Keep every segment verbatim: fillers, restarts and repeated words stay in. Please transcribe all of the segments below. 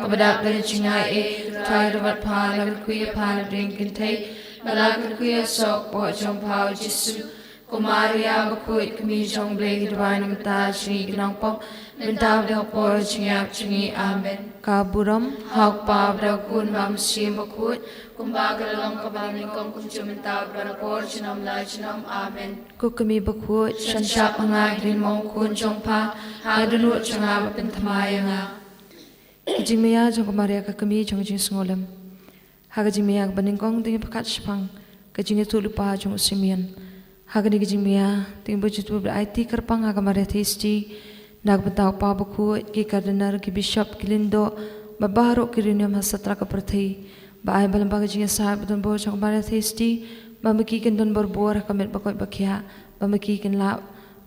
Kaba dap da ka jingaiei, U Trai u da mat pha la kyrkhu ïa pha na pdeng kynthei, bad la kyrkhu ïa u soh kpoh jong pha U Jisu. Ko Maria bakhuid, Kmie jong U Blei, duwai na ka bynta jong ngi ki nongpop, mynta bad ha ka por jong ka jingïap jong ngi. Amen. Ka burom ha U Kpa bad ha U Khun bad ha U Mynsiem Bakhuid, kumba ka la long kaba nyngkong, kumjuh mynta bad ha ka por junom la junom. Amen. Ko Kmie bakhuid, sngewsih ha nga ki riewmong khun jong pha, ha ka dohnud jong nga ba pynthymmai ïa nga. Ka jingmaïa jong ka Maria ka Kmie jong ka jingsngewlem. Ha ka jingmaïa kaba nyngkong to ngin pyrkhat shaphang ka jingïathuhlypa jong u Simeon. Ha kane ka jingmaïa to ngin buh jingthoh bad aiti kyrpang ha ka Maria Theisotti na ka bynta u Kpa bakhuid, ki Cardinal, ki Bishop, ki Lyngdoh bad baroh ki riewniam ha satlak ka pyrthei, ba ai ba lyngba ka jingïasaid badonbor jong ka Maria Theisotti, ba ma ki kin don borbor ha ka met ba koit ba khiah, ba ma ki kin lah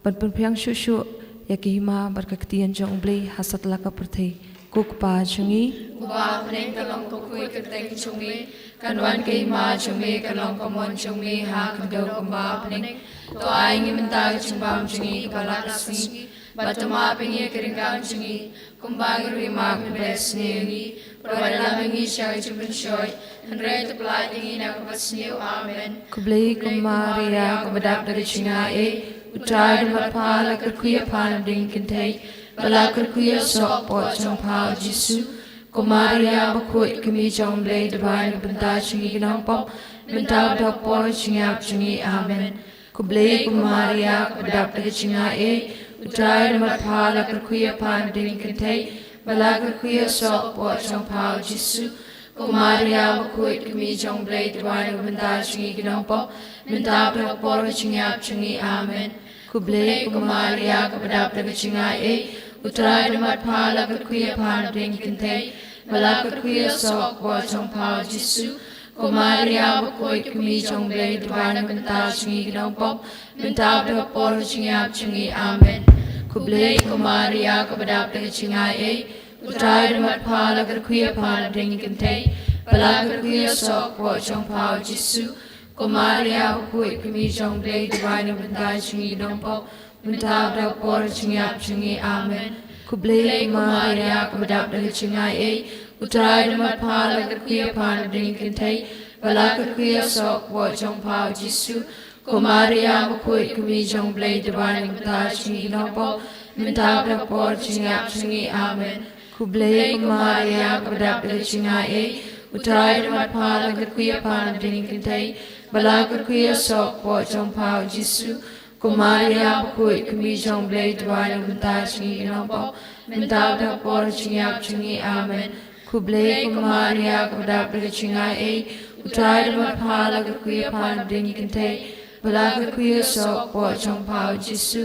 ban pynphriang shuh shuh ïa ka hima bad ka ktien jong U Blei ha satlak ka pyrthei. Ko Kpa jong ngi, uba ha bneng, ka long ka kyrteng jong me, kan wan ka hima jong me, kan long ka mon jong me ha ka khyndew kumba ha bneng. To ai ngi mynta ka jingbam jong ngi kaba la ka sngi, bad to map ïa ngi ïa ki ryngkang jong ngi, kumba ngi ruh ngi map ïa kiba isynei ïa ngi, bad wat ïalam ïa ngi sha ka jingpynshoi, hynrei to pyllait ïa ngi na kaba sniew. Amen. Khublei ko Maria, kaba dap da ka jingaiei, U Trai u da mat pha, la kyrkhu ïa pha na pdeng ki kynthei, bad la kyrkhu ïa u soh kpoh jong pha U Jisu. Ko Maria bakhuid, Kmie jong U Blei, duwai na ka bynta jong ngi ki nongpop, mynta bad ha ka por jingïap jong ngi. Amen. Khublei ko Maria, kaba dap da ka jingaiei, U Trai u da mat pha, la kyrkhu ïa pha na pdeng ki kynthei, bad la kyrkhu ïa u soh kpoh jong pha U Jisu. Ko Maria bakhuid, Kmie jong U Blei, duwai na ka bynta jong ngi ki nongpop, mynta bad ha ka por jingïap jong ngi. Amen. Khublei ko Maria, kaba dap da ka jingaiei, U Trai u da mat pha, la kyrkhu ïa pha na pdeng ki kynthei, bad la kyrkhu ïa u soh kpoh jong pha U Jisu. Ko Maria bakhuid, Kmie jong U Blei, duwai na ka bynta jong ngi ki nongpop, mynta bad ha ka por jingïap jong ngi. Amen. Khublei ko Maria, kaba dap da ka jingaiei, U Trai u da mat pha, la kyrkhu ïa pha na pdeng ki kynthei, bad la kyrkhu ïa u soh kpoh jong pha U Jisu. Ko Maria bakhuid, Kmie jong U Blei, duwai na ka bynta jong ngi ki nongpop, mynta bad ha ka por jingïap jong ngi. Amen. Khublei ko Maria, kaba dap da ka jingaiei, U Trai u da mat pha, la kyrkhu ïa pha na pdeng ki kynthei, bad la kyrkhu ïa u soh kpoh jong pha U Jisu. Ko Maria bakhuid, Kmie jong U Blei, duwai na ka bynta jong ngi ki nongpop, mynta bad ha ka por jingïap jong ngi. Amen. Khublei ko Maria, kaba dap da ka jingaiei, U Trai u da mat pha, la kyrkhu ïa pha na pdeng ki kynthei, bad la kyrkhu ïa u soh kpoh jong pha U Jisu. Ko Maria bakhuid, Kmie jong U Blei, duwai na ka bynta jong ngi ki nongpop, mynta bad ha ka por jingïap jong ngi. Amen. Khublei ko Maria, kaba dap da ka jingaiei, U Trai u da mat pha, la kyrkhu ïa pha na pdeng ki kynthei, bad la kyrkhu ïa u soh kpoh jong pha U Jisu.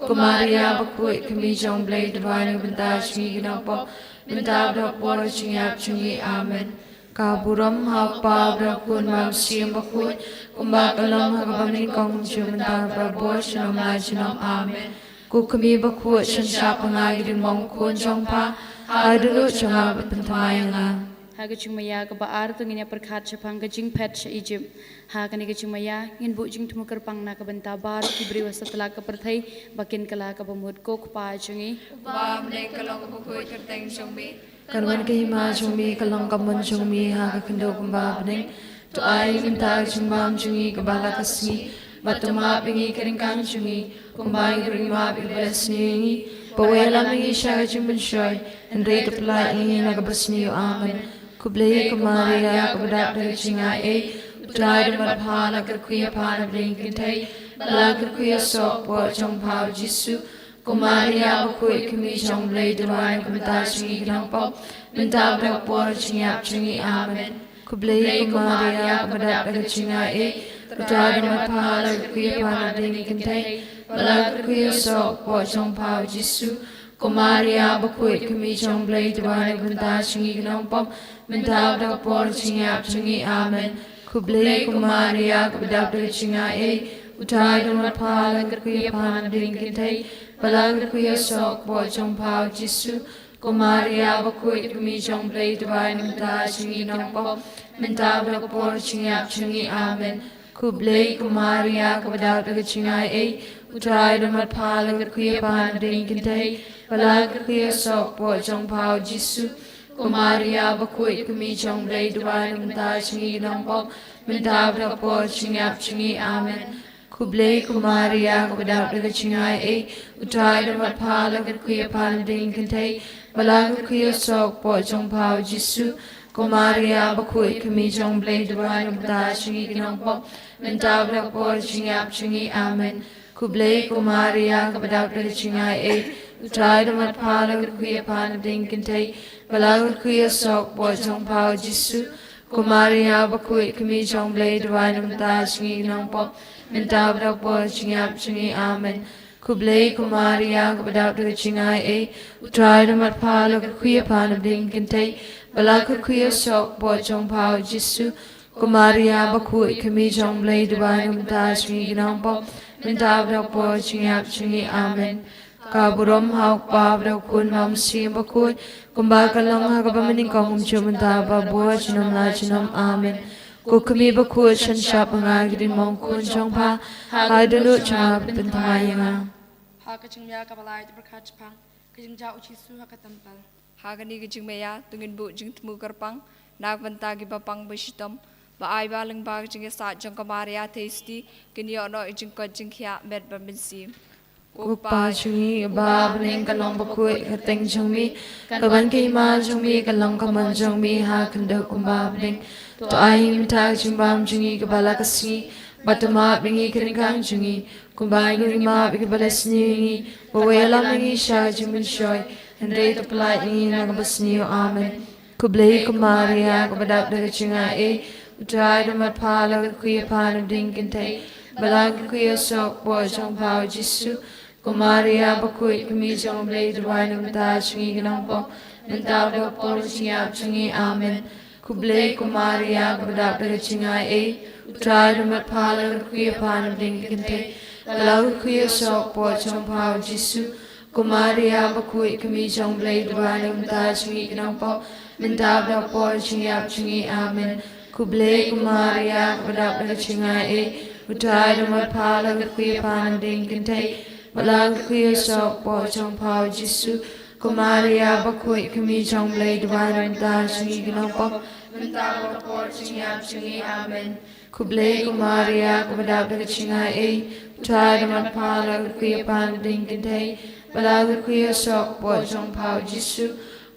Ko Maria bakhuid, Kmie jong U Blei, duwai na ka bynta jong ngi ki nongpop, mynta bad ha ka por jingïap jong ngi. Amen. Ka burom ha U Kpa bad ha U Khun bad ha U Mynsiem Bakhuid, kumba ka long ha kaba nyngkong, kumjuh mynta bad barabor, junom la junom. Amen. Ko Kmie bakhuid, sngewsih ha nga ki riewmong khun jong pha, ha ka dohnud jong nga ba pynthymmai ïa nga. Ha ka jingmaïa kaba ar to ngin ïa pyrkhat shaphang ka jingphet sha Egypt. Ha kane ka jingmaïa ngin buh jingthmu kyrpang na ka bynta baroh ki briew ha satlak ka pyrthei ba kin kylla kaba mut. Ko Kpa jong ngi, uba ha bneng, ka long kaba khuid ka kyrteng jong me. Kan wan ka hima jong me, kan long ka mon jong me ha ka khyndew kumba ha bneng. To ai mynta ka jingbam jong ngi kaba la ka sngi, bad to map ïa ngi ki ryngkang jong ngi, kumba ngi ruh ngi map ïa kiba isynei ïa ngi, bad wat ïalam ïa ngi sha ka jingpynshoi, hynrei to pyllait ïa ngi na kaba sniew. Amen. Khublei ko Maria, kaba dap da ka jingaiei, U Trai u da mat pha, la kyrkhu ïa pha na pdeng ki kynthei, bad la kyrkhu ïa u soh kpoh jong pha U Jisu. Ko Maria bakhuid, Kmie jong U Blei, duwai na ka bynta jong ngi ki nongpop, mynta bad ha ka por jingïap jong ngi. Amen. Khublei ko Maria, kaba dap da ka jingaiei, U Trai u da mat pha, la kyrkhu ïa pha na pdeng ki kynthei, bad la kyrkhu ïa u soh kpoh jong pha U Jisu. Ko Maria bakhuid, Kmie jong U Blei, duwai na ka bynta jong ngi ki nongpop, mynta bad ha ka por jingïap jong ngi. Amen. Khublei ko Maria, kaba dap da ka jingaiei, U Trai u da mat pha, la kyrkhu ïa pha na pdeng ki kynthei, bad la kyrkhu ïa u soh kpoh jong pha U Jisu. Ko Maria bakhuid, Kmie jong U Blei, duwai na ka bynta jong ngi ki nongpop, mynta bad ha ka por jingïap jong ngi. Amen. Khublei ko Maria, kaba dap da ka jingaiei, U Trai u da mat pha, la kyrkhu ïa pha na pdeng ki kynthei, bad la kyrkhu ïa u soh kpoh jong pha U Jisu. Ko Maria bakhuid, ka kmie jong U Blei, duwai na ka bynta jong ngi ki nongpop, mynta bad ha ka por jingïap jong ngi. Amen. Khublei ko Maria, kaba dap da ka jingai ei, U Trai u don bad pha, la kyrkhu ïa pha na pdeng ki kynthei, bad la kyrkhu ïa u soh u kpoh jong pha U Jisu. Ko Maria bakhuid, ka kmie jong U Blei, duwai na ka bynta jong ngi ki nongpop, mynta bad ha ka por jingïap jong ngi. Amen. Khublei ko Maria, kaba dap da ka jingai ei, U Trai u don bad pha, la kyrkhu ïa pha na pdeng ki kynthei, bad la kyrkhu ïa u soh u kpoh jong pha U Jisu. Ko Maria bakhuid, ka kmie jong U Blei, duwai na ka bynta jong ngi ki nongpop, mynta bad ha ka por jingïap jong ngi. Amen. Khublei ko Maria, kaba dap da ka jingai ei, U Trai u don bad pha, la kyrkhu ïa pha na pdeng ki kynthei, bad la kyrkhu ïa u soh u kpoh jong pha U Jisu. Ko Maria bakhuid, ka kmie jong U Blei, duwai na ka bynta jong ngi ki nongpop, mynta bad ha ka por jingïap jong ngi. Amen. Ka burom ha U Kpa bad ha U Khun bad ha U Mynsiem Bakhuid, kumba ka long ha kaba mynnyngkong, kumjuh mynta, baroh junom la junom. Amen. Ko kmie bakhuid, sngewbha shah ha nga, ki dien mawkhun jong pha, ha ka dohnud jong nga, pynthymmai ïa nga. Ha ka jingmaïa kaba lai, te pyrkhat shaphang ka jingjia U Jisu ha ka templ. Ha kane ka jingmaïa to ngin buh jingthmu kyrpang na ka bynta kiba pang ba shitom, ba ai ba lyngba ka jingïasaid jong ka Maria Theisotti, kin ïoh noh ïa ka jingkoit jingkhiah met bad mynsiem. Ko Kpa jong ngi uba ha bneng, ka long bakhuid ka kyrteng jong me, kan wan ka hima jong me, kan long ka mon jong me ha ka khyndew kumba ha bneng. To ai mynta ka jingbam jong ngi kaba la ka sngi, bad to map ïa ngi ki ryngkang jong ngi, kumba ngi ruh ngi map ïa kiba la sniew ïa ngi, bad wat ïalam ïa ngi sha ka jingpynshoi, hynrei to pyllait ïa ngi na kaba sniew. Amen. Khublei ko Maria, kaba dap da ka jingai ei, U Trai u don bad pha, la kyrkhu ïa pha na pdeng ki kynthei, bad la kyrkhu ïa u soh u kpoh jong pha U Jisu. Ko Maria bakhuid, ka kmie jong U Blei, duwai na ka bynta jong ngi ki nongpop, mynta bad ha ka por jingïap jong ngi. Amen. Khublei ko Maria, kaba dap da ka jingai ei, U Trai u don bad pha, la kyrkhu ïa pha na pdeng ki kynthei, bad la kyrkhu ïa u soh u kpoh jong pha U Jisu. Ko Maria bakhuid, ka kmie jong U Blei, duwai na ka bynta jong ngi ki nongpop, mynta bad ha ka por jingïap jong ngi. Amen. Khublei ko Maria, kaba dap da ka jingai ei, U Trai u don bad pha, la kyrkhu ïa pha na pdeng ki kynthei, bad la kyrkhu ïa u soh u kpoh jong pha U Jisu. Ko Maria bakhuid, ka kmie jong U Blei, duwai na ka bynta jong ngi ki nongpop, mynta bad ha ka por jingïap jong ngi. Amen. Khublei ko Maria, kaba dap da ka jingai ei, U Trai u don bad pha, la kyrkhu ïa pha na pdeng ki kynthei, bad la kyrkhu ïa u soh u kpoh jong pha U Jisu.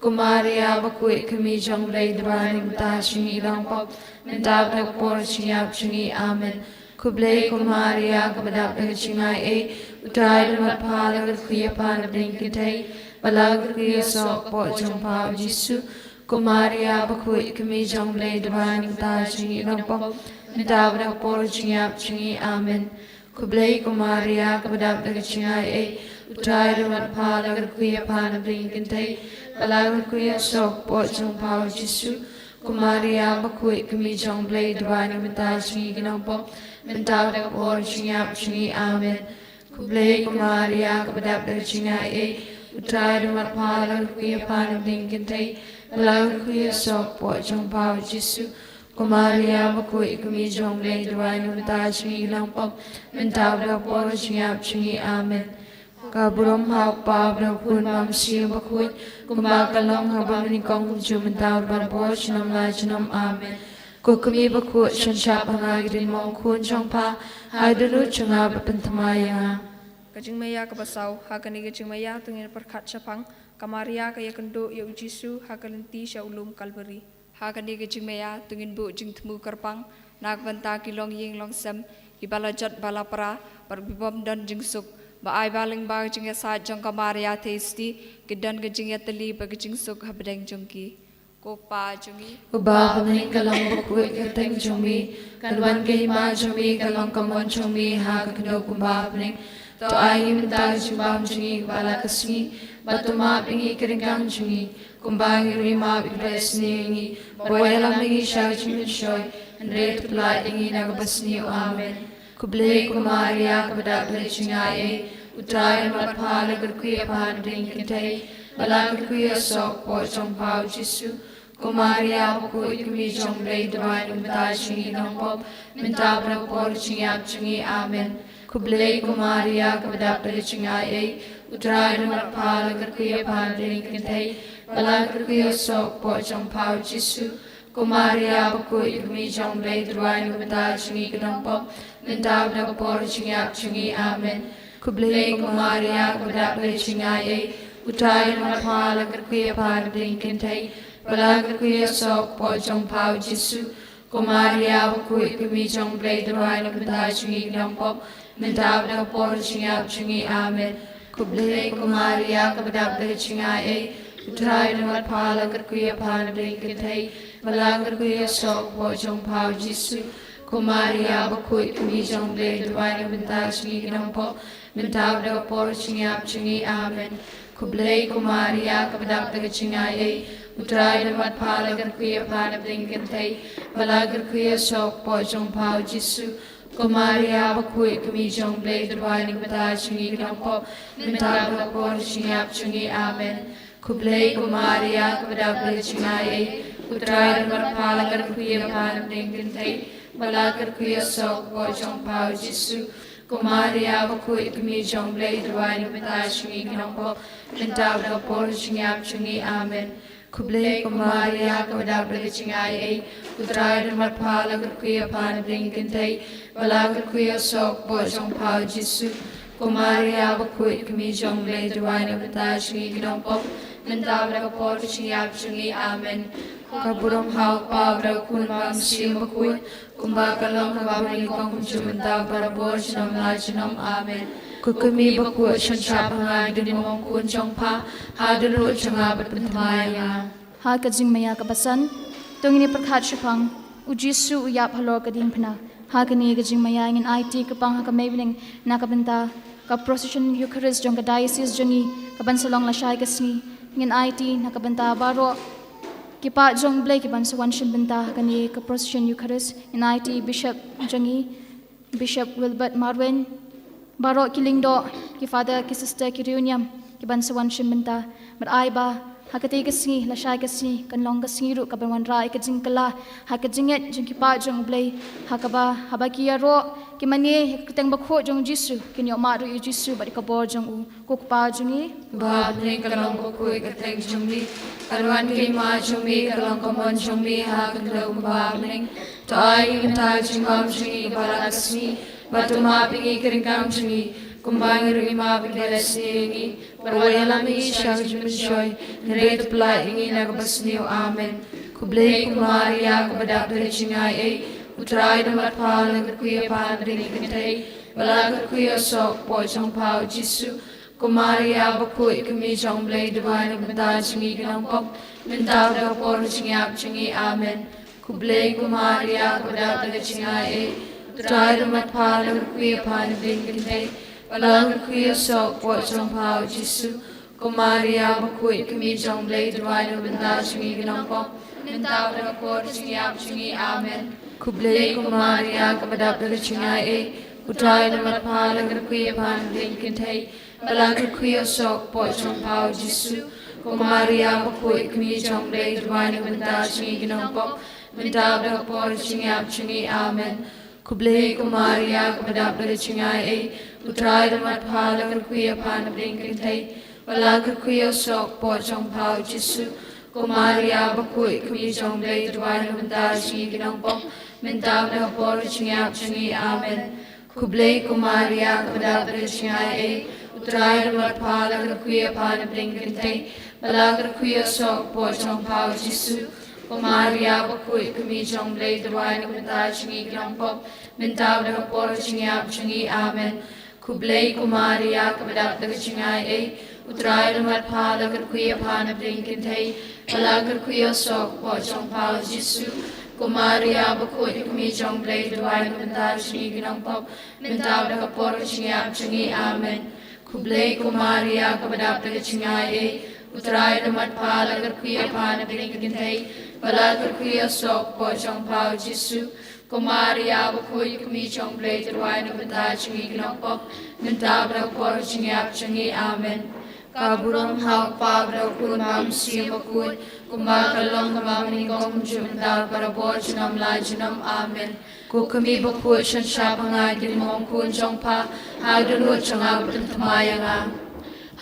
Ko Maria bakhuid, ka kmie jong U Blei, duwai na ka bynta jong ngi ki nongpop, mynta bad ha ka por jingïap jong ngi. Amen. Khublei ko Maria, kaba dap da ka jingai ei, U Trai u don bad pha, la kyrkhu ïa pha na pdeng ki kynthei, bad la kyrkhu ïa u soh u kpoh jong pha U Jisu. Ko Maria bakhuid, ka kmie jong U Blei, duwai na ka bynta jong ngi ki nongpop, mynta bad ha ka por jingïap jong ngi. Amen. Khublei ko Maria, kaba dap da ka jingai ei, U Trai u don bad pha, la kyrkhu ïa pha na pdeng ki kynthei, bad la kyrkhu ïa u soh u kpoh jong pha U Jisu. Ko Maria bakhuid, ka kmie jong U Blei, duwai na ka bynta jong ngi ki nongpop, mynta bad ha ka por jingïap jong ngi. Amen. Khublei ko Maria, kaba dap da ka jingai ei, U Trai u don bad pha, la kyrkhu ïa pha na pdeng ki kynthei, bad la kyrkhu ïa u soh u kpoh jong pha U Jisu. Ko Maria bakhuid, ka kmie jong U Blei, duwai na ka bynta jong ngi ki nongpop, mynta bad ha ka por jingïap jong ngi. Amen. Ka burom ha U Kpa bad ha U Khun bad ha U Mynsiem Bakhuid, kumba ka long ha kaba mynnyngkong, kumjuh mynta bad baroh junom la junom. Amen. Ko kmie bakhuid, sngewbha shah ha nga, ki dien mawkhun jong pha, ha ka dohnud jong nga, bad pynthymmai ïa nga. Ka jingmaïa kaba saw. Ha kane ka jingmaïa to ngin pyrkhat shaphang ka Maria ka ïakynduh ïa U Jisu ha ka lynti sha u lum Kalbari. Ha kane ka jingmaïa to ngin buh jingthmu kyrpang na ka bynta ki longïing longsem, kiba la jot ba la pra, bad ki bym don jingsuk, ba ai ba lyngba ka jingïasaid jong ka Maria Theisotti, kin don ka jingïatylli bad ka jingsuk hapdeng jong ki. Ko Kpa jong ngi uba ha bneng, ka long bakhuid ka kyrteng jong me, kan wan ka hima jong me, kan long ka mon jong me ha ka khyndew kumba ha bneng. To ai ngi mynta ka jingbam jong ngi kaba la ka sngi, bad to map ïa ngi ki ryngkang jong ngi, kumba ngi ruh ngi map ïa kiba ïasniew ïa ngi, bad wat ïalam ïa ngi sha ka jingpynshoi, hynrei to pyllait ïa ngi na kaba sniew. Amen. Khublei ko Maria, kaba dap da ka jingai ei, U Trai u don bad pha, la kyrkhu ïa pha na pdeng ki kynthei, bad la kyrkhu ïa u soh u kpoh jong pha U Jisu. Ko Maria bakhuid, ka kmie jong U Blei, duwai na ka bynta jong ngi ki nongpop, mynta bad ha ka por jingïap jong ngi. Amen. Khublei ko Maria, kaba dap da ka jingai ei, U Trai u don bad pha, la kyrkhu ïa pha na pdeng ki kynthei, Ba la kyrkhu ïa u soh u kpoh jong u Kpa u Jisu. Ko Maria bakhuid, ka kmie jong u Blei, duwai na ka bynta jong ngi ki nongpop, mynta bad ha ka por jong ka jingïap jong ngi. Amen. Khublei ko Maria, kaba dap da ka jingaiei, U Trai u don bad pha, la kyrkhu ïa pha na pdeng ki kynthei, ba la kyrkhu ïa u soh u kpoh jong u Kpa u Jisu. Ko Maria bakhuid, ka kmie jong u Blei, duwai na ka bynta jong ngi ki nongpop, mynta bad ha ka por jong ka jingïap jong ngi. Amen. Khublei ko Maria, kaba dap da ka jingaiei, U Trai u don bad pha, la kyrkhu ïa pha na pdeng ki kynthei, ba la kyrkhu ïa u soh u kpoh jong u Kpa u Jisu. Ko Maria bakhuid, ka kmie jong u Blei, duwai na ka bynta jong ngi ki nongpop, mynta bad ha ka por jong ka jingïap jong ngi. Amen. Khublei ko Maria, kaba dap da ka jingaiei, U Trai u don bad pha, la kyrkhu ïa pha na pdeng ki kynthei, ba la kyrkhu ïa u soh u kpoh jong u Kpa u Jisu. Ko Maria bakhuid, ka kmie jong u Blei, duwai na ka bynta jong ngi ki nongpop, mynta bad ha ka por jong ka jingïap jong ngi. Amen. Khublei ko Maria, kaba dap da ka jingaiei, U Trai u don bad pha, la kyrkhu ïa pha na pdeng ki kynthei, ba la kyrkhu ïa u soh u kpoh jong u Kpa u Jisu. Ko Maria bakhuid, ka kmie jong u Blei, duwai na ka bynta jong ngi ki nongpop, mynta bad ha ka por jong ka jingïap jong ngi. Amen. Khublei ko Maria, kaba dap da ka jingaiei, U Trai u don bad pha, la kyrkhu ïa pha na pdeng ki kynthei, ba la kyrkhu ïa u soh u kpoh jong u Kpa u Jisu. Ko Maria bakhuid, ka kmie jong u Blei, duwai na ka bynta jong ngi ki nongpop, mynta bad ha ka por jong ka jingïap jong ngi. Amen. Ka burom ha u Kpa bad ha u Khun bad ha u Mynsiem Bakhuid, kumba ka long ha kaba nyngkong, kumjuh, mynta bad barabor, junom la junom. Amen. Ko kmie bakhuid, shon shap ha nga, ïa ka diengphna khun jong pha, ha ka dohnud jong nga, ban pynthymmai ïa nga. Ha ka jingmaïa kaba san, to ngin ïa pyrkhat shaphang u Jisu u ïap halor ka diengphna. Ha kane ka jingmaïa ngin aiti kyrpang ha ka Mei Bneng na ka bynta ka procession Eucharist jong ka diocese jong ngi, kaban sa long lashai ka sngi. Ngin aiti na ka bynta baroh ki paid jong u Blei kiban sa wan shim bynta ha kane ka procession Eucharist. Ngin aiti Bishop jong ngi, Bishop Wilbert Marwein, baroh ki lyngdoh, ki father, ki sister, ki riewniam kiban sa wan shim bynta. Bad ai ba ha katei ka sngi, lashai ka sngi, kan long ka sngi ruh kaban wanrah ïa ka jingkylla ha ka jingngeit jong ki paid jong u Blei, ha kaba, haba ki ïaroh, ki mane ïa ka kyrteng bakhuid jong u Jisu, kin ïohmad ruh ïa u Jisu bad ïa ka bor jong u. Ko Kpa jong ngi uba ha bneng, ka long bakhuid ka kyrteng jong me, kan wan ka hima jong me, kan long ka mon jong me ha ka khyndew kumba ha bneng. To ai ïa ngi mynta ka jingbam jong ngi kaba la ka sngi, bad to map ïa ngi ki ryngkang jong ngi, kumba ngi ruh ngi map ïa kiba leh sniew ïa ngi. Bad wat ïalam ïa ngi sha ka jingpynshoi, hynrei to pyllait ïa ngi na kaba sniew. Amen. Khublei ko Maria, kaba dap da ka jingaiei, U Trai u don bad pha, la kyrkhu ïa pha na pdeng ki kynthei, ba la kyrkhu ïa u soh u kpoh jong u Kpa u Jisu. Ko Maria bakhuid, ka kmie jong u Blei, duwai na ka bynta jong ngi ki nongpop, mynta bad ha ka por jong ka jingïap jong ngi. Amen. Khublei ko Maria, kaba dap da ka jingaiei, U Trai u don bad pha, la kyrkhu ïa pha na pdeng ki kynthei, ba la kyrkhu ïa u soh u kpoh jong u Kpa u Jisu. Ko Maria bakhuid, ka kmie jong u Blei, duwai na ka bynta jong ngi ki nongpop, mynta bad ha ka por jong ka jingïap jong ngi. Amen. Khublei ko Maria, kaba dap da ka jingaiei, U Trai u don bad pha, la kyrkhu ïa pha na pdeng ki kynthei, ba la kyrkhu ïa u soh u kpoh jong u Kpa u Jisu. Ko Maria bakhuid, ka kmie jong u Blei, duwai na ka bynta jong ngi ki nongpop, mynta bad ha ka por jong ka jingïap jong ngi. Amen. Khublei ko Maria, kaba dap da ka jingaiei, U Trai u don bad pha, la kyrkhu ïa pha na pdeng ki kynthei, ba la kyrkhu ïa u soh u kpoh jong u Kpa u Jisu. Ko Maria bakhuid, ka kmie jong u Blei, duwai na ka bynta jong ngi ki nongpop, mynta bad ha ka por jong ka jingïap jong ngi. Amen. Khublei ko Maria, kaba dap da ka jingaiei, U Trai u don bad pha, la kyrkhu ïa pha na pdeng ki kynthei, ba la kyrkhu ïa u soh u kpoh jong u Kpa u Jisu. Ko Maria bakhuid, ka kmie jong u Blei, duwai na ka bynta jong ngi ki nongpop, mynta bad ha ka por jong ka jingïap jong ngi. Amen. Khublei ko Maria, kaba dap da ka jingaiei, U Trai u don bad pha, la kyrkhu ïa pha na pdeng ki kynthei, ba la kyrkhu ïa u soh u kpoh jong u Kpa u Jisu. Ko Maria bakhuid, ka kmie jong u Blei, duwai na ka bynta jong ngi ki nongpop, mynta bad ha ka por jong ka jingïap jong ngi. Amen. Khublei ko Maria, kaba dap da ka jingaiei, U Trai u don bad pha, la kyrkhu ïa pha na pdeng ki kynthei, ba la kyrkhu ïa u soh u kpoh jong u Kpa u Jisu. Ko Maria bakhuid, ka kmie jong u Blei, duwai na ka bynta jong ngi ki nongpop, mynta bad ha ka por jong ka jingïap jong ngi. Amen. Ka burom ha u Kpa bad ha u Khun bad ha u Mynsiem Bakhuid, kumba ka long ha kaba nyngkong, kumjuh, mynta bad barabor, junom la junom. Amen. Ko kmie bakhuid, shon shap ha nga, ïa ka diengphna khun jong pha, ha ka dohnud jong nga, ban pynthymmai ïa nga.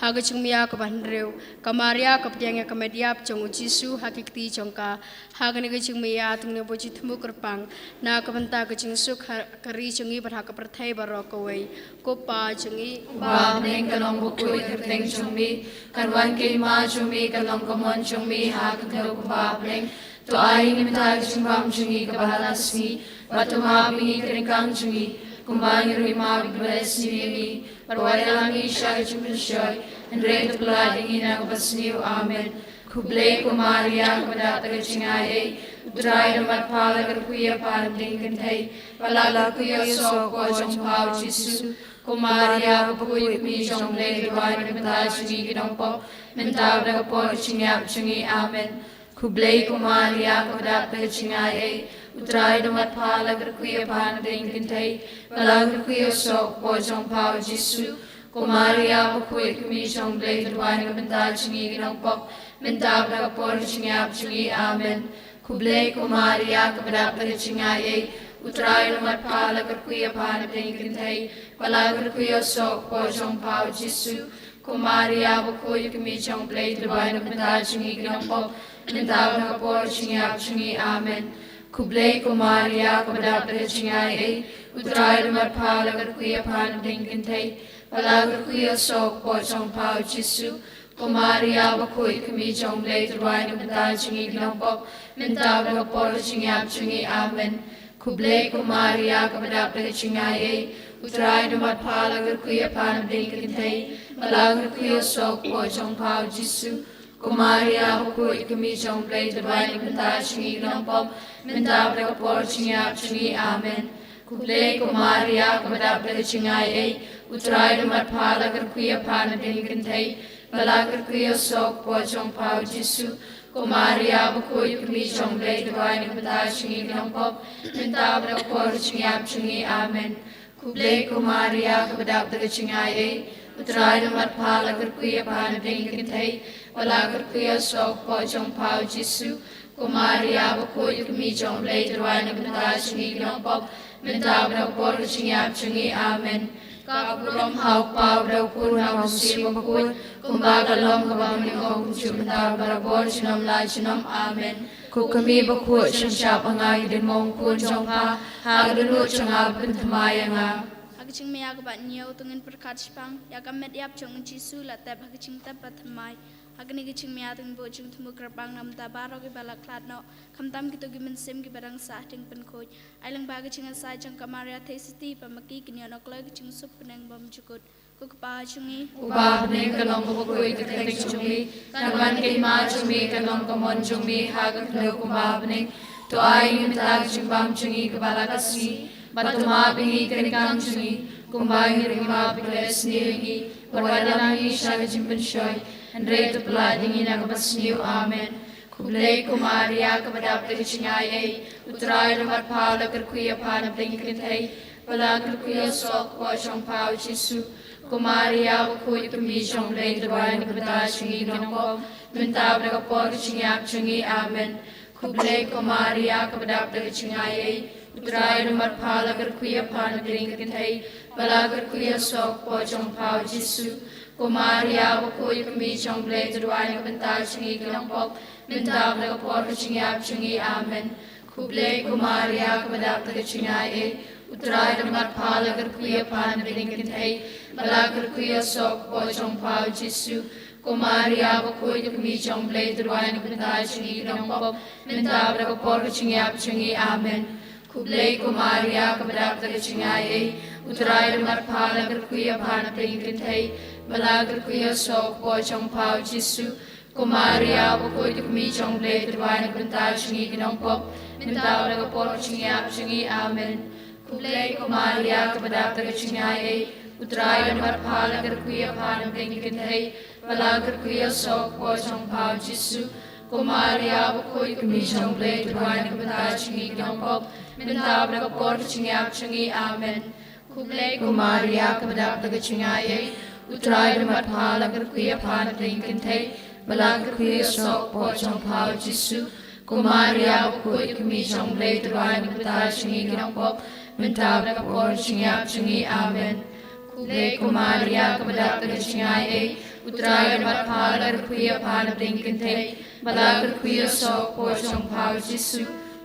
Ha ka jingmia kaba hynriew, ka Maria ka pdiang ïa ka met ïap jong u Jisu ha ki kti jong ka. Ha kane ka jingmia, to ngin ïa buh jingthmu kyrpang na ka bynta ka jingsuk ha ka ri jong ngi bad ha ka pyrthei baroh kawei. Ko Pa jong ngi, uba ha bneng, ka long bakhuid ka kyrteng jong me, kan wan ka hima jong me, kan long ka mon jong me ha ka khyndew kumba ha bneng. To ai ïa ngi mynta ka jingbam jong ngi kaba ha la ka sngi, bad to map ïa ngi ka ryngkang jong ngi, kumba ngi ruh ngi map ïa kiba la isynei ïa ngi, bad wat ïalam ngi sha ka jingpynshoi, hynrei to pynlait ïa ngi na kaba sniew. Amen. Khublei ko Maria, kaba dap da ka jingai ei, u Trai u don bad pha, la kyrkhu ïa pha na pdeng ki kynthei, bad la kyrkhu ïa u soh ka kpoh jong pha u Jisu. Ko Maria, kaba khuid ka kmie jong u Blei, to duwai na ka bynta jong ngi ki nongpop, mynta bad ha ka por ka jingïap jong ngi. Amen. Khublei ko Maria, kaba dap da ka jingai ei, u Trai u don bad pha, la kyrkhu ïa pha na pdeng ki kynthei, bad la kyrkhu ïa u soh ka kpoh jong pha u Jisu. Ko Maria, bakhuid ka kmie jong u Blei, to duwai na ka bynta jong ngi ki nongpop, mynta bad ha ka por ka jingïap jong ngi. Amen. Khublei ko Maria, kaba dap da ka jingai ei, u Trai u don bad pha, la kyrkhu ïa pha na pdeng ki kynthei, bad la kyrkhu ïa u soh ka kpoh jong pha u Jisu. Ko Maria, bakhuid ka kmie jong u Blei, to duwai na ka bynta jong ngi ki nongpop, mynta bad ha ka por ka jingïap jong ngi. Amen. Khublei ko Maria, kaba dap da ka jingai ei, u Trai u don bad pha, la kyrkhu ïa pha na pdeng ki kynthei, bad la kyrkhu ïa u soh ka kpoh jong pha u Jisu. Ko Maria, bakhuid ka kmie jong u Blei, to duwai na ka bynta jong ngi ki nongpop, mynta bad ha ka por ka jingïap jong ngi. Amen. Khublei ko Maria, kaba dap da ka jingai ei, u Trai u don bad pha, la kyrkhu ïa pha na pdeng ki kynthei, bad la kyrkhu ïa u soh ka kpoh jong pha u Jisu. Ko Maria, bakhuid ka kmie jong u Blei, to duwai na ka bynta jong ngi ki nongpop, mynta bad ha ka por ka jingïap jong ngi. Amen. Khublei ko Maria, kaba dap da ka jingai ei, u Trai u don bad pha, la kyrkhu ïa pha na pdeng ki kynthei, bad la kyrkhu ïa u soh ka kpoh jong pha u Jisu. Ko Maria, bakhuid ka kmie jong u Blei, to duwai na ka bynta jong ngi ki nongpop, mynta bad ha ka por ka jingïap jong ngi. Amen. Khublei ko Maria, kaba dap da ka jingai ei, u Trai u don bad pha, la kyrkhu ïa pha na pdeng ki kynthei, bad la kyrkhu ïa u soh ka kpoh jong pha u Jisu. Ko Maria, bakhuid ka kmie jong u Blei, to duwai na ka bynta jong ngi ki nongpop, mynta bad ha ka por ka jingïap jong ngi. Amen. Ka burom ha u Kpa bad ha u Khun bad ha u Mynsiem Bakhuid, kumba ka long kaba mynnyngkong kumjuh mynta bad barabor junom la junom. Amen. Ko Kmie bakhuid, shon shap ha nga ki dien mawkhun jong pha, ha ka dohnud jong nga pynthymmai ïa nga. Ha ka jingmia kaba hynñiew, to ngin pyrkhat shaphang ïa ka met ïap jong u Jisu la tep ha ka jingtep bad thymmai. Ha kane ka jingmia to ngin buh jingthmu kyrpang na ka bynta baroh kiba la khlad noh, khamtam kito ki mynsiem kiba dang sah ha ïing pynkhuid. Ai lyngba ka jingasai jong ka Maria Theisotti, ba ma ki kin ïoh noh kloi ka jingsuk bneng bymjukut. Ko Kpa jong ngi uba ha bneng, kan long bakhuid ka kyrteng jong me, kan wan ka hima jong me, kan long ka mon jong me ha ka khyndew kumba ha bneng. To ai ïa ngi mynta ka jingbam jong ngi kaba la ka sngi, bad to map ïa ngi ka ryngkang jong ngi, kumba ngi ruh ngi map ïa kiba la isynei ïa ngi, bad wat ïalam ngi sha ka jingpynshoi, hynrei to pynlait ïa ngi na kaba sniew. Amen. Khublei ko Maria, kaba dap da ka jingai ei, u Trai u don bad pha, la kyrkhu ïa pha na pdeng ki kynthei, bad la kyrkhu ïa u soh ka kpoh jong pha u Jisu. Ko Maria, bakhuid ka kmie jong u Blei, to duwai na ka bynta jong ngi ki nongpop, mynta bad ha ka por ka jingïap jong ngi. Amen. Khublei ko Maria, kaba dap da ka jingai ei, u Trai u don bad pha, la kyrkhu ïa pha na pdeng ki kynthei, bad la kyrkhu ïa u soh ka kpoh jong pha u Jisu. Ko Maria, bakhuid ka kmie jong u Blei, to duwai na ka bynta jong ngi ki nongpop, mynta bad ha ka por ka jingïap jong ngi. Amen. Khublei ko Maria, kaba dap da ka jingai ei, u Trai u don bad pha, la kyrkhu ïa pha na pdeng ki kynthei, bad la kyrkhu ïa u soh ka kpoh jong pha u Jisu. Ko Maria, bakhuid ka kmie jong u Blei, to duwai na ka bynta jong ngi ki nongpop, mynta bad ha ka por ka jingïap jong ngi. Amen. Khublei ko Maria, kaba dap da ka jingai ei, u Trai u don bad pha, la kyrkhu ïa pha na pdeng ki kynthei, bad la kyrkhu ïa u soh ka kpoh jong pha u Jisu. Ko Maria, bakhuid ka kmie jong u Blei, to duwai na ka bynta jong ngi ki nongpop, mynta bad ha ka por ka jingïap jong ngi. Amen. Khublei ko Maria, kaba dap da ka jingai ei, u Trai u don bad pha, la kyrkhu ïa pha na pdeng ki kynthei, bad la kyrkhu ïa u soh ka kpoh jong pha u Jisu. Ko Maria, bakhuid ka kmie jong u Blei, to duwai na ka bynta jong ngi ki nongpop, mynta bad ha ka por ka jingïap jong ngi. Amen. Khublei ko Maria, kaba dap da ka jingai ei, u Trai u don bad pha, la kyrkhu ïa pha na pdeng ki kynthei, bad la kyrkhu ïa u soh ka kpoh jong pha u Jisu. Ko Maria, bakhuid ka kmie jong u Blei, to duwai na ka bynta jong ngi ki nongpop, mynta bad ha ka por ka jingïap jong ngi. Amen. Khublei ko Maria, kaba dap da ka jingai ei, U Trai u don bad pha, la kyrkhu ïa pha na bneng kynthei, bad la kyrkhu ïa u soh ka por jong pha u Jisu.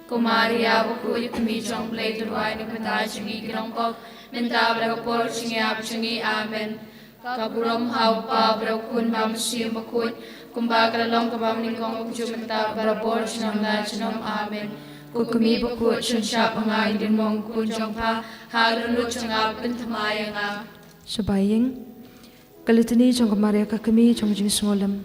Ko Maria bakhuid, ko kmie jong U Blei, to duwai na ka bynta jong ngi ki nongpop, mynta bad ha ka por jingïap jong ngi. Amen. Ka burom ha U Kpa bad ha U Khun bad ha U Mynsiem Bakhuid, kumba ka la long kaba nyngkong, kumjuh mynta, barabor, junom la junom. Amen. Ko kmie bakhuid, shon shah ba nga ïadei kum u khun jong pha, ha ka dohnud jong nga pynthymmai ïa nga. Shaba ïing. Ka Litani jong ka Maria ka kmie jong ka jingsngewlem.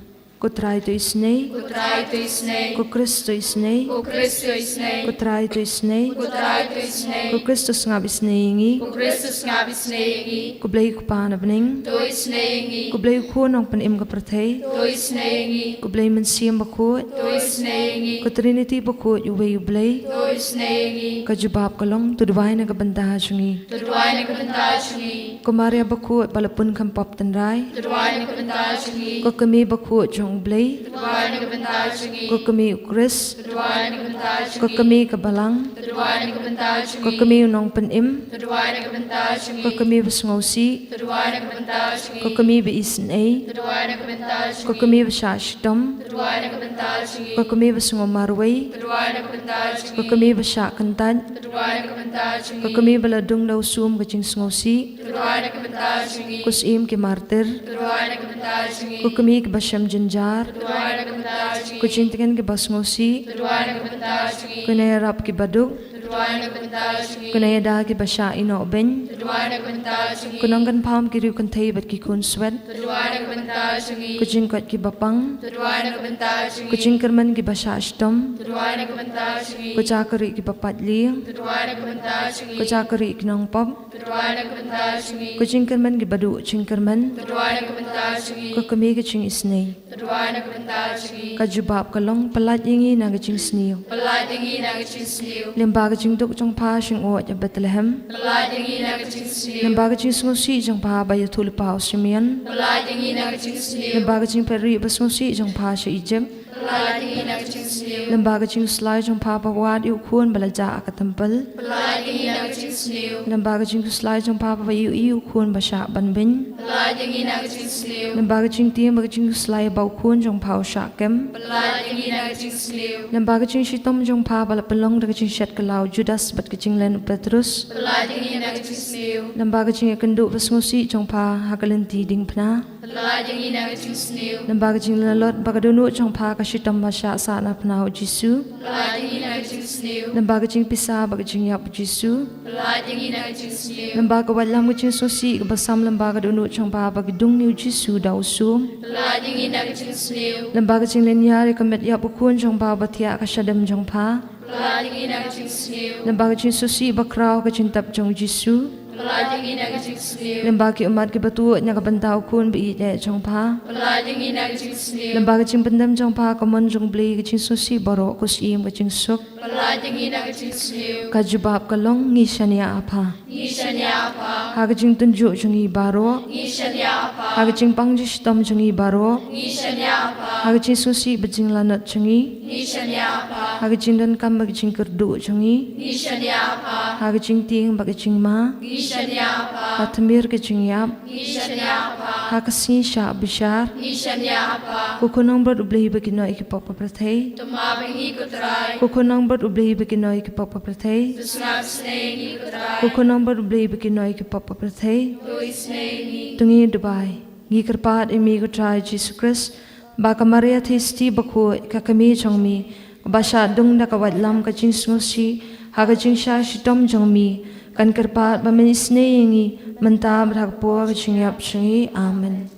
Ko Trai to isynei. Ko Trai to isynei. Ko Khrist to isynei. Ko Khrist to isynei. Ko Trai to isynei. Ko Trai to isynei. Ko Khrist to sngap isynei ïa ngi. Ko Khrist to sngap isynei ïa ngi. Ko Blei U Kpa na bneng. To isynei ïa ngi. Ko Blei U Khun nongpynim ka pyrthei. To isynei ïa ngi. Ko Blei Mynsiem Bakhuid. To isynei ïa ngi. Ko Trinity bakhuid, uwei U Blei. To isynei ïa ngi. Ka jubab ka long, to duwai na ka bynta jong ngi. To duwai na ka bynta jong ngi. Ko Maria bakhuid ba la pun kham pop tynrai. To duwai na ka bynta jong ngi. Ko kmie bakhuid jong U Blei. To duwai na ka bynta jong ngi. Ko kmie U Khrist. To duwai na ka bynta jong ngi. Ko kmie ka Balang. To duwai na ka bynta jong ngi. Ko kmie u nongpynim. To duwai na ka bynta jong ngi. Ko kmie ba sngewsih. To duwai na ka bynta jong ngi. Ko kmie ba isynei. To duwai na ka bynta jong ngi. Ko kmie ba shah shitom. To duwai na ka bynta jong ngi. Ko kmie ba sngewmarwei. To duwai na ka bynta jong ngi. Ko kmie ba shah kyntait. To duwai na ka bynta jong ngi. Ko kmie ba la dung da u sum ka jingsngewsih. To duwai na ka bynta jong ngi. Ko Syiem ki martyr. To duwai na ka bynta jong ngi. Ko kmie kiba shem jynjar. To duwai na ka bynta jong ngi. Ko jingtngen kiba sngewsih. To duwai na ka bynta jong ngi. Ko nongïarap kiba duk. To duwai na ka bynta jong ngi. Ko nongïada kiba shah ïehnoh beiñ. To duwai na ka bynta jong ngi. Ko nongkynpham ki riewkynthei bad ki khunswet. To duwai na ka bynta jong ngi. Ko jingkoit kiba pang. To duwai na ka bynta jong ngi. Ko jingkyrmen kiba shah shitom. To duwai na ka bynta jong ngi. Ko jakri kiba pait lieng. To duwai na ka bynta jong ngi. Ko jakri ki nongpop. To duwai na ka bynta jong ngi. Ko jingkyrmen kiba duh jingkyrmen. To duwai na ka bynta jong ngi. Ko kmie ka jingisynei. To duwai na ka bynta jong ngi. Ka jubab ka long, pyllait ïa ngi na ka jingsniew. Pyllait ïa ngi na ka jingsniew. Lyngba ka jingduk jong pha shyngoh ha Bethlehem. Pyllait ïa ngi na ka jingsniew. Lyngba ka jingsngewsih jong pha ba ïathuhlypa u Simeon. Pyllait ïa ngi na ka jingsniew. Lyngba ka jingpeit rieh ba sngewsih jong pha sha Egypt. Pyllait ïa ngi na ka jingsniew. Lyngba ka jingkhuslai jong pha ba wad ïa u khun ba la jah ha ka templ. Pyllait ïa ngi na ka jingsniew. Lyngba ka jingkhuslai jong pha ba ïohi ïa u khun ba shah ban beiñ. Pyllait ïa ngi na ka jingsniew. Lyngba ka jingtieng bad ka jingkhuslai ba u khun jong pha u shah kem. Pyllait ïa ngi na ka jingsniew. Lyngba ka jingshitom jong pha ba la pynlong da ka jingshet kylla u Judas bad ka jinglen u Petrus. Pyllait ïa ngi na ka jingsniew. Lyngba ka jingïakynduh ba sngewsih jong pha ha ka lynti diengphna. Pyllait ïa ngi na ka jingsniew. Lyngba ka jinglanot ba ka dohnud jong pha ka shitom ba shah sahnarphna u Jisu. Pyllait ïa ngi na ka jingsniew. Lyngba ka jingpisa bad ka jingïap u Jisu. Pyllait ïa ngi na ka jingsniew. Lyngba ka waitlam ka jingsngewsih kaba sam lyngba ka dohnud jong pha ba ka dung ïa u Jisu da u sum. Pyllait ïa ngi na ka jingsniew. Lyngba ka jinglynñiar ïa ka met ïap u khun jong pha ba thiah ha ka shadem jong pha. Pyllait ïa ngi na ka jingsniew. Lyngba ka jingsngewsih bakhraw ha ka jingtep jong u Jisu. Pyllait ïa ngi na ka jingsniew. Lyngba ki ummat kiba tuid na ka bynta u khun ba ïeit eh jong pha. Pyllait ïa ngi na ka jingsniew. Lyngba ka jingpyndem jong pha ha ka mon jong U Blei, ka jingsngewsih baroh, ko Syiem ka jingsuk. Pyllait ïa ngi na ka jingsniew. Ka jubab ka long, ngi shaniah ha pha. Ngi shaniah ha pha. Ha ka jingtynjuh jong ngi baroh. Ngi shaniah ha pha. Ha ka jingpang jingshitom jong ngi baroh. Ngi shaniah ha pha. Ha ka jingsngewsih bad jinglanot jong ngi. Ngi shaniah ha pha. Ha ka jingdonkam bad ka jingkyrduh jong ngi. Ngi shaniah ha pha. Ha ka jingtieng bad ka jingma. Ngi shaniah ha pha. Ha tmier ka jingïap. Ngi shaniah ha pha. Ha ka sngi shah bishar. Ngi shaniah ha pha. Ko Khun nongbrot U Blei ba kynnoh ïa ki pop ka pyrthei. To map ïa ngi ko Trai. Ko Khun nongbrot U Blei ba kynnoh ïa ki pop ka pyrthei. To sngap isynei ïa ngi ko Trai. Ko Khun nongbrot U Blei ba kynnoh ïa ki pop ka pyrthei. To isynei ïa ngi. To ngin duwai. Ngi kyrpad ïa me ko Trai Jisu Khrist, ba ka Maria Theisotti bakhuid, ka kmie jong me, kaba shah dung da ka waitlam ka jingsngewsih ha ka jingshah shitom jong me, kan kyrpad ba men isynei ïa ngi mynta bad ha ka por ka jingïap jong ngi. Amen.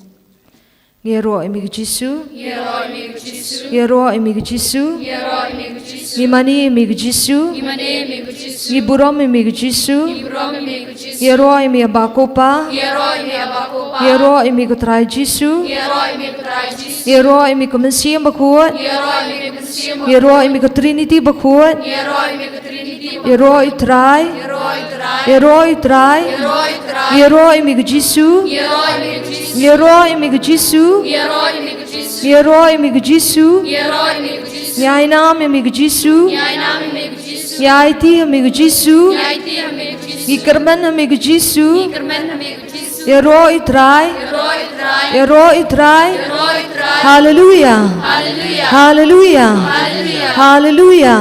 Ngi ïaroh ïa me ko Jisu. Ngi ïaroh ïa me ko Jisu. Ngi ïaroh ïa me ko Jisu. Ngi ïaroh ïa me ko Jisu. Ngi mane ïa me ko Jisu. Ngi mane ïa me ko Jisu. Ngi burom ïa me ko Jisu. Ngi burom ïa me ko Jisu. Ngi ïaroh ïa me Aba ko Pa. Ngi ïaroh ïa me Aba ko Pa. Ngi ïaroh ïa me ko Trai Jisu. Ngi ïaroh ïa me ko Trai Jisu. Ngi ïaroh ïa me ko Mynsiem Bakhuid. Ngi ïaroh ïa me ko Mynsiem Bakhuid. Ngi ïaroh ïa me ko Trinity Bakhuid. Ngi ïaroh ïa me ko Trinity Bakhuid. Ïaroh ïa u Trai. Ïaroh ïa u Trai. Ïaroh ïa u Trai. Ïaroh ïa u Trai. Ngi ïaroh ïa me ko Jisu. Ngi ïaroh ïa me ko Jisu. Ngi ïaroh ïa me ko Jisu. Ngi ïaroh ïa me ko Jisu. Ngi ïaroh ïa me ko Jisu. Ngi ïainam ïa me ko Jisu. Ngi ïainam ïa me ko Jisu. Ngi aiti ïa me ko Jisu. Ngi aiti ïa me ko Jisu. Ngi kyrmen ïa me ko Jisu. Ngi kyrmen ïa me ko Jisu. Ïaroh ïa u Trai. Ïaroh ïa u Trai. Ïaroh ïa u Trai. Haleluia. Haleluia. Haleluia. Haleluia.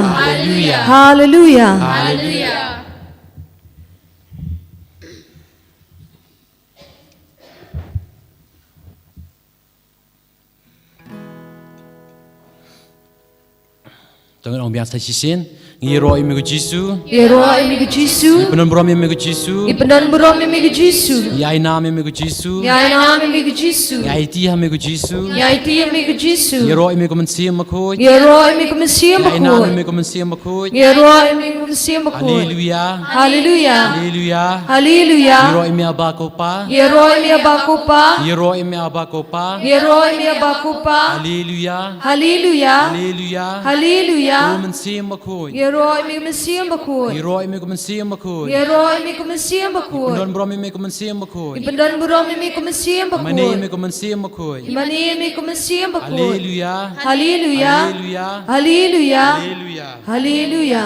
To ngin ong biang sa shisien. Ngi ïaroh ïa me ko Jisu. Ïaroh ïa me ko Jisu. Ngi pyndon burom ïa me ko Jisu. Ngi pyndon burom ïa me ko Jisu. Ngi ai nam ïa me ko Jisu. Ngi ai nam ïa me ko Jisu. Ngi aiti ha me ko Jisu. Ngi aiti ha me ko Jisu. Ngi ïaroh ïa me ko Mynsiem Bakhuid. Ngi ïaroh ïa me ko Mynsiem Bakhuid. Ngi ai nam ïa me ko Mynsiem Bakhuid. Ngi ïaroh ïa me ko Mynsiem Bakhuid. Haleluia. Haleluia. Haleluia. Haleluia. Ngi ïaroh ïa me Aba ko Pa. Ngi ïaroh ïa me Aba ko Pa. Ngi ïaroh ïa me Aba ko Pa. Ngi ïaroh ïa me Aba ko Pa. Haleluia. Haleluia. Haleluia. Haleluia. Ko Mynsiem Bakhuid. Ïaroh ïa me ko Mynsiem Bakhuid. Ïaroh ïa me ko Mynsiem Bakhuid. Ïaroh ïa me ko Mynsiem Bakhuid. Pyndon burom ïa me ko Mynsiem Bakhuid. Pyndon burom ïa me ko Mynsiem Bakhuid. Mane ïa me ko Mynsiem Bakhuid. Mane ïa me ko Mynsiem Bakhuid. Haleluia. Haleluia. Haleluia. Haleluia. Haleluia. Haleluia.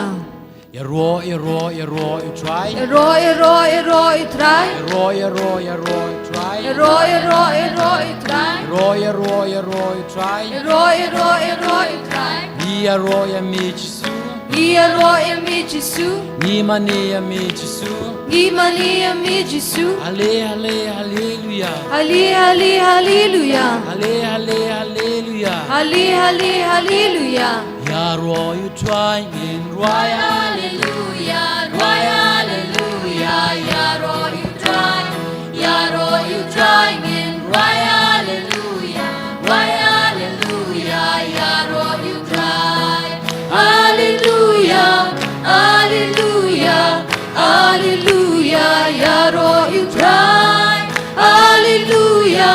Ïaroh, ïaroh, ïaroh ïa u Trai. Ïaroh, ïaroh, ïaroh ïa u Trai. Ïaroh, ïaroh, ïaroh ïa u Trai. Ïaroh, ïaroh, ïaroh ïa u Trai. Ïaroh, ïaroh, ïaroh ïa u Trai. Ïaroh, ïaroh, ïaroh ïa u Trai. Ngi ïaroh ïa me Jisu. Ngi ïaroh ïa me Jisu. Ngi mane ïa me Jisu. Ngi mane ïa me Jisu. Hale, hale, haleluia. Hale, hale, haleluia. Hale, hale, haleluia. Hale, hale, haleluia. Ïaroh ïa u Trai ngin rwai haleluia, rwai haleluia. Ïaroh ïa u Trai, ïaroh ïa u Trai ngin rwai haleluia, rwai haleluia. Ïaroh ïa u Trai, haleluia, haleluia, haleluia. Ïaroh ïa u Trai, haleluia,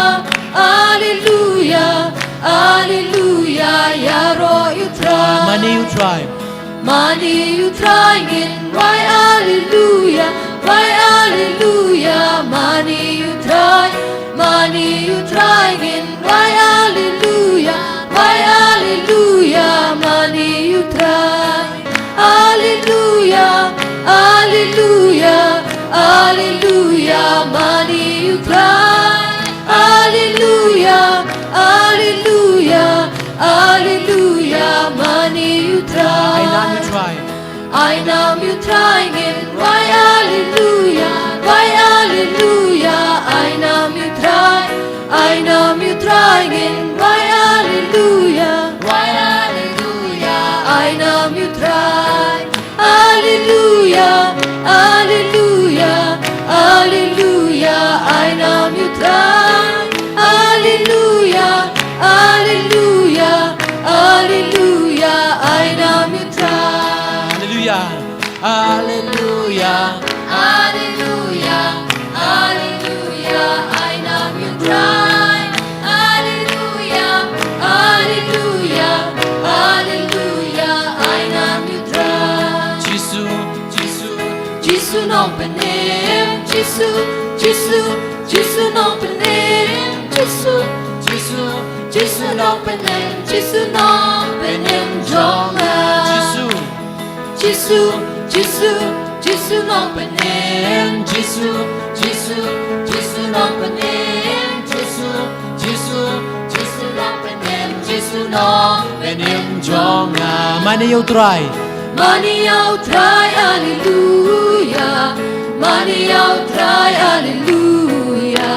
haleluia, haleluia. Ïaroh ïa u Trai. Mane ïa u Trai. Mane ïa u Trai ngin rwai haleluia, rwai haleluia. Mane ïa u Trai, mane ïa u Trai ngin rwai haleluia, rwai haleluia. Mane ïa u Trai. Haleluia, haleluia, haleluia. Mane ïa u Trai. Haleluia, haleluia, haleluia. Mane ïa u Trai. Ai nam ïa u Trai. Ai nam ïa u Trai ngin rwai haleluia, rwai haleluia. Ai nam ïa u Trai. Ai nam ïa u Trai ngin rwai haleluia, rwai haleluia. Ai nam ïa u Trai. Haleluia, haleluia, haleluia. Ai nam ïa u Trai. Haleluia, haleluia, haleluia. Ai nam ïa u Trai. Haleluia. Haleluia. Haleluia. Haleluia. Ai nam ïa u Trai. Haleluia. Haleluia. Haleluia. Ai nam ïa u Trai. Jisu, Jisu, Jisu nongpynim. Jisu, Jisu, Jisu nongpynim. Jisu, Jisu, Jisu nongpynim. Jisu nongpynim jong nga. Jisu. Jisu, Jisu, Jisu nongpynim. Jisu, Jisu, Jisu nongpynim. Jisu, Jisu, Jisu nongpynim. Jisu nongpynim jong nga. Mane ïa u Trai. Mane ïa u Trai, haleluia. Mane ïa u Trai, haleluia.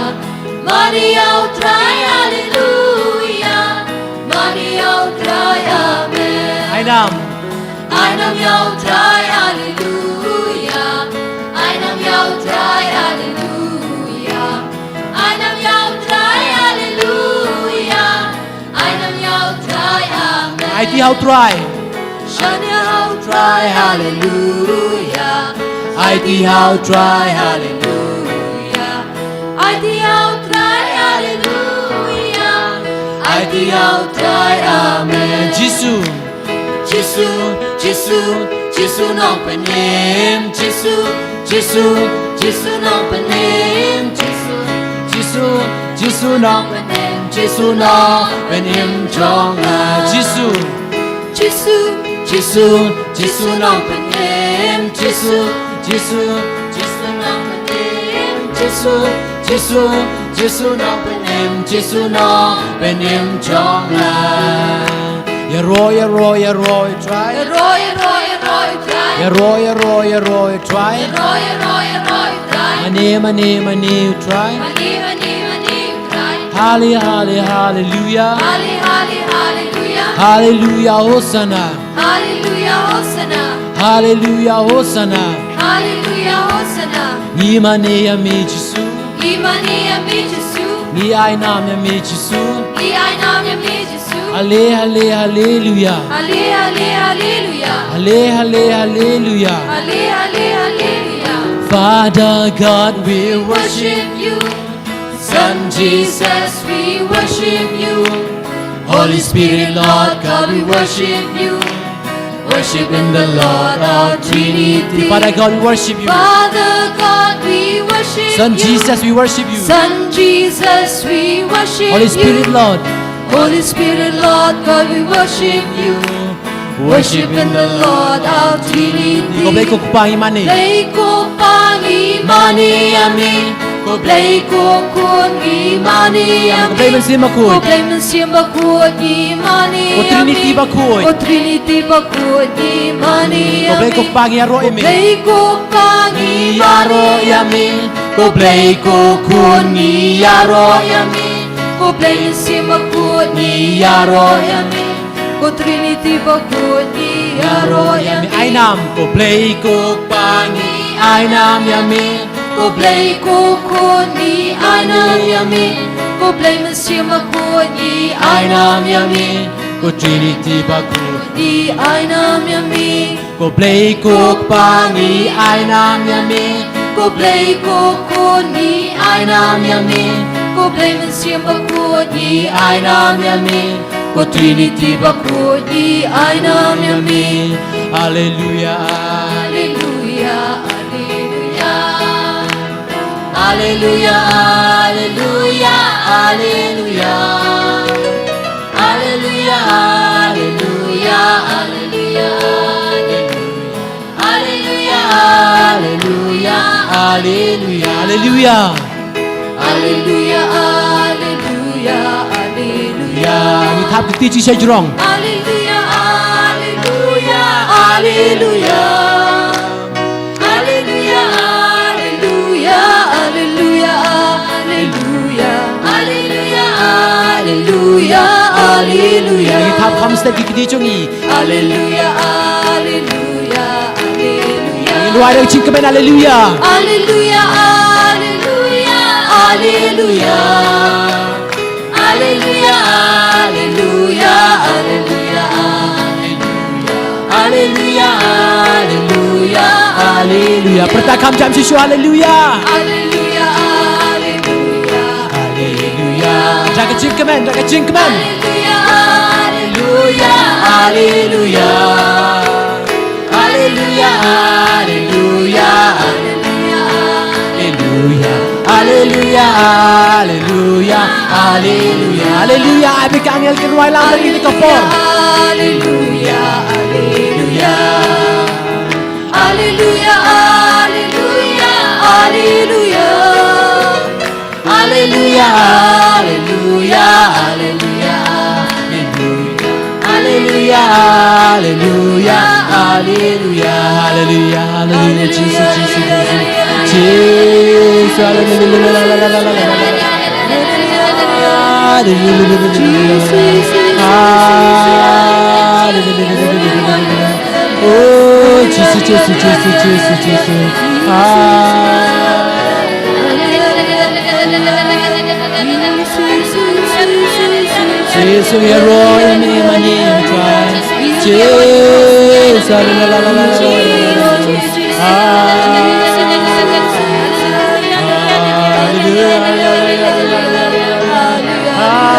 Mane ïa u Trai, haleluia. Mane ïa u Trai, amen. Ai nam. Ai nam ïa u Trai, haleluia. Ai nam ïa u Trai, haleluia. Ai nam ïa u Trai, haleluia. Ai nam ïa u Trai, amen. Aiti ha u Trai. Shaniah ha u Trai, haleluia. Aiti ha u Trai, haleluia. Aiti ha u Trai, haleluia. Aiti ha u Trai, amen. Jisu. Jisu, Jisu, Jisu nongpynim. Jisu, Jisu, Jisu nongpynim. Jisu, Jisu, Jisu nongpynim. Jisu nongpynim jong nga. Jisu. Jisu, Jisu, Jisu nongpynim. Jisu, Jisu, Jisu nongpynim. Jisu, Jisu, Jisu nongpynim. Jisu nongpynim jong nga. Ïaroh, ïaroh, ïaroh, Trai. Ïaroh, ïaroh, ïaroh, Trai. Ïaroh, ïaroh, ïaroh, Trai. Ïaroh, ïaroh, ïaroh, Trai. Mane, mane, mane, Trai. Mane, mane, mane, Trai. Halle-, halle-, hallelujah. Halle-, halle-, hallelujah. Hallelujah, Hosanna. Hallelujah, Hosanna. Hallelujah, Hosanna. Hallelujah, Hosanna. Ngi mane ïa me Jisu. Ngi mane ïa me Jisu. Ngi ai nam ïa me Jisu. Ngi ai nam ïa me Jisu. Halle, halle, hallelujah. Halle, halle, hallelujah. Halle, halle, hallelujah. Halle, halle, hallelujah. Father God, we worship you. Son Jesus, we worship you. Holy Spirit, Lord God, we worship you. Worship in the Lord, our Trinity. Father God, we worship you. Father God, we worship Son you. Jesus, we worship you. Son Jesus, we worship Holy Spirit, you. Lord. Holy Spirit, Lord God, we worship you. Worship in the Lord, our Trinity. Ko Blei ko Kpa ngi mane. Blei ko Kpa ngi mane ïa me. Ko Blei ko Khun ngi mane ïa me. Ko Blei Mynsiem Bakhuid. Ko Blei Mynsiem Bakhuid ngi mane ïa me. Ko Trinity Bakhuid. Ko Trinity Bakhuid ngi mane ïa me. Ko Blei ko Kpa ngi ïaroh ïa me. Ko Blei ko Kpa ngi ïaroh ïa me. Ko Blei ko Khun ngi ïaroh ïa me. Ko Blei Mynsiem Bakhuid ngi ïaroh ïa me. Ko Trinity Bakhuid ngi ïaroh ïa me. Ai nam. Ko Blei ko Kpa ngi ai nam ïa me. Ko Blei ko Khun ngi ai nam ïa me. Ko Blei Mynsiem Bakhuid ngi ai nam ïa me. Ko Trinity Bakhuid ngi ai nam ïa me. Ko Blei ko Kpa ngi ai nam ïa me. Ko Blei ko Khun ngi ai nam ïa me. Ko Blei Mynsiem Bakhuid ngi ai nam ïa me. Ko Trinity Bakhuid ngi ai nam ïa me. Hallelujah. Hallelujah, hallelujah. Hallelujah, hallelujah, hallelujah. Hallelujah, hallelujah, hallelujah, hallelujah. Hallelujah, hallelujah, hallelujah. Hallelujah, hallelujah, hallelujah. Hallelujah, hallelujah, hallelujah. Ngi thap kti shi sha jrong. Hallelujah, hallelujah, hallelujah. Hallelujah, hallelujah, hallelujah, hallelujah. Hallelujah, hallelujah, hallelujah, hallelujah. Ngi thap kham step ki kti jong ngi. Hallelujah, hallelujah, hallelujah. Ngi duwai da ka jingkmen hallelujah. Hallelujah, hallelujah, hallelujah. Hallelujah, hallelujah, hallelujah, hallelujah. Hallelujah, hallelujah, hallelujah. Pyrta kham jam shisha, hallelujah. Hallelujah, hallelujah, hallelujah. Da ka jingkmen, da ka jingkmen. Hallelujah, hallelujah, hallelujah. Hallelujah, hallelujah, hallelujah, hallelujah. Hallelujah, hallelujah, hallelujah. Hallelujah, ai beit ki angel kin rwai lang ha kane ka por. Hallelujah, hallelujah. Hallelujah, hallelujah, hallelujah. Hallelujah, hallelujah, hallelujah, hallelujah. Hallelujah, hallelujah, hallelujah, hallelujah, hallelujah, Jesus, Jesus, Jesus, Jesus, hallelujah, hallelujah, Jesus, hallelujah, oh, Jesus, Jesus, Jesus, Jesus, Jesus, ah. Jisu ïaroh ïa me mane Trai. Jisu la la la la la. Ah. Hallelujah. Ah.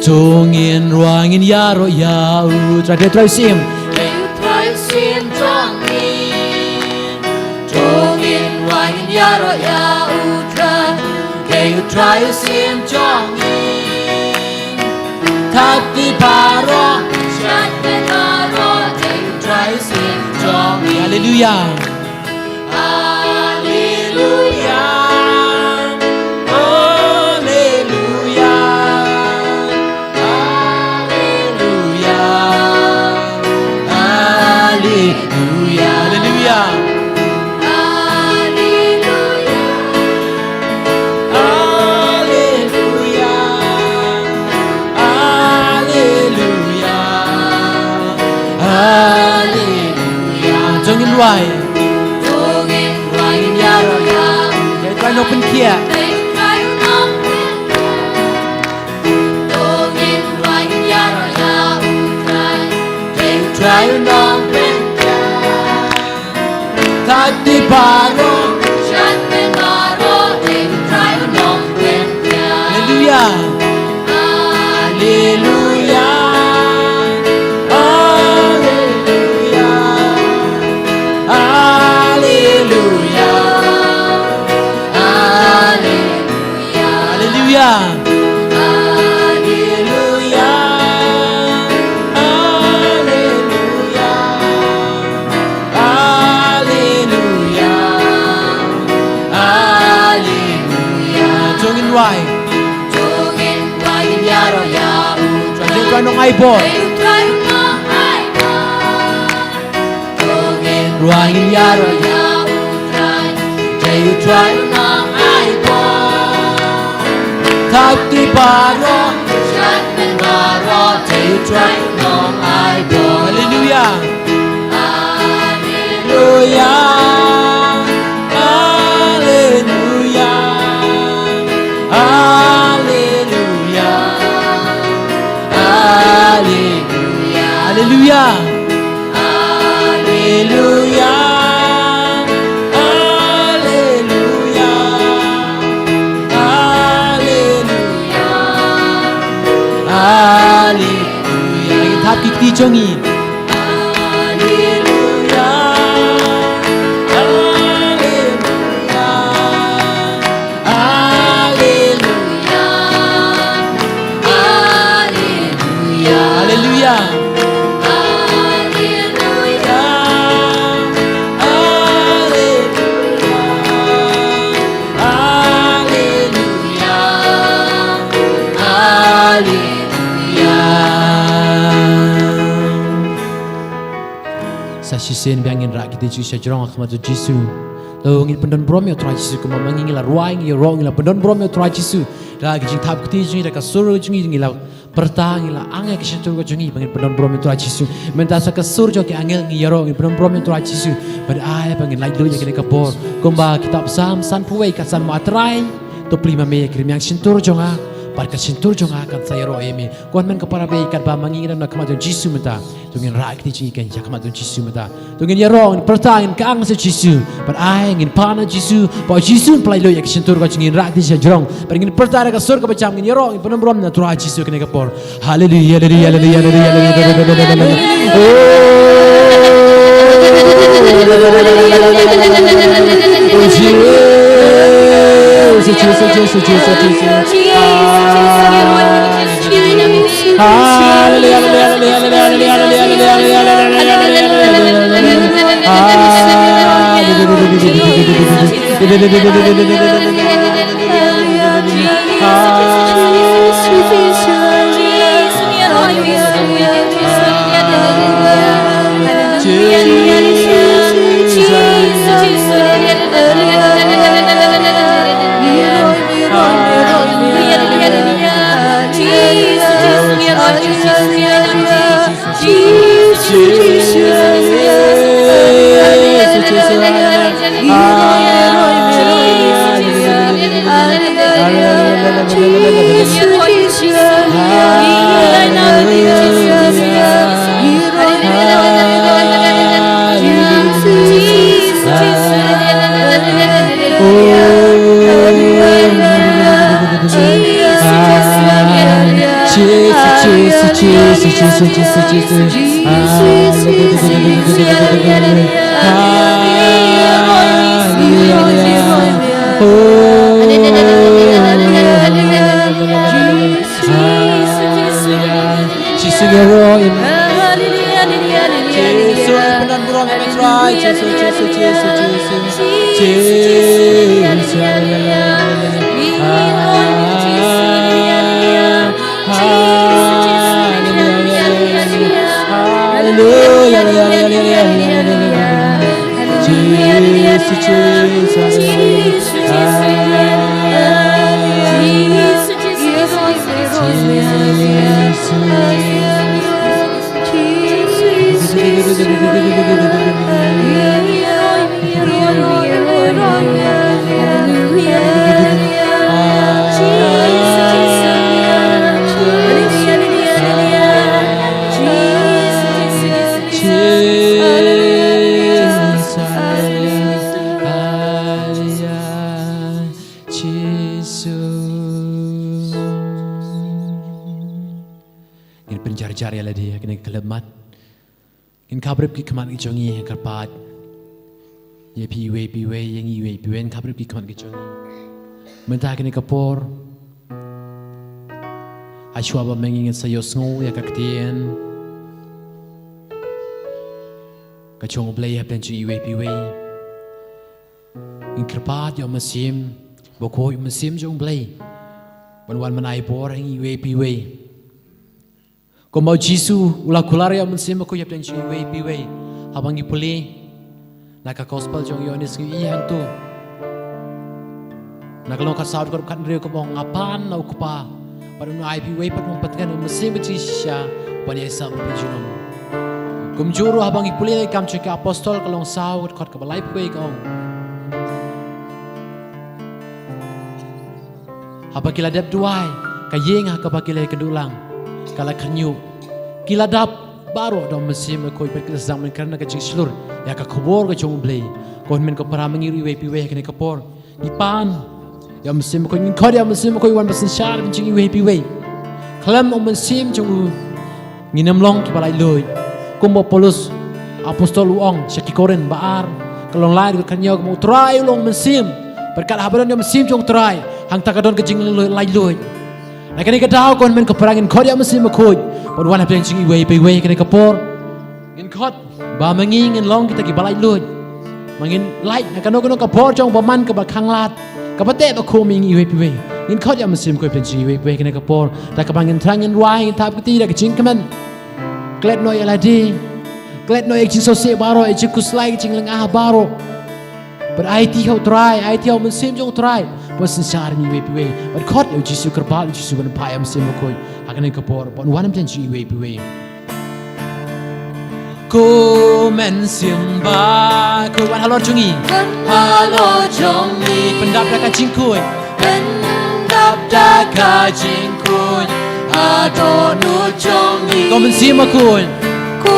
To ngin rwai ngin ïaroh ïa u Trai, Trai u Syiem. Trai u Syiem jong ngi. To ngin rwai ngin ïaroh ïa u Trai. Trai u Syiem jong ngi. Thad ïa baroh, shad ïa baroh, Trai u Syiem jong ngi. Haleluia. Haleluia. Haleluia. Haleluia. Haleluia. Haleluia. Haleluia. Haleluia. Haleluia. To ngin rwai. To ngin rwai ngin ïaroh ïa u Trai nongpynkhiah. To ngin rwai ngin ïaroh ïa u Trai. Trai u nongpynkhiah. Thad ïa baroh, shad ïa baroh, Trai u nongpynkhiah. Haleluia. Haleluia. Haleluia. Haleluia. Haleluia. Haleluia. Haleluia. Haleluia. Haleluia. Haleluia. To ngin rwai. To ngin rwai ngin ïaroh ïa u Trai. Trai u nongai bor. Trai u nongai bor. To ngin rwai ngin ïaroh ïa u Trai. Trai u Trai u nongai bor. Thad ïa baroh. Shad ïa baroh. Trai u Trai u nongai bor. Haleluia. Haleluia. Haleluia. Haleluia. Haleluia. Haleluia. Haleluia. Haleluia. Haleluia. Haleluia. Ngin thap ki kti jong ngi. Haleluia. Haleluia. Haleluia. Haleluia. Haleluia. Haleluia. Haleluia. Haleluia. Haleluia. Sa shisien biang ngin rah kti jong ngi sha jrong ha khmat u Jisu. To ngin pyndon burom ïa u Trai Jisu, kumba ma ngi ngi la rwai, ngi ïaroh, ngi la pyndon burom ïa u Trai Jisu. Da ki jingthap kti jong ngi, da ka sur jong ngi, ngi la pyrta, ngi la ang ïa ka shyntur ka jong ngi ba ngin pyndon burom ïa u Trai Jisu. Mynta sa ka sur jong ki angel ngi ïaroh, ngin pyndon burom ïa u Trai Jisu. Bad ai ba ngin laitluid ïa kane ka por. Kumba kitab Salm sanphew wei ka san, ma Trai, to plie ma me ïa ki rmiang shyntur jong nga, bad ka shyntur jong nga kan sa ïaroh ïa me. Ko hynmen ko para baieit, katba ma ngi ngi don ha khmat jong u Jisu mynta, to ngin rah kti jong ngi kein sha khmat jong u Jisu mynta. To ngin ïaroh, ngin pyrta, ngin kyang sha u Jisu. Bad ai ngin pan na u Jisu, ba u Jisu un pynlait lut ïa ka shyntur ka jong ngi. Ngin rah kti sha jrong. Bad ngin pyrta da ka sur kaba jam, ngin ïaroh, ngin pyndon burom na u Trai Jisu kane ka por. Haleluia, haleluia, haleluia, haleluia, haleluia. Oh, Jisu, Jisu, Jisu, Jisu. Haleluia, haleluia, haleluia. Jisu ngi ïaroh ïa me. Jisu ngi pynban burom ïa me Trai. Jisu, Jisu, Jisu, Jisu. Jisu, Jisu, Jisu. Haleluya. Haleluya. Haleluya. Haleluya. Haleluya. Haleluya. Jisu, Jisu, Jisu. Haleluya. Jisu, Jisu, Jisu. Ngin pynjarjar ïa lade ha kane ka khyllipmat. Ngin khaprip ki khmat ki jong ngi ha kyrpad ïa phi iwei pa iwei, ïa ngi iwei pa iwei, ngin khaprip ki khmat ki jong ngi. Mynta ha kane ka por, ha shuwa ba ma ngi ngin sa ïohsngew ïa ka ktien ka jong U Blei hapdeng jong ngi iwei pa iwei, ngin kyrpad ïa U Mynsiem Bakhuid, U Mynsiem jong U Blei, ban wan ban ai bor ha ngi iwei pa iwei. Kumba U Jisu u la kular ïa U Mynsiem Bakhuid hapdeng jong ngi iwei pa iwei. Haba ngi pule na ka Gospel jong u Ïoannis ngi ïohi hangto, na ka lynnong khatsaw dkhot khathynriew ka ong, "Nga pan na U Kpa bad un ai ïa phi uwei pat u nongpyntngen, U Mynsiem ba jingshisha, ban ïaisah bad pynjulor." Kumjuh ruh haba ngi pule na Ki Kam jong ki Apostol ka lynnong saw dkhot kaba laiphew wei ka ong, haba ki la dep duwai, ka ïing ha kaba ki la ïakynduh lang ka la khynñiuh. Ki la dap baroh da U Mynsiem Bakhuid bad ki la sdang ban kren da ka jingshlur ïa ka khubor ka jong U Blei. Ko hynmen ko para, ma ngi ruh iwei pa iwei ha kane ka por ngi pan ïa U Mynsiem Bakhuid, ngin khot ïa U Mynsiem Bakhuid wan ban synshar bynta jong ngi iwei pa iwei. Khlem U Mynsiem jong u ngin ym long kiba laitluid. Kumba u Paulus Apostol u ong sha ki Korinth ba ar, ka lynnong lai dkhot khathynñiew ka ong, "U Trai u long Mynsiem, bad kat haba don ïa U Mynsiem jong U Trai, hangta ka don ka jinglaitluid." Na kane ka daw ko hynmen ko para, ngin khot ïa U Mynsiem Bakhuid ban wan hapdeng jong ngi iwei pa iwei ha kane ka por. Ngin khot ba ma ngi ngin long kita kiba laitluid, ba ngin lait na kano kano ka bor jong u bymman kaba khanglad, kaba teh ba khum ïa ngi iwei pa iwei. Ngin khot ïa U Mynsiem Bakhuid hapdeng jong ngi iwei pa iwei ha kane ka por. Da kaba ngin thrang, ngin duwai, ngin thap kti da ka jingkmen. Klet noh ïa lade, klet noh ïa ka jingsngewsih baroh, ïa ka jingkhuslai, ka jinglyngngoh baroh. Bad aiti ha U Trai, aiti ha U Mynsiem jong U Trai ban synshar ïa ngi iwei pa iwei. Bad khot ïa U Jisu, kyrpad ïa U Jisu ban phah ïa U Mynsiem Bakhuid ha kane ka por ban wan hapdeng jong ngi iwei pa iwei. Ko Mynsiem Bakhuid, wan halor jong ngi. Wan halor jong ngi. Pyndap da ka jingkhuid. Pyndap da ka jingkhuid ha dohnud jong ngi. Ko Mynsiem Bakhuid. Ko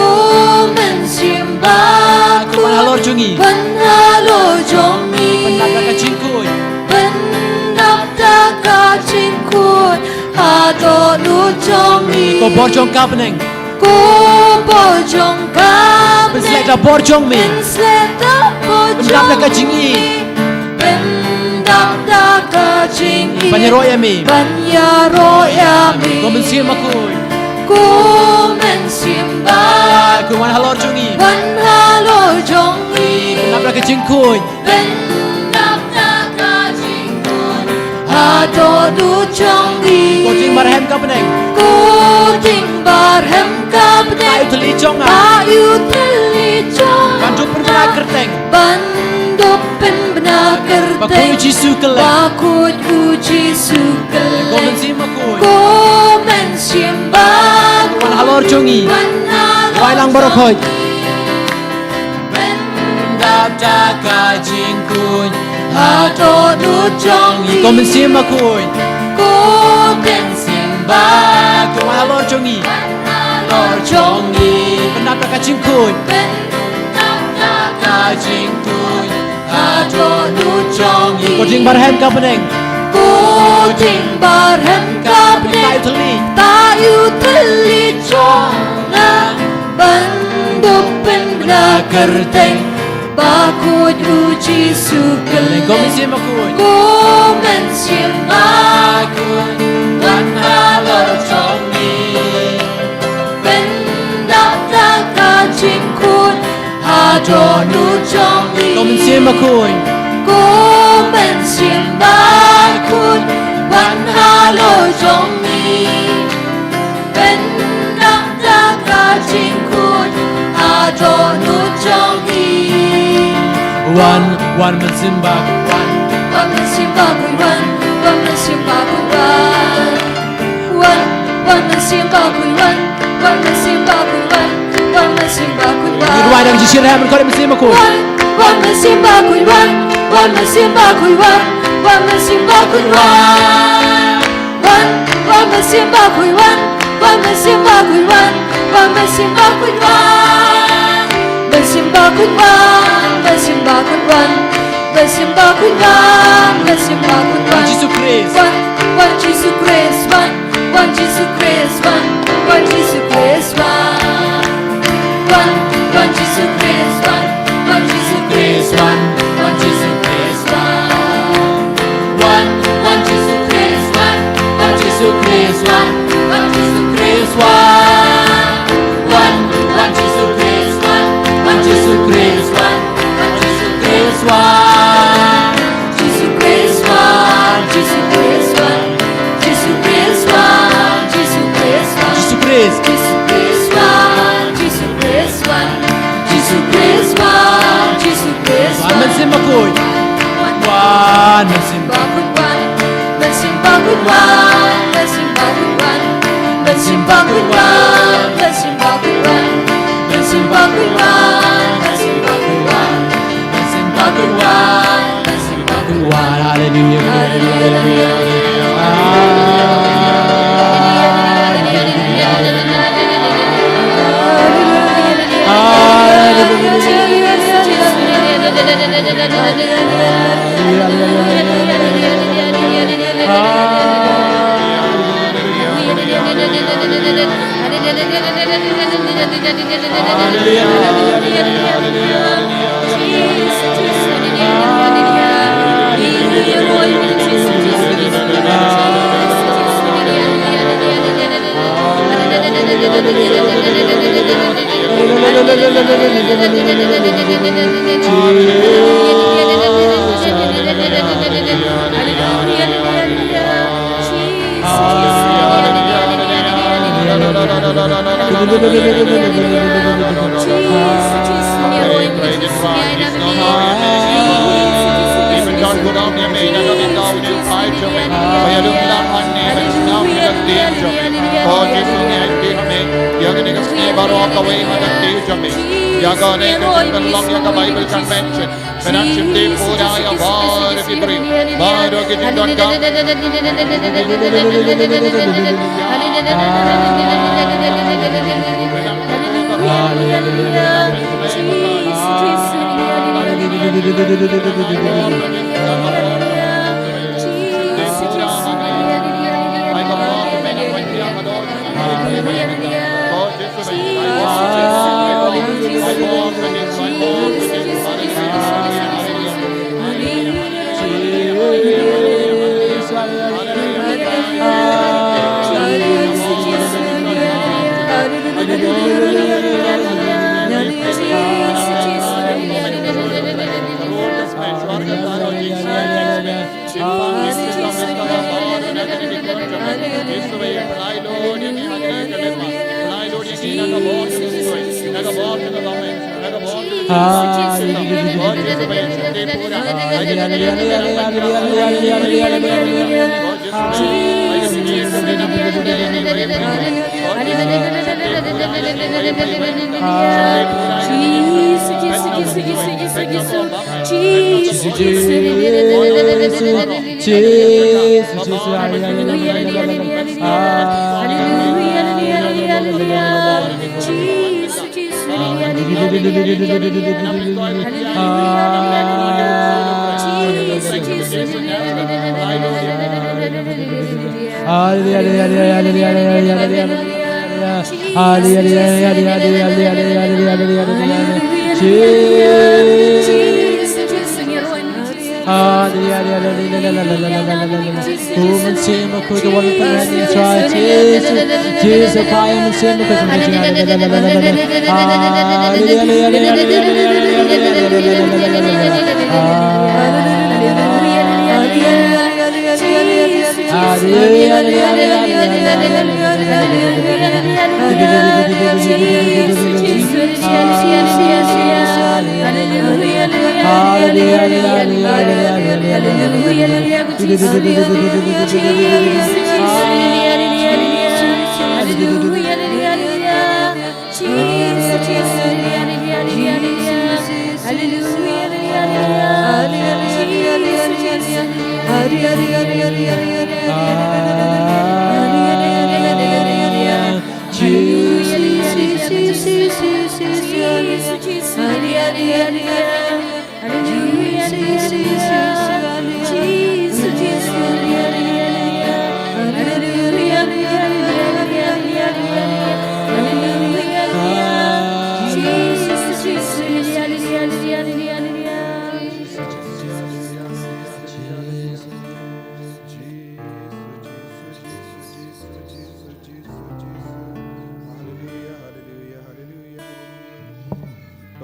Mynsiem Bakhuid. Wan halor jong ngi. Wan halor jong ngi. Pyndap da ka jingkhuid. Pyndap da ka jingkhuid ha dohnud jong ngi. Ko bor jong ka bneng. Ko bor jong ka bneng. Pynsleh da bor jong me. Pynsleh da bor jong me. Pyndap da ka jingïeit. Pyndap da ka jingïeit. Ban ïaroh ïa me. Ban ïaroh ïa me. Ko Mynsiem Bakhuid. Ko Mynsiem Bakhuid. Ko wan halor jong ngi. Wan halor jong ngi. Pyndap da ka jingkhuid. Pyndap da ka jingkhuid ha dohnud jong ngi. Ko ding barhem ka bneng. Ko ding barhem ka bneng. Ai u thylliej jong nga. Ai u thylliej jong nga. Ban dup pynbna kyrteng. Ban dup pynbna kyrteng. Bakhuid U Jisu kylleng. Bakhuid U Jisu kylleng. Ko Mynsiem Bakhuid. Ko Mynsiem Bakhuid. jong ngi. Wai lang baroh khoit. Pyndap da ka jingkhuid ha dohnud jong ngi. Ko Mynsiem Bakhuid. Ko Mynsiem Bakhuid. Wan halor jong ngi. Wan halor jong ngi. Pyndap da ka jingkhuid. Pyndap da ka jingkhuid ha dohnud jong ngi. Ko Jingbyrhem ka bneng. Ko Jingbyrhem ka bneng. Tah ïa u thylli. Tah ïa u thylli jong nga ban dup pynbna kyrteng bakhuid u Jisu Khrist. Ko Mynsiem Bakhuid. Ko Mynsiem Bakhuid. Wan halor jong ngi. Pyndap da ka jingkhuid ha dohnud jong ngi. Ko Mynsiem Bakhuid. Ko Mynsiem Bakhuid. Wan halor jong ngi. Pyndap da ka jingkhuid ha dohnud jong ngi. Wan, wan Mynsiem Bakhuid wan. Wan Mynsiem Bakhuid wan. Wan Mynsiem Bakhuid wan. Wan, wan Mynsiem Bakhuid wan. Wan Mynsiem Bakhuid wan. Wan Mynsiem Bakhuid wan. Ngi duwai dang shisha, wan ko Mynsiem Bakhuid. Wan, wan Mynsiem Bakhuid wan. Wan Mynsiem Bakhuid wan. Wan Mynsiem Bakhuid wan. Wan, wan Mynsiem Bakhuid wan. Wan Mynsiem Bakhuid wan. Wan Mynsiem Bakhuid wan. Mynsiem Bakhuid wan. Mynsiem Bakhuid wan. Mynsiem Bakhuid wan. Mynsiem Bakhuid wan. Jisu Khrist. Wan, wan Jisu Khrist wan. Wan Jisu Khrist wan. Wan Jisu Khrist wan. Wan, wan Jisu Khrist wan. Wan Jisu Khrist wan. Wan Jisu Khrist wan. Wan, wan Jisu Khrist wan. Wan Jisu Khrist wan. Wan Jisu Khrist wan. Wan, wan Jisu Khrist wan. Wan Jisu Khrist wan. Wan Jisu Khrist wan. Jisu Khrist wan. Jisu Khrist wan. Jisu Khrist wan. Jisu Khrist wan. Jisu Khrist. Jisu Khrist wan. Jisu Khrist wan. Jisu Khrist wan. Jisu Khrist wan. Wan Mynsiem Bakhuid. Wan Mynsiem Bakhuid wan. Mynsiem Bakhuid wan. Mynsiem Bakhuid wan. Mynsiem Bakhuid wan. Mynsiem Bakhuid wan. Mynsiem Bakhuid wan. Mynsiem Bakhuid wan. Mynsiem Bakhuid wan. Mynsiem Bakhuid wan. Haleluya. Haleluya. Ïa kane ka jingpynlong ïa ka Bible Convention. Mynta shim te pura ïa baroh ki briew, baroh ki jingdonkam.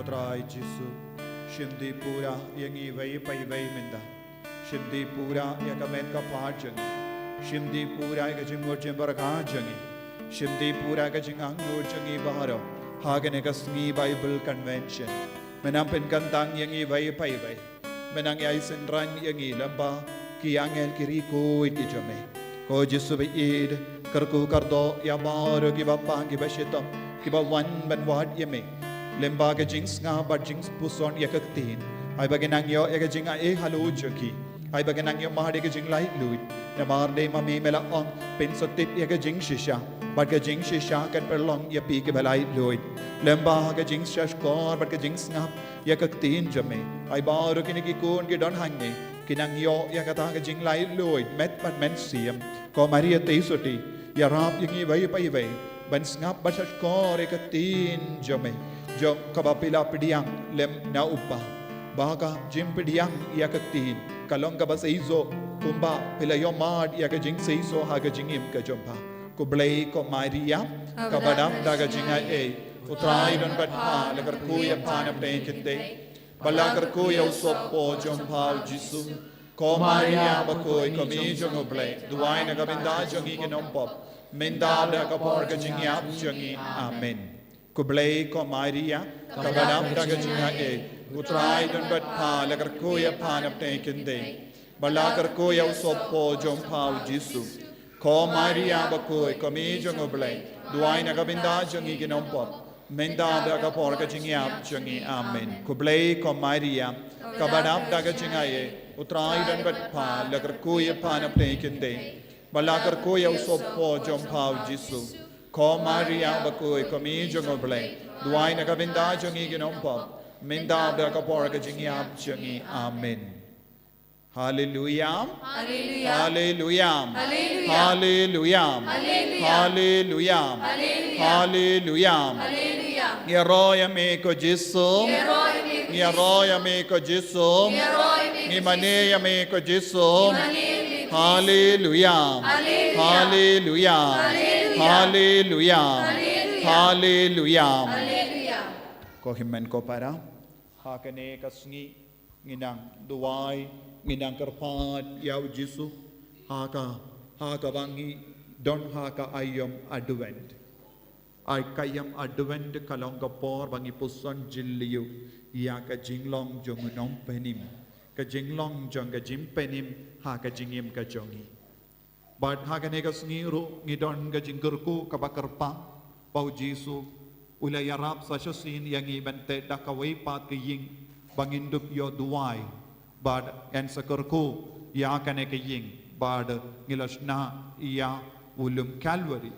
Ko Trai Jisu, shim dih pura ïa ngi iwei pa iwei mynta. Shim dih pura ïa ka met ka phad jong ngi. Shim dih pura ïa ka jingmut jingpyrkhat jong ngi. Shim dih pura ïa ka jingangnud jong ngi baroh ha kane ka sngi Bible Convention. Men nang pynkyntang ïa ngi iwei pa iwei. Men nang ïai synran ïa ngi lem bad ki angel ki riewkhuid ki jong me. Ko Jisu ba ïeit, kyrkhu kyrdoh ïa baroh kiba pang kiba shitom kiba wan ban wad ïa me lem bad ka jingsngap bad jingpuson ïa ka ktien. Ai ba kin nang ïoh ïa ka jingaiei halor jong ki. Ai ba kin nang ïoh mad ïa ka jinglaitluid. Namar dei ma me me la ong, pynsngewthuh ïa ka jingshisha bad ka jingshisha kan pynlong ïa phi kiba laitluid. Lem bad ka jingshahshkor bad ka jingsngap ïa ka ktien jong me. Ai baroh kine ki khun ki don hangne kin nang ïoh ïa kata ka jinglaitluid met bad mynsiem. Ko Maria Theisotti, ïarap ïa ngi iwei pa iwei ban sngap bad shahshkor ïa ka ktien jong me, jong kaba phi la pdiang lem na u Kpa. Ba ka jingpdiang ïa ka ktien ka long kaba seisoh kumba phi la ïoh mad ïa ka jingseisoh ha ka jingim ka jong pha. Khublei ko Maria, kaba dap da ka jingaiei, U Trai don bad pha. La kyrkhu ïa pha na pdeng ki kynthei bad la kyrkhu ïa u sohpop jong pha u Jisu. Ko Maria bakhuid, ko Mei jong U Blei, duwai na ka bynta jong ngi ki nongpop, mynta bad ha ka por ka jingïap jong ngi. Amen. Khublei ko Maria, kaba dap da ka jingaiei, U Trai don bad pha. La kyrkhu ïa pha na pdeng ki kynthei bad la kyrkhu ïa u sohpop jong pha u Jisu. Ko Maria bakhuid, ko Mei jong U Blei, duwai na ka bynta jong ngi ki nongpop, mynta bad ha ka por ka jingïap jong ngi. Amen. Khublei ko Maria, kaba dap da ka jingaiei, U Trai don bad pha. La kyrkhu ïa pha na pdeng ki kynthei bad la kyrkhu ïa u sohpop jong pha u Jisu. Ko Maria bakhuid, ko Mei jong U Blei, duwai na ka bynta jong ngi ki nongpop, mynta bad ha ka por ka jingïap jong ngi. Amen. Haleluya. Haleluya. Haleluya. Haleluya. Haleluya. Haleluya. Haleluya. Haleluya. Haleluya. Ngi ïaroh ïa me ko Jisu. Ngi ïaroh ïa me ko Jisu. Ngi ïaroh ïa me ko Jisu. Ngi mane ïa me ko Jisu. Ngi mane ïa me ko Jisu. Haleluya. Haleluya. Haleluya. Haleluya. Haleluya. Haleluya. Haleluya. Haleluya. Ko hynmen ko para, ha kane ka sngi ngin nang duwai, ngin nang kyrpad ïa u Jisu ha ka, ha kaba ngi don ha ka aïom Advent. Ai ka aïom Advent ka long ka por ba ngi puson jylliew ïa ka jinglong jong u Nongpynim, ka jinglong jong ka jingpynim ha ka jingim ka jong ngi. Bad ha kane ka sngi ruh ngi don ka jingkyrkhu kaba kyrpang ba u Jisu u la ïarap sa shisien ïa ngi ban teh da kawei pat ka ïing ba ngin dup ïoh duwai. Bad ngan sa kyrkhu ïa kane ka ïing bad ngi la shna ïa u lum Calvary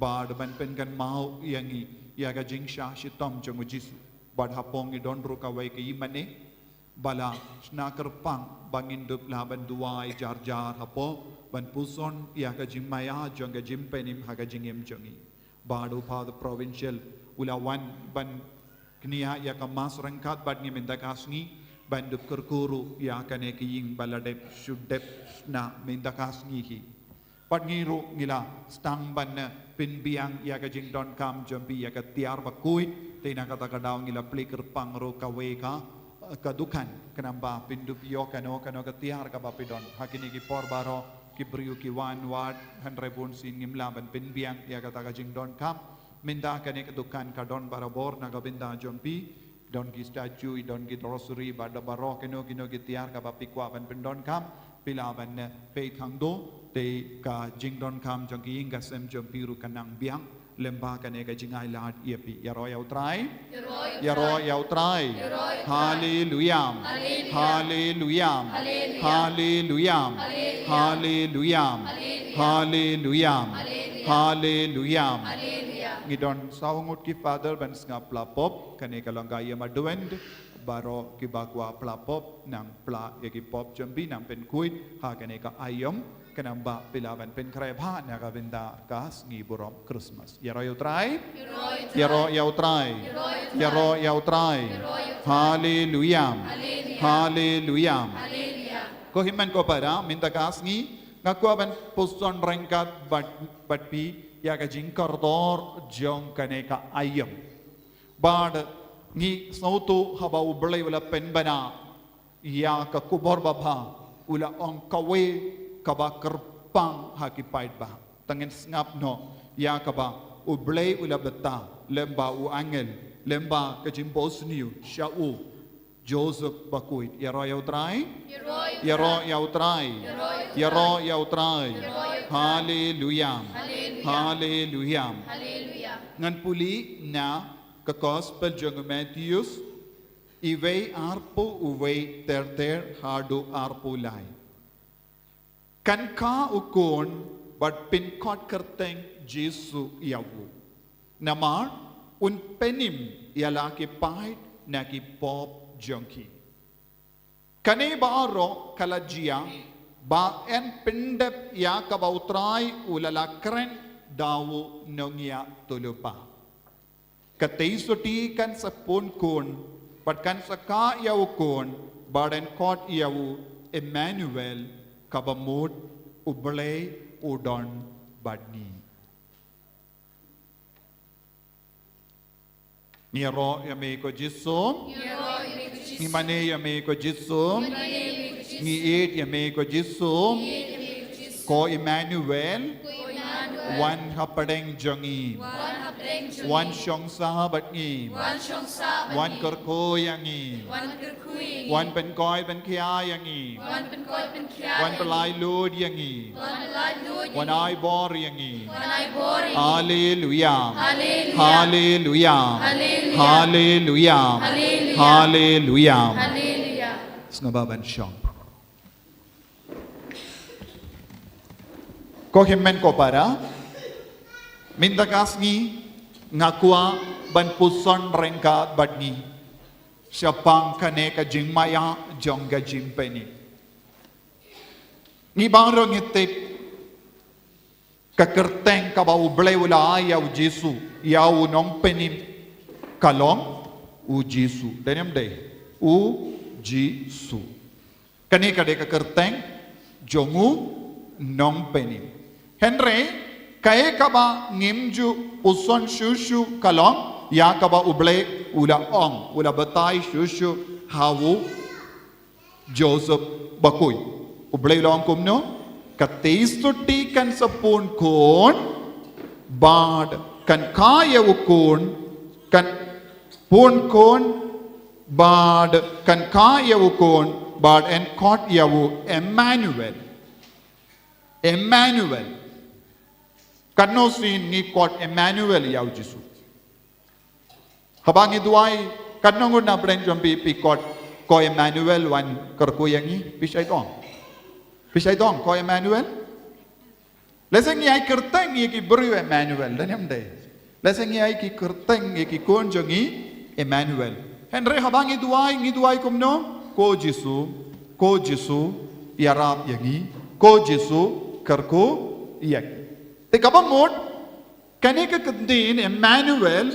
bad ban pynkynmaw ïa ngi ïa ka jingshah shitom jong u Jisu. Bad hapoh ngi don ruh kawei ka ïingmane ba la shna kyrpang ba ngin dup lah ban duwai jar jar hapoh ban puson ïa ka jingmaïa jong ka jingpynim ha ka jingim jong ngi. Bad u Father Provincial u la wan ban kñia ïa ka Mass ryngkat bad ngi mynta ka sngi ban dup kyrkhu ruh ïa kane ka ïing ba la dep shu dep shna mynta ka sngi hi. Bad ngi ruh ngi la sdang ban, eh, pynbiang ïa ka jingdonkam jong phi ïa ka tiar bakhuid. Te na kata ka daw ngi la plie kyrpang ruh kawei ka, eh, ka dukan khnang ba phin dup ïoh kano kano ka tiar kaba phi don. Ha kine ki por baroh ki briew ki wan wad, hynrei bun sien ngim lah ban pynbiang ïa kata ka jingdonkam. Mynta kane ka dukan ka don barabor na ka bynta jong phi. Don ki statue, don ki rosary, bad baroh kino kino ki tiar kaba phi kwah ban pyndonkam, phi lah ban, eh, peit khang do, te ka jingdonkam jong ki ïing ka sem jong phi ruh kan nang biang lyngba kane ka jingailad ïa phi. Ïaroh ïa u Trai. Ïaroh ïa u Trai. Haleluya. Haleluya. Haleluya. Haleluya. Ngi don saw ngut ki Father ban sngap pla pop. Kane ka long ka ïa madwend, baroh kiba kwah pla pop nang pla ïa ki pop jong phi, nang pynkhuid ha kane ka aïom khnang ba phi lah ban pynkhreh bha na ka bynta ka sngi burom Christmas. Ïaroh ïa u Trai. Ïaroh ïa u Trai. Ïaroh ïa u Trai. Haleluya. Haleluya. Ko hynmen ko para, mynta ka sngi nga kwah ban puson ryngkat bad, bad phi ïa ka jingkordor jong kane ka aïom. Bad ngi sngewthuh haba U Blei u la pynbna ïa ka khubor babha, u la ong kawei kaba kyrpang ha ki paidbah. Te ngin sngap noh ïa kaba U Blei u la bynta lyngba u angel, lyngba ka jingbysniew sha u Joseph bakhuid. Ïaroh ïa u Trai. Ïaroh ïa u Trai. Ïaroh ïa u Trai. Haleluya. Haleluya. Ngan pule na ka Gospel jong u Mathaios, uwei arphew uwei ter ter haduh arphew lai. Kan kha u khun bad pynkhot kyrteng Jisu ïa u. Namar un pynim ïa la ki paid na ki pop jong ki. Kane baroh ka la jia ba yn pyndep ïa kaba U Trai u la la kren da u nongïathuhlypa. Ka tei sotti kan sa pun khun, bad kan sa kha ïa u khun, bad yn khot ïa u Emmanuel, kaba mut U Blei u don bad ngi. Ngi ïaroh ïa me ko Jisu. Ngi mane ïa me ko Jisu. Ngi ïeit ïa me ko Jisu. Ko Emmanuel. Wan hapdeng jong ngi. Wan shong sah bad ngi. Wan kyrkhu ïa ngi. Wan pynkoit pynkhia ïa ngi. Wan pynkoit pynkhia. Wan pynlait luid ïa ngi. Wan pynlait luid ïa ngi. Wan ai bor ïa ngi. Wan ai bor ïa ngi. Haleluya. Haleluya. Haleluya. Haleluya. Haleluya. Haleluya. Haleluya. Sngewbha ban shong. Ko hynmen ko para, mynta ka sngi nga kwah ban puson ryngkat bad ngi shaphang kane ka jingmaïa jong ka jingpynim. Ngi baroh ngi tip ka kyrteng kaba U Blei u la ai ïa u Jisu, ïa u nongpynim, ka long U Jisu. Dei ne em dei? U Jisu. Kane ka dei ka kyrteng jong u nongpynim. Hynrei kaei kaba ngim ju puson shuh shuh ka long ïa kaba U Blei u la ong, u la batai shuh shuh ha u Joseph bakhuid. U Blei u la ong kumno? Ka tei sotti kan sa pun khun, bad kan kha ïa u khun, kan pun khun, bad kan kha ïa u khun, bad yn khot ïa u Emmanuel. Emmanuel. Katno sien ngi khot Emmanuel ïa u Jisu? Haba ngi duwai, katno ngut na pdeng jong phi phi khot, ko Emmanuel wan kyrkhu ïa ngi, phi shait ong? Phi shait ong, ko Emmanuel? Lehse ngi ai kyrteng ïa ki briew Emmanuel, don em de? Lehse ngi ai ki kyrteng ïa ki khun jong ngi Emmanuel. Hynrei haba ngi duwai, ngi duwai kumno? Ko Jisu, ko Jisu, ïarap ïa ngi, ko Jisu, kyrkhu ïa ngi. Te kaba mut, kane ka kyntien Emmanuel,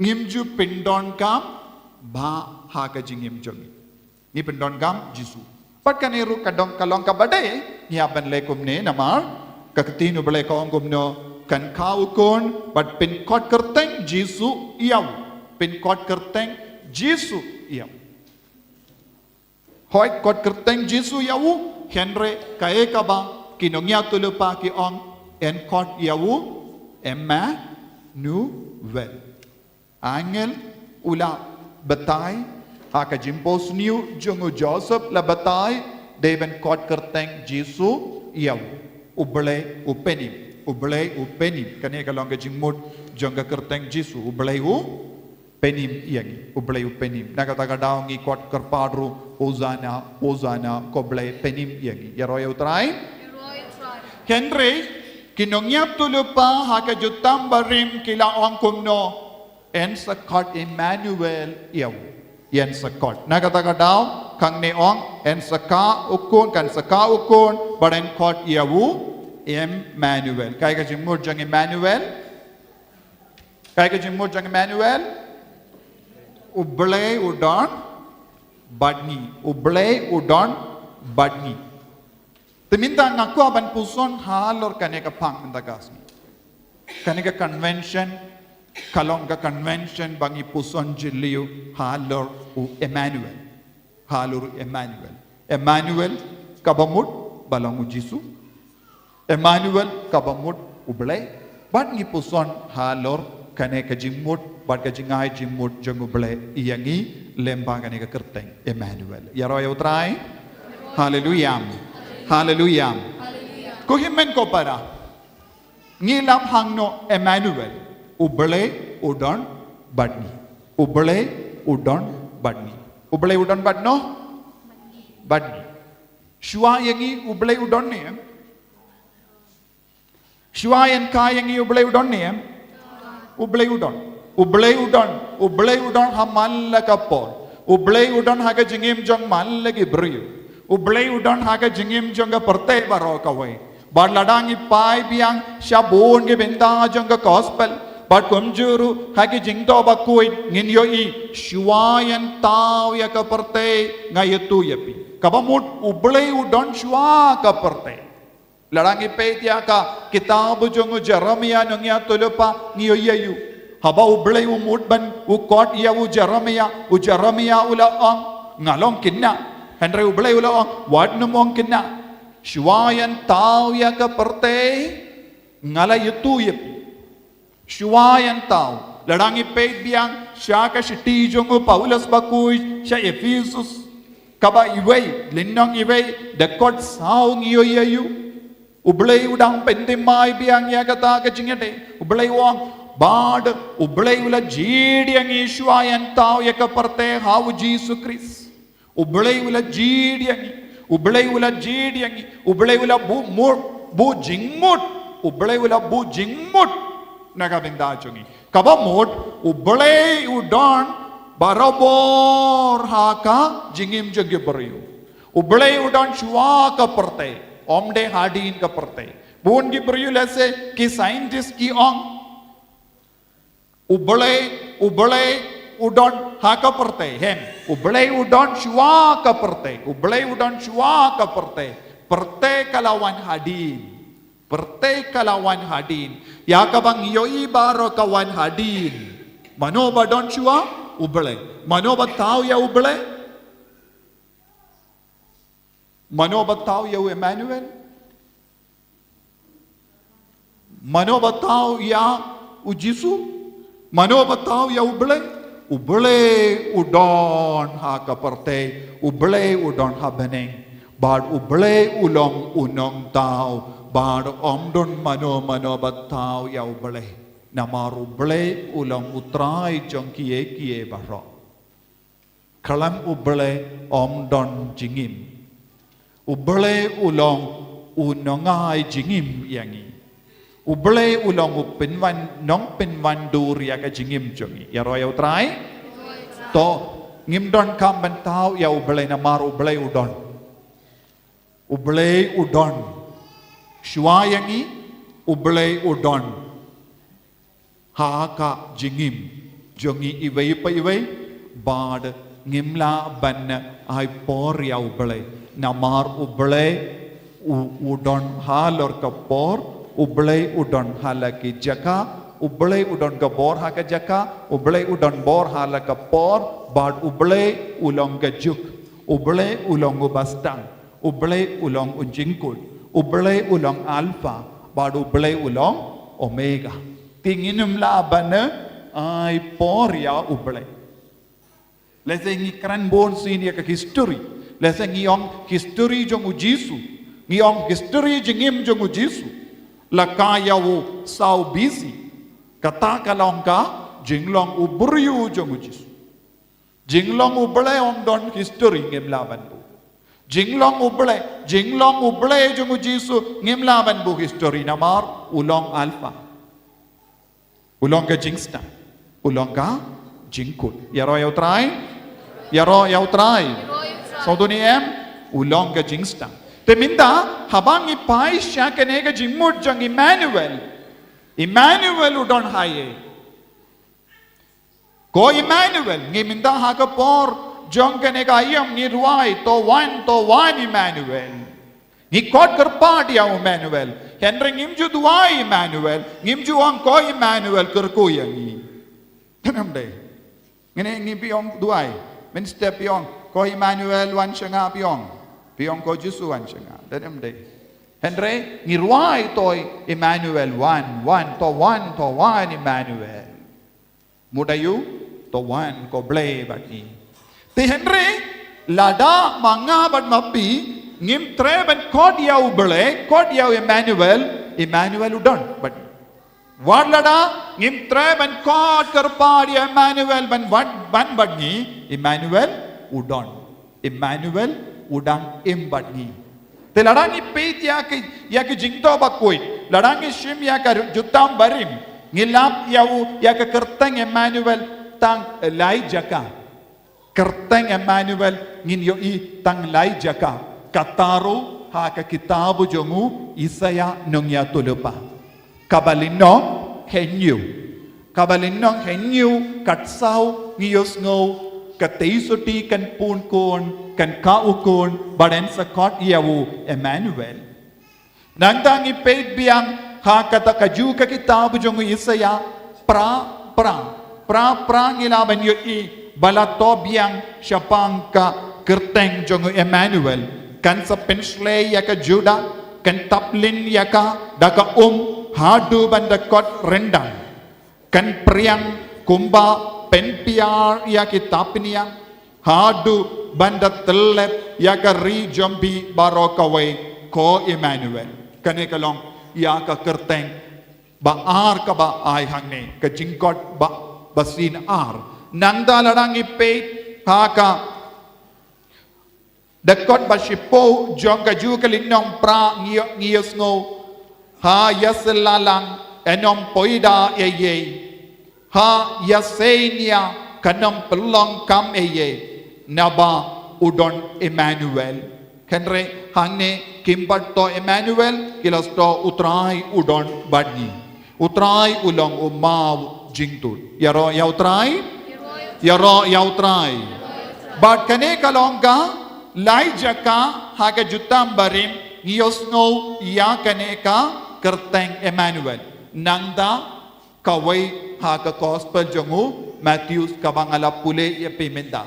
ngim ju pyndonkam bha ha ka jingim jong ngi. Ngi pyndonkam Jisu. Bad kane ruh ka dang ka long kaba dei, ngi hap ban leh kumne namar ka ktien U Blei ka ong kumno, kan kha u khun bad pynkhot kyrteng Jisu ïa u. Pynkhot kyrteng Jisu ïa u. Hooid, khot kyrteng Jisu ïa u, hynrei kaei kaba ki nongïathuhlypa ki ong, yn khot ïa u Emmanuel. Angel u la batai ha ka jingphohsniew jong u Joseph, la batai, dei ban khot kyrteng Jisu ïa u, U Blei u pynim, U Blei u pynim. Kane ka long ka jingmut jong ka kyrteng Jisu, U Blei u pynim ïa ngi, U Blei u pynim. Na kata ka daw ngi khot kyrpad ruh, Hosanna, Hosanna, ko Blei pynim ïa ngi. Ïaroh ïa U Trai. Hynrei ki nongïathuhlypa ha ka jutang barim ki la ong kumno, yn sa khot Emmanuel ïa u. Yn sa khot. Na kata ka daw, hangne ong, yn sa kha u khun, kan sa kha u khun, bad yn khot ïa u Emmanuel. Kaei ka jingmut jong Emmanuel? Kaei ka jingmut jong Emmanuel? U Blei u don bad ngi. U Blei u don bad ngi. Te mynta nga kwah ban puson halor kane ka phang mynta ka sngi. Kane ka convention ka long ka convention ba ngi puson jylliew halor u Emmanuel. Halor u Emmanuel. Emmanuel kaba mut ba long u Jisu. Emmanuel kaba mut U Blei. Bad ngi puson halor kane ka jingmut bad ka jingai jingmut jong U Blei ïa ngi lyngba kane ka kyrteng Emmanuel. Ïaroh ïa U Trai. Haleluya. Haleluya. Ko hynmen ko para, ngi lap hangno Emmanuel? U Blei u don bad ngi. U Blei u don bad ngi. U Blei u don bad no? Bad ngi. Shuwa ïa ngi U Blei u don ne em? Shuwa yn kha ïa ngi U Blei u don ne em? U Blei u don. U Blei u don. U Blei u don ha man la ka por. U Blei u don ha ka jingim jong man la ki briew. U Blei u don ha ka jingim jong ka pyrthei baroh kawei. Bad lada ngi peit biang sha bun ki bynta jong ka gospel, bad kumjuh ruh ha ki jingthoh bakhuid, ngin ïohi, shuwa yn thaw ïa ka pyrthei nga ïathuh ïa phi. Kaba mut U Blei u don shuwa ka pyrthei. Lada ngi peit ïa ka kitab jong u Jeremiah nongïathuhlypa, ngi ïohi ïa u. Haba U Blei u mut ban u khot ïa u Jeremiah, u Jeremiah u la ong, nga long khynnah. Hynrei U Blei u la ong, wat nym ong khynnah. Shuwa yn thaw ïa ka pyrthei, nga la ïathuh ïa phi. Shuwa yn thaw. Lada ngi peit biang sha ka shithi jong u Paulus bakhuid sha Ephesus, kaba iwei, lynnong iwei, dkhot saw, ngi ïohi ïa u. U Blei u dang pynthymmai biang ïa kata ka jingïadei. U Blei u ong, bad U Blei u la jied ïa ngi shuwa yn thaw ïa ka pyrthei ha u Jisu Khrist. U Blei u la jied ïa ngi. U Blei u la jied ïa ngi. U Blei u la buh mut, buh jingmut. U Blei u la buh jingmut na ka bynta jong ngi. Kaba mut, U Blei u don barabor ha ka jingim jong ki briew. U Blei u don shuwa ka pyrthei. Ym dei hadien ka pyrthei. Bun ki briew lehse ki scientist ki ong, U Blei, U Blei u don ha ka pyrthei, em. U Blei u don shuwa ka pyrthei. U Blei u don shuwa ka pyrthei. Pyrthei ka la wan hadien. Pyrthei ka la wan hadien. Ïa kaba ngi ïohi baroh ka wan hadien. Mano ba don shuwa? U Blei. Mano ba thaw ïa U Blei? Mano ba thaw ïa u Emmanuel? Mano ba thaw ïa u Jisu? Mano ba thaw ïa U Blei? U Blei u don ha ka pyrthei, U Blei u don ha bneng. Bad U Blei u long u nongthaw, bad ym don mano mano ba thaw ïa U Blei. Namar U Blei u long U Trai jong kiei kiei baroh. Khlem U Blei ym don jingim. U Blei u long u nongai jingim ïa ngi. U Blei u long u pynwan, nongpynwandur ïa ka jingim jong ngi. Ïaroh ïa U Trai. To, ngim donkam ban thaw ïa U Blei namar U Blei u don. U Blei u don shuwa ïa ngi, U Blei u don ha ka jingim jong ngi iwei pa iwei, bad ngim lah ban ai por ïa U Blei. Namar U Blei u, u don halor ka por, U Blei u don ha la ki jaka, U Blei u don ka bor ha ka jaka, U Blei u don bor ha la ka por, bad U Blei u long ka juk, U Blei u long uba sdang. U Blei u long u jingkut. U Blei u long Alpha, bad U Blei u long Omega. Te ngin ym lah ban ai por ïa U Blei. Lehse ngi kren bun sien ïa ka history. Lehse ngi ong history jong U Jisu. Ngi ong history jingim jong U Jisu. La ka ïa u saw B C. Kata ka long ka jinglong u briew jong U Jisu. Jinglong U Blei ym don history, ngim lah ban buh. Jinglong U Blei, jinglong U Blei jong U Jisu ngim lah ban buh history namar u long Alpha. U long ka jingsdang, u long ka jingkut. Ïaroh ïa U Trai. Ïaroh ïa U Trai. Sngewthuh ne em? U long ka jingsdang. Te mynta haba ngi phai sha kane ka jingmut jong Emmanuel. Emmanuel u don ha ïing. Ko Emmanuel, ngi mynta ha ka por jong kane ka aïom ngi duwai, to wan, to wan Emmanuel. Ngi khot kyrpad ïa u Emmanuel. Hynrei ngim ju duwai Emmanuel, ngim ju ong ko Emmanuel kyrkhu ïa ngi. Te ym dei. Ngin, ngi phi ong duwai. Mynstep phi ong ko Emmanuel wan sha nga, phi ong. Phi ong ko Jisu wan sha nga. Te ym dei. Hynrei ngi duwai to Emmanuel wan, wan, to wan, to wan Emmanuel. Mut aïu? To wan ko Blei bad ngi. Te hynrei lada ma nga bad ma phi ngim treh ban khot ïa u Blei, khot ïa u Emmanuel, Emmanuel u don bad ngi. Wat lada ngim treh ban khot kyrpad ïa Emmanuel ban wan, ban bad ngi, Emmanuel u don. Emmanuel u dang im bad ngi. Te lada ngi peit ïa ki, ïa ki jingthoh bakhuid, lada ngi shim ïa ka Jutang Barim, ngi lap ïa u, ïa ka kyrteng Emmanuel tang lai jaka. Kyrteng Emmanuel ngin ïohi tang lai jaka. Kata ruh ha ka kitab jong u Isaïah nongïathuhlypa. Kaba lynnong hynñiew. Kaba lynnong hynñiew, katsaw ngi ïohsngew, katei soti kan pun khun, kan kha u khun, bad yn sa khot ïa u Emmanuel. Nangta ngi peit biang ha kata kajuh ka kitab jong u Isaïah, phra phra, phra phra ngi lah ban ïohi ba la thoh biang shaphang ka kyrteng jong u Emmanuel. Kan sa pynshlei ïa ka Judah, kan taplin ïa ka da ka um haduh ban da kot ryndang. Kan phriang kumba pynphiar ïa ki thapniang, haduh ban da tyllep ïa ka ri jong phi baroh kawei, ko Emmanuel. Kane ka long ïa ka kyrteng ba ar kaba ai hangne, ka jingkhot ba, ba sien ar. Nangta lada ngi peit ha ka dkhot ba shiphew jong kajuh ka lynnong phra ngi, ngi ïohsngew, ha ïasyllalang yn ym poi da eiei, ha ïaseiñia kan ym pynlong kam eiei, naba u don Emmanuel. Hynrei hangne kim pat thoh Emmanuel, ki la thoh U Trai u don bad ngi. U Trai u long u maw jingtut. Ïaroh ïa U Trai. Ïaroh ïa U Trai. Bad kane ka long ka lai jaka ha ka Jutang Barim ngi ïohsngew ïa kane ka kyrteng Emmanuel. Nangta kawei ha ka gospel jong u Mathaios kaba nga la pule ïa phi mynta.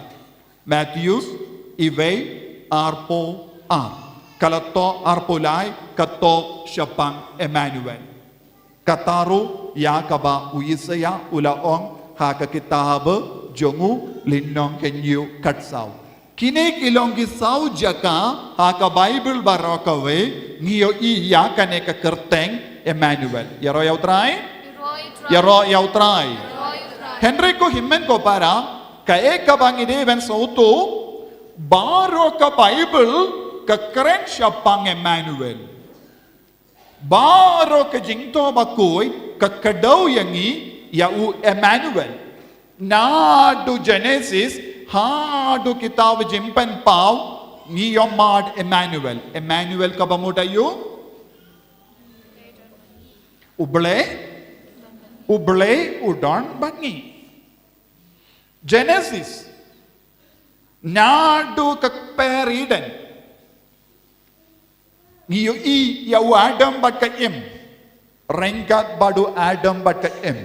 Mathaios iwei arphew ar. Ka la thoh arphew lai, ka thoh shaphang Emmanuel. Kata ruh ïa kaba u Isaïah u la ong ha ka kitab jong u lynnong hynñiew, katsaw. Kine ki long ki saw jaka ha ka Baibl baroh kawei ngi ïohi ïa kane ka kyrteng Emmanuel. Ïaroh ïa U Trai? Ïaroh ïa U Trai. Hynrei ko hynmen ko para, kaei kaba ngi dei ban sngewthuh, baroh ka Baibl ka kren shaphang Emmanuel. Baroh ka Jingthoh Bakhuid ka kdew ïa ngi ïa u Emmanuel. Naduh Genesis haduh kitab Jingpynpaw ngi ïohmad Emmanuel. Emmanuel kaba mut aïu? U Blei, U Blei u don bad ngi. Genesis, naduh ka kper Eden ngi ïohi ïa u Adam bad ka Im. Ryngkat bad u Adam bad ka Im,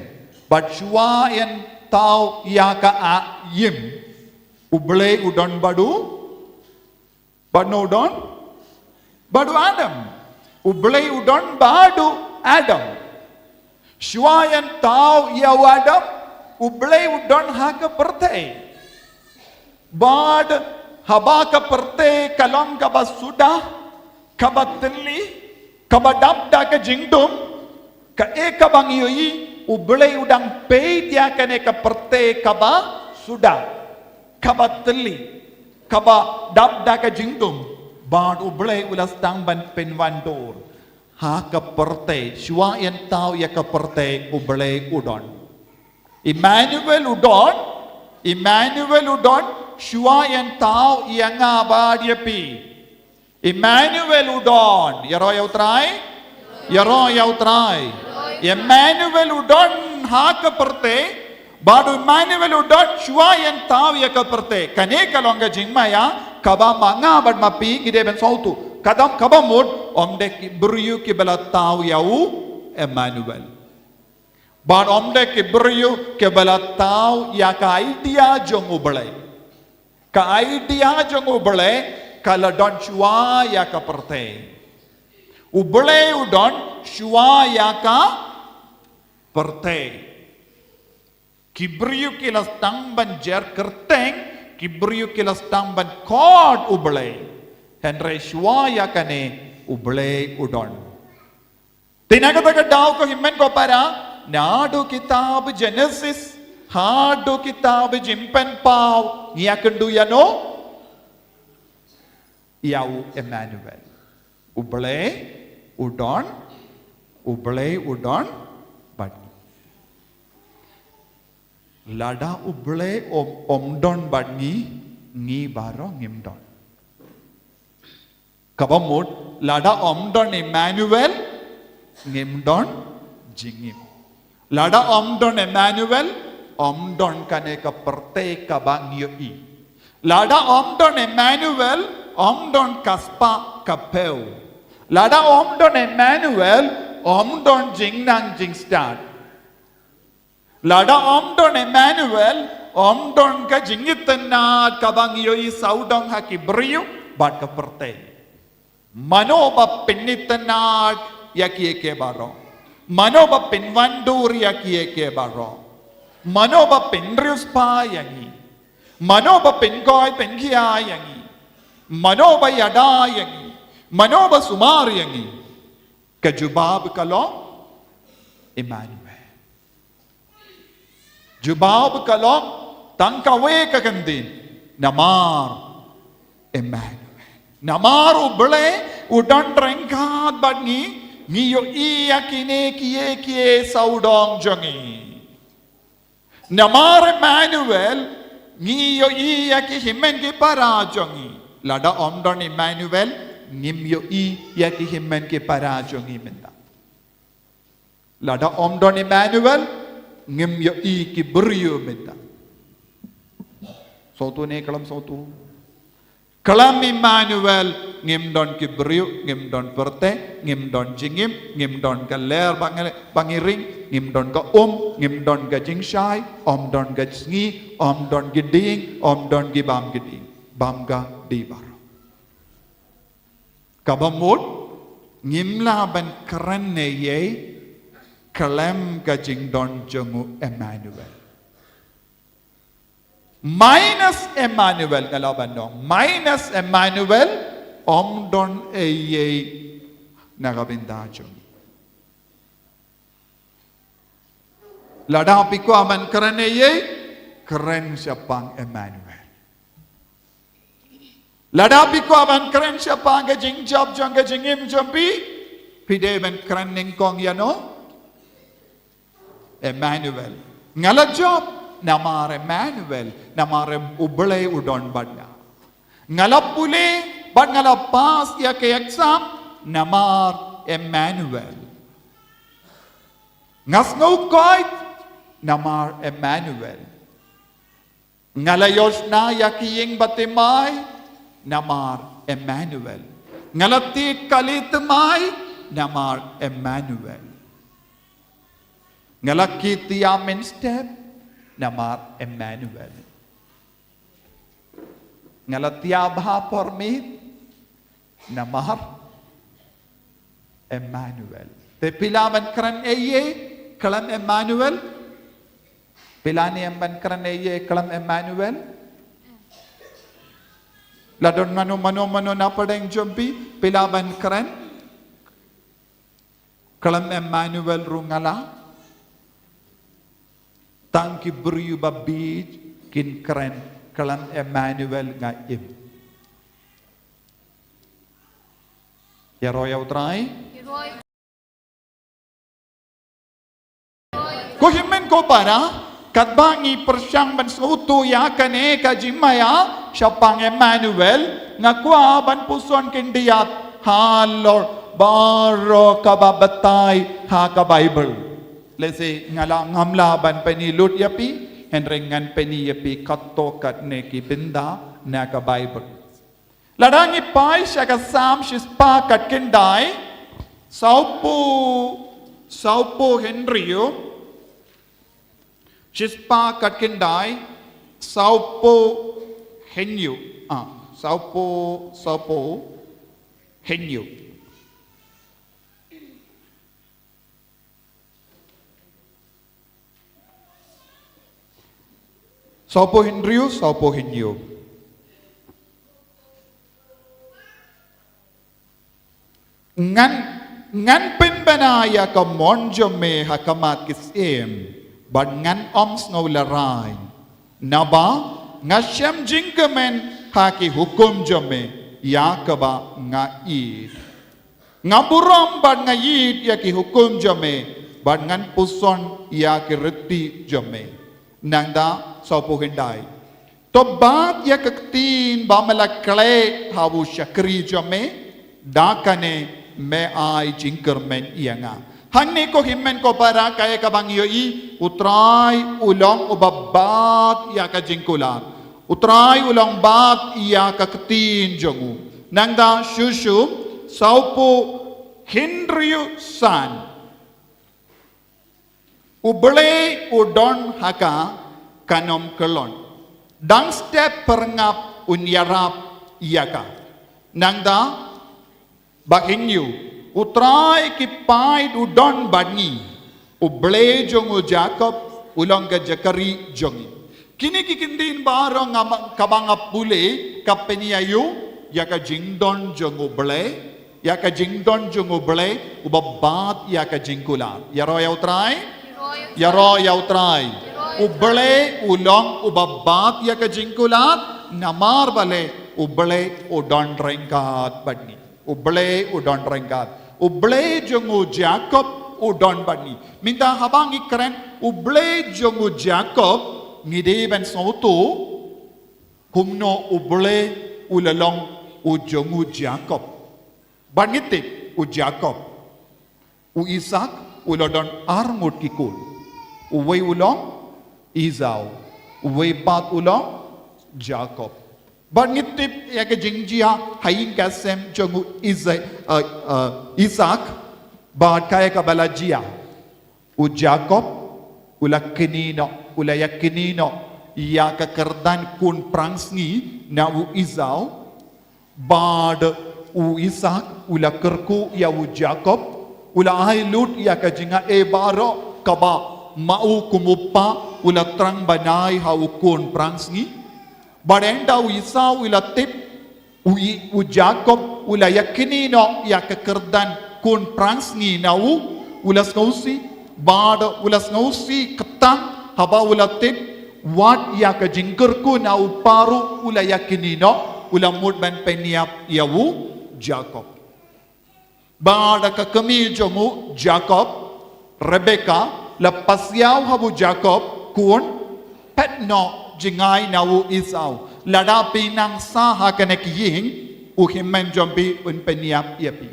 bad shuwa ban thaw ïa ka Im, U Blei u don bad u, bad no u don? Bad u Adam. U Blei u don bad u Adam. Shuwa ban thaw ïa u Adam, U Blei u don ha ka pyrthei. Bad haba ka pyrthei ka long kaba suda, kaba thylli, kaba dap da ka jingdum, kaei kaba ngi ïohi, U Blei u dang peit ïa kane ka pyrthei kaba suda, kaba thylli, kaba dap da ka jingdum, bad U Blei u la sdang ban pynwandur ha ka pyrthei. Shuwa ban thaw ïa ka pyrthei, U Blei u don. Emmanuel u don, Emmanuel u don, shuwa ban thaw ïa nga bad ïa phi. Emmanuel u don, ïaroh ïa U Trai, ïaroh ïa U Trai. Emmanuel u don ha ka pyrthei, bad Emmanuel u don shuwa ban thaw ïa ka pyrthei. Kane ka long ka jingmaïa kaba ma nga bad ma phi ngi dei ban sngewthuh. Kaba, kaba mut, ym dei ki briew kiba la thaw ïa u Emmanuel. Bad ym dei ki briew kiba la thaw ïa ka idea jong U Blei. Ka idea jong U Blei ka la don shuwa ïa ka pyrthei. U Blei u don shuwa ïa ka pyrthei. Ki briew ki la sdang ban jer kyrteng, ki briew ki la sdang ban khot U Blei. Hynrei shuwa ïa kane U Blei u don. Te na kata ka daw ko hynmen ko para, naduh kitab Genesis haduh kitab Jingpynpaw ngi ïakynduh ïa no? Ïa u Emmanuel. U Blei u don, U Blei u don bad ngi. Lada U Blei ym, ym don bad ngi, ngi baroh ngim don. Kaba mut, lada ym don Emmanuel, ngim don jingim. Lada ym don Emmanuel, ym don kane ka pyrthei kaba ngi ïohi. Lada ym don Emmanuel, ym don ka spah ka phew. Lada ym don Emmanuel, ym don jingnang jingstad. Lada ym don Emmanuel, ym don ka jingitynnad kaba ngi ïohi sawdong ha ki briew bad ka pyrthei. Mano ba pynitynnad ïa kiei kiei baroh? Mano ba pynwandur ïa kiei kiei baroh? Mano ba pynriewspah ïa ngi? Mano ba pynkoit pynkhia ïa ngi? Mano ba ïada ïa ngi? Mano ba sumar ïa ngi? Ka jubab ka long Emmanuel. Jubab ka long tang kawei ka kyntien, namar Emmanuel. Namar U Blei u don ryngkat bad ngi, ngi ïohi ïa kine kiei kiei sawdong jong ngi. Namar Emmanuel, ngi ïohi ïa ki hynmen ki para jong ngi. Lada ym don Emmanuel, ngim ïohi ïa ki hynmen ki para jong ngi mynta. Lada ym don Emmanuel, ngim ïohi ki briew mynta. Sawtu ne khlem sawtu. Khlem Emmanuel, ngim don ki briew, ngim don pyrthei, ngim don jingim, ngim don ka lyer ba ngi, ba ngi ring, ngim don ka um, ngim don ka jingshai, ym don ka sngi, ym don ki dieng, ym don ki bam ki dieng. Bam ka dei baroh. Kaba mut, ngim lah ban kren ne ei, khlem ka jingdon jong u Emmanuel. Minus Emmanuel, nga la ban ong, minus Emmanuel, ym don ei ei na ka bynta jong ngi. Lada phi kwah ban kren ei ei, kren shaphang Emmanuel. Lada phi kwah ban kren shaphang ka jingjop jong ka jingim jong phi, phi dei ban kren nyngkong ïano? Emmanuel. Nga la jop namar Emmanuel, namar em U Blei u don bad nga. Nga la pule bad nga la pass ïa ka exam namar Emmanuel. Nga sngew koit namar Emmanuel. Nga la ïoh shna ïa ki ïing bathymmai namar Emmanuel. Nga la thied kali thymmai namar Emmanuel. Nga la kit ïa mynstep namar Emmanuel. Nga la thiah bha por miet namar Emmanuel. Te phi lah ban kren ei ei khlem Emmanuel? Phi lah ne em ban kren ei ei khlem Emmanuel? La don mano mano mano na pdeng jong phi, phi lah ban kren khlem Emmanuel ruh nga lah? Tang ki briew ba bieit kin kren khlem Emmanuel nga im. Ïaroh ïa U Trai. Ko hynmen ko para, katba ngi pyrshang ban sngewthuh ïa kane ka jingmaïa shaphang Emmanuel, nga kwah ban puson khyndiat halor baroh kaba batai ha ka Baibl. Lehse nga la ngam lah ban pyni lut ïa phi, hynrei ngan pyni ïa phi katto katne ki bynta na ka Baibl. Lada ngi peit sha ka Salm shispah khatkhyndai, sawphew, sawphew hynriew, shispah khatkhyndai, sawphew hynñiew, ah, sawphew, sawphew hynñiew. Sawphew hynriew, sawphew hynñiew. Ngan, ngan pynbna ïa ka mon jong me ha khmat ki syiem, bad ngan ym sngew lehrain. Naba nga shem jingkmen ha ki hukum jong me, ïa kaba nga ïeit. Nga burom bad nga ïeit ïa ki hukum jong me, bad ngan puson ïa ki riti jong me. Nangta sawphew khyndai. To bat ïa ka ktien ba me la khleh ha u shakri jong me, da kane me ai jingkyrmen ïa nga. Hangne ko hynmen ko para, kaei kaba ngi ïohi, U Trai u long uba bat ïa ka jingkular. U Trai u long bat ïa ka ktien jong u. Nangta shuh shuh, sawphew hynriew san. U Blei u don ha ka, kan ym kyllon. Dang step pyrngap un ïarap ïa ka. Nangta ba hynñiew, U Trai ki paid u don bad ngi. U Blei jong u Jakob u long ka jaka rieh jong ngi. Kine ki ktien baroh nga ma-, kaba nga pule, ka pynïaid ïa ka jingdon jong U Blei, ïa ka jingdon jong U Blei uba bat ïa ka jingkular. Ïaroh ïa U Trai. Ïaroh ïa U Trai. U Blei u long uba bat ïa ka jingkular, namar balei? U Blei u don ryngkat bad ngi. U Blei u don ryngkat. U Blei jong u Jakob u don bad ngi. Mynta haba ngi kren U Blei jong u Jakob, ngi dei ban sngewthuh kumno U Blei u la long u jong u Jakob. Bad ngi tip u Jakob, u Isak u la don arngut ki khun. Uwei u long Esau, uwei pat u long Jakob. Bad ngi tip ïa ka jingjia ha ïing ka sem jong u Isa-, eh, eh, Isak, bad kaei kaba la jia. U Jakob u la knieh noh, u la ïa knieh noh ïa ka kyrdan khun phrang sngi na u Esau. Bad u Isak u la kyrkhu ïa u Jakob, u la ai lut ïa ka jingai baroh kaba ma u kum u kpa u la thrang ban ai ha u khun phrangsngi. Bad ynda u Esau u la tip, u, i- u Jakob u la ïakynnoh noh ïa ka kyrdan khun phrangsngi na u, u la sngewsih, bad u la sngewsih kyrpang haba u la tip wat ïa ka jingkyrkhu na u kpa ruh u la ïakynnoh noh, u la mut ban pynïap ïa u Jakob. Bad ka kmie jong u Jakob, Rebeka, la pasiaw ha u Jakob, khun, peit noh jngai na u Esau. Lada phi nang sah ha kane ka ïing, u hynmen jong phi un pynïap ïa phi.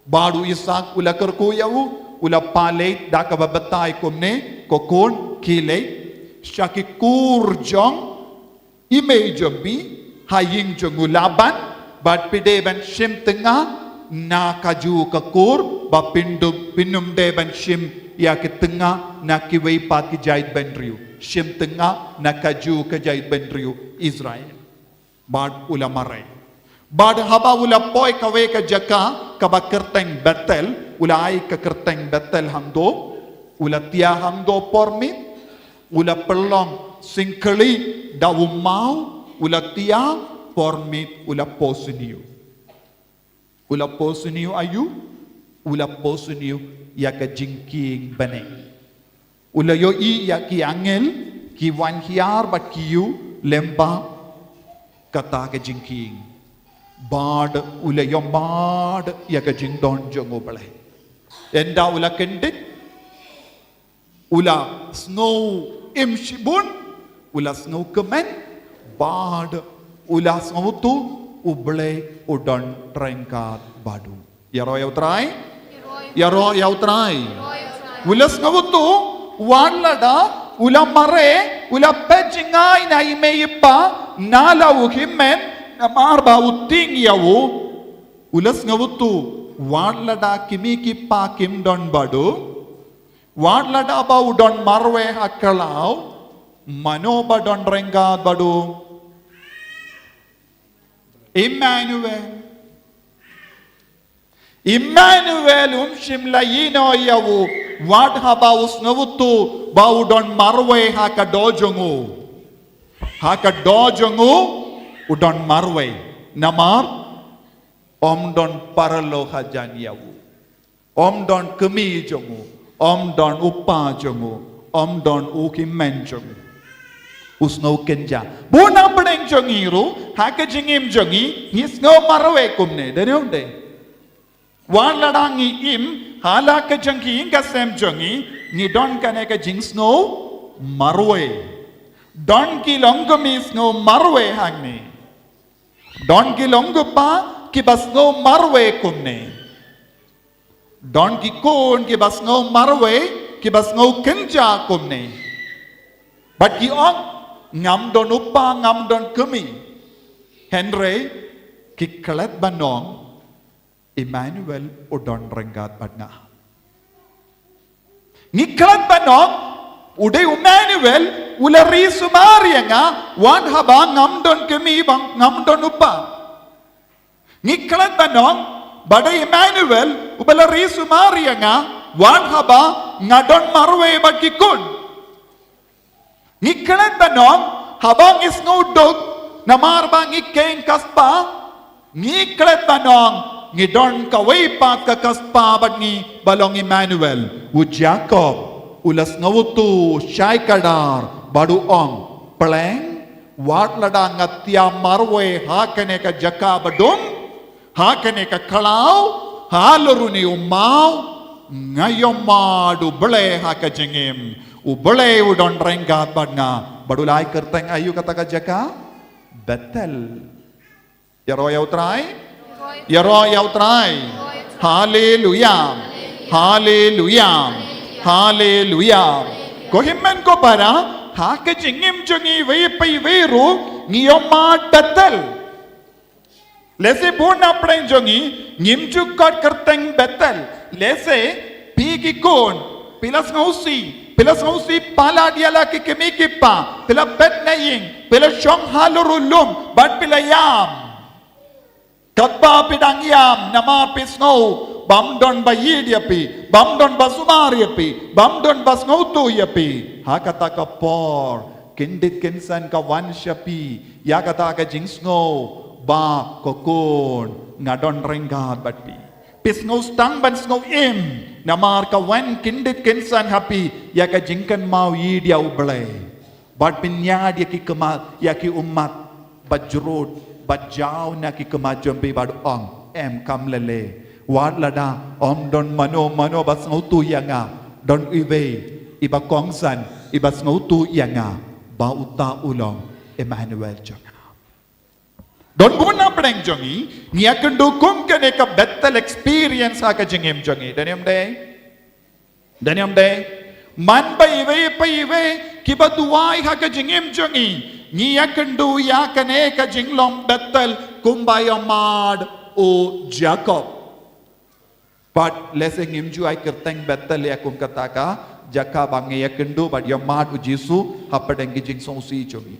Bad u Isak u la kyrkhu ïa u, u la pynleit da kaba batai kumne, ko khun, khie leit sha ki kur jong i mei jong phi, ha ïing jong u Laban, bad phi dei ban shim tnga na kajuh ka kur, bad phin ym, phin ym dei ban shim ïa ki tnga na kiwei pat ki jaitbynriew. Shim tnga na kajuh ka jaitbynriew Israel. Bad u la mareh. Bad haba u la poi kawei ka jaka kaba kyrteng Bethel, u la ai ka kyrteng Bethel hangto, u la thiah hangto por miet, u la pynlong syngkli da u maw, u la thiah por miet, u la poi sniew. U la poi sniew aïu, u la poi sniew ïa ka jingkieng bneng. U la ïohi ïa ki angel ki wan hiar bad ki ïoh lyngba kata ka jingkieng. Bad u la ïoh mad ïa ka jingdon jong U Blei. Ynda u la kyndit, u la sngew im shibun, u la sngew kmen, bad u la sngewthuh U Blei u don ryngkat bad u. Ïaroh ïa U Trai. Ïaroh ïa U Trai. U la sngewthuh wat lada u la mareh, u la peit jngai na i mei i pa, na la u hynmen, namar ba u tieng ïa u. U la sngewthuh wat lada ki mei ki pa kim don bad u, wat lada ba u don marwei ha khlaw, mano ba don ryngkat bad u? Emmanuel. Emmanuel um shym la ïehnoh ïa u, wat haba u sngewthuh ba u don marwei ha ka doh jong u. Ha ka doh jong u, u don marwei. Namar, ym don paralok hajan ïa u. Ym don kmie jong u, ym don u pa jong u, ym don u hynmen jong u. U sngew kynjah. Bun na pdeng jong ngi ruh, ha ka jingim jong ngi, ngi sngew marwei kumne, dei ne ym dei? Wat lada ngi im, ha la ka jong ka ïing ka sem jong ngi, ngi don kane ka jingsngew marwei. Don ki longkmie sngew marwei hangne. Don ki longkpa kiba sngew marwei kumne. Don ki khun kiba sngew marwei, kiba sngew kynjah kumne. Bad ki ong, ngam don u pa, ngam don kmie. Hynrei, ngi klet ban ong, Emmanuel u don ryngkat bad nga. Ngi klet ban ong, u dei u Emmanuel, u la ri sumar ïa nga, wat haba ngam don kmie bad ngam don u pa. Ngi klet ban ong, ba dei Emmanuel, uba la ri sumar ïa nga, wat haba nga don marwei bad ki khun. Ngi klet ban ong, haba ngi sngew duk, namar ba ngi kheiñ ka spah, ngi klet ban ong, ngi don kawei pat ka, ka spah bad ngi ba long Emmanuel. U Jakob, u la sngewthuh shai kdar, bad u ong, pleng, wat lada nga thiah marwei ha kane ka jaka ba dum, ha kane ka khlaw, halor une u maw, nga ïohmad U Blei ha ka jingim. U Blei u don ryngkat bad nga. Bad u la ai kyrteng aïu kata ka jaka? Bethel. Ïaroh ïa U Trai. Ïaroh ïa U Trai. Haleluia. Haleluia. Haleluia. Ko hynmen ko para, ha ka jingim jong ngi iwei pa iwei ruh, ngi ïohmad Bethel. Lehse bun na pdeng jong ngi, ngim ju khot kyrteng Bethel. Lehse, phi ki khun, phi la sngewsih, phi la sngewsih palat ïa la ki kmie ki kpa, phi la peit na ïing, phi la shong halor u lum, bad phi la ïam. Katba phi dang ïam, namar phi sngew, bym don ba ïeit ïa phi, Bym don ba sumar ïa phi, bym don ba sngewthuh ïa phi. Ha kata ka por, kyndit kynsan ka wan sha phi, ïa kata ka jingsngew, ba ko khun, nga don ryngkat bad phi. Phi sngew stang ban sngew im, namar ka wan kyndit kynsan ha phi, ïa ka jingkynmaw ïa U Blei. Bad pynïaid ïa ki khmat, ïa ki ummat, bad jrut, bad jaw na ki khmat jong phi bad ong, em kam lei lei. Wat lada, ym don mano mano ba sngewthuh ïa nga, don iwei, iba kongsan, iba sngewthuh ïa nga, ba uta u long, Emmanuel jong nga. Don bun na pdeng jong ngi, ngi ïakynduh kum kane ka Bethel experience ha ka jingim jong ngi. Don ne ym dei? Don ne ym dei? Man ba iwei pa iwei, kiba duwai ha ka jingim jong ngi. Ngi ïakynduh ïa kane ka jinglong Bethel, kumba ïamad u Jakob. Bad lehse ngim ju ai kyrteng Bethel ïa kum kata ka jaka ba ngi ïakynduh bad ïamad u Jisu hapdeng ki jingsngewsih jong ngi.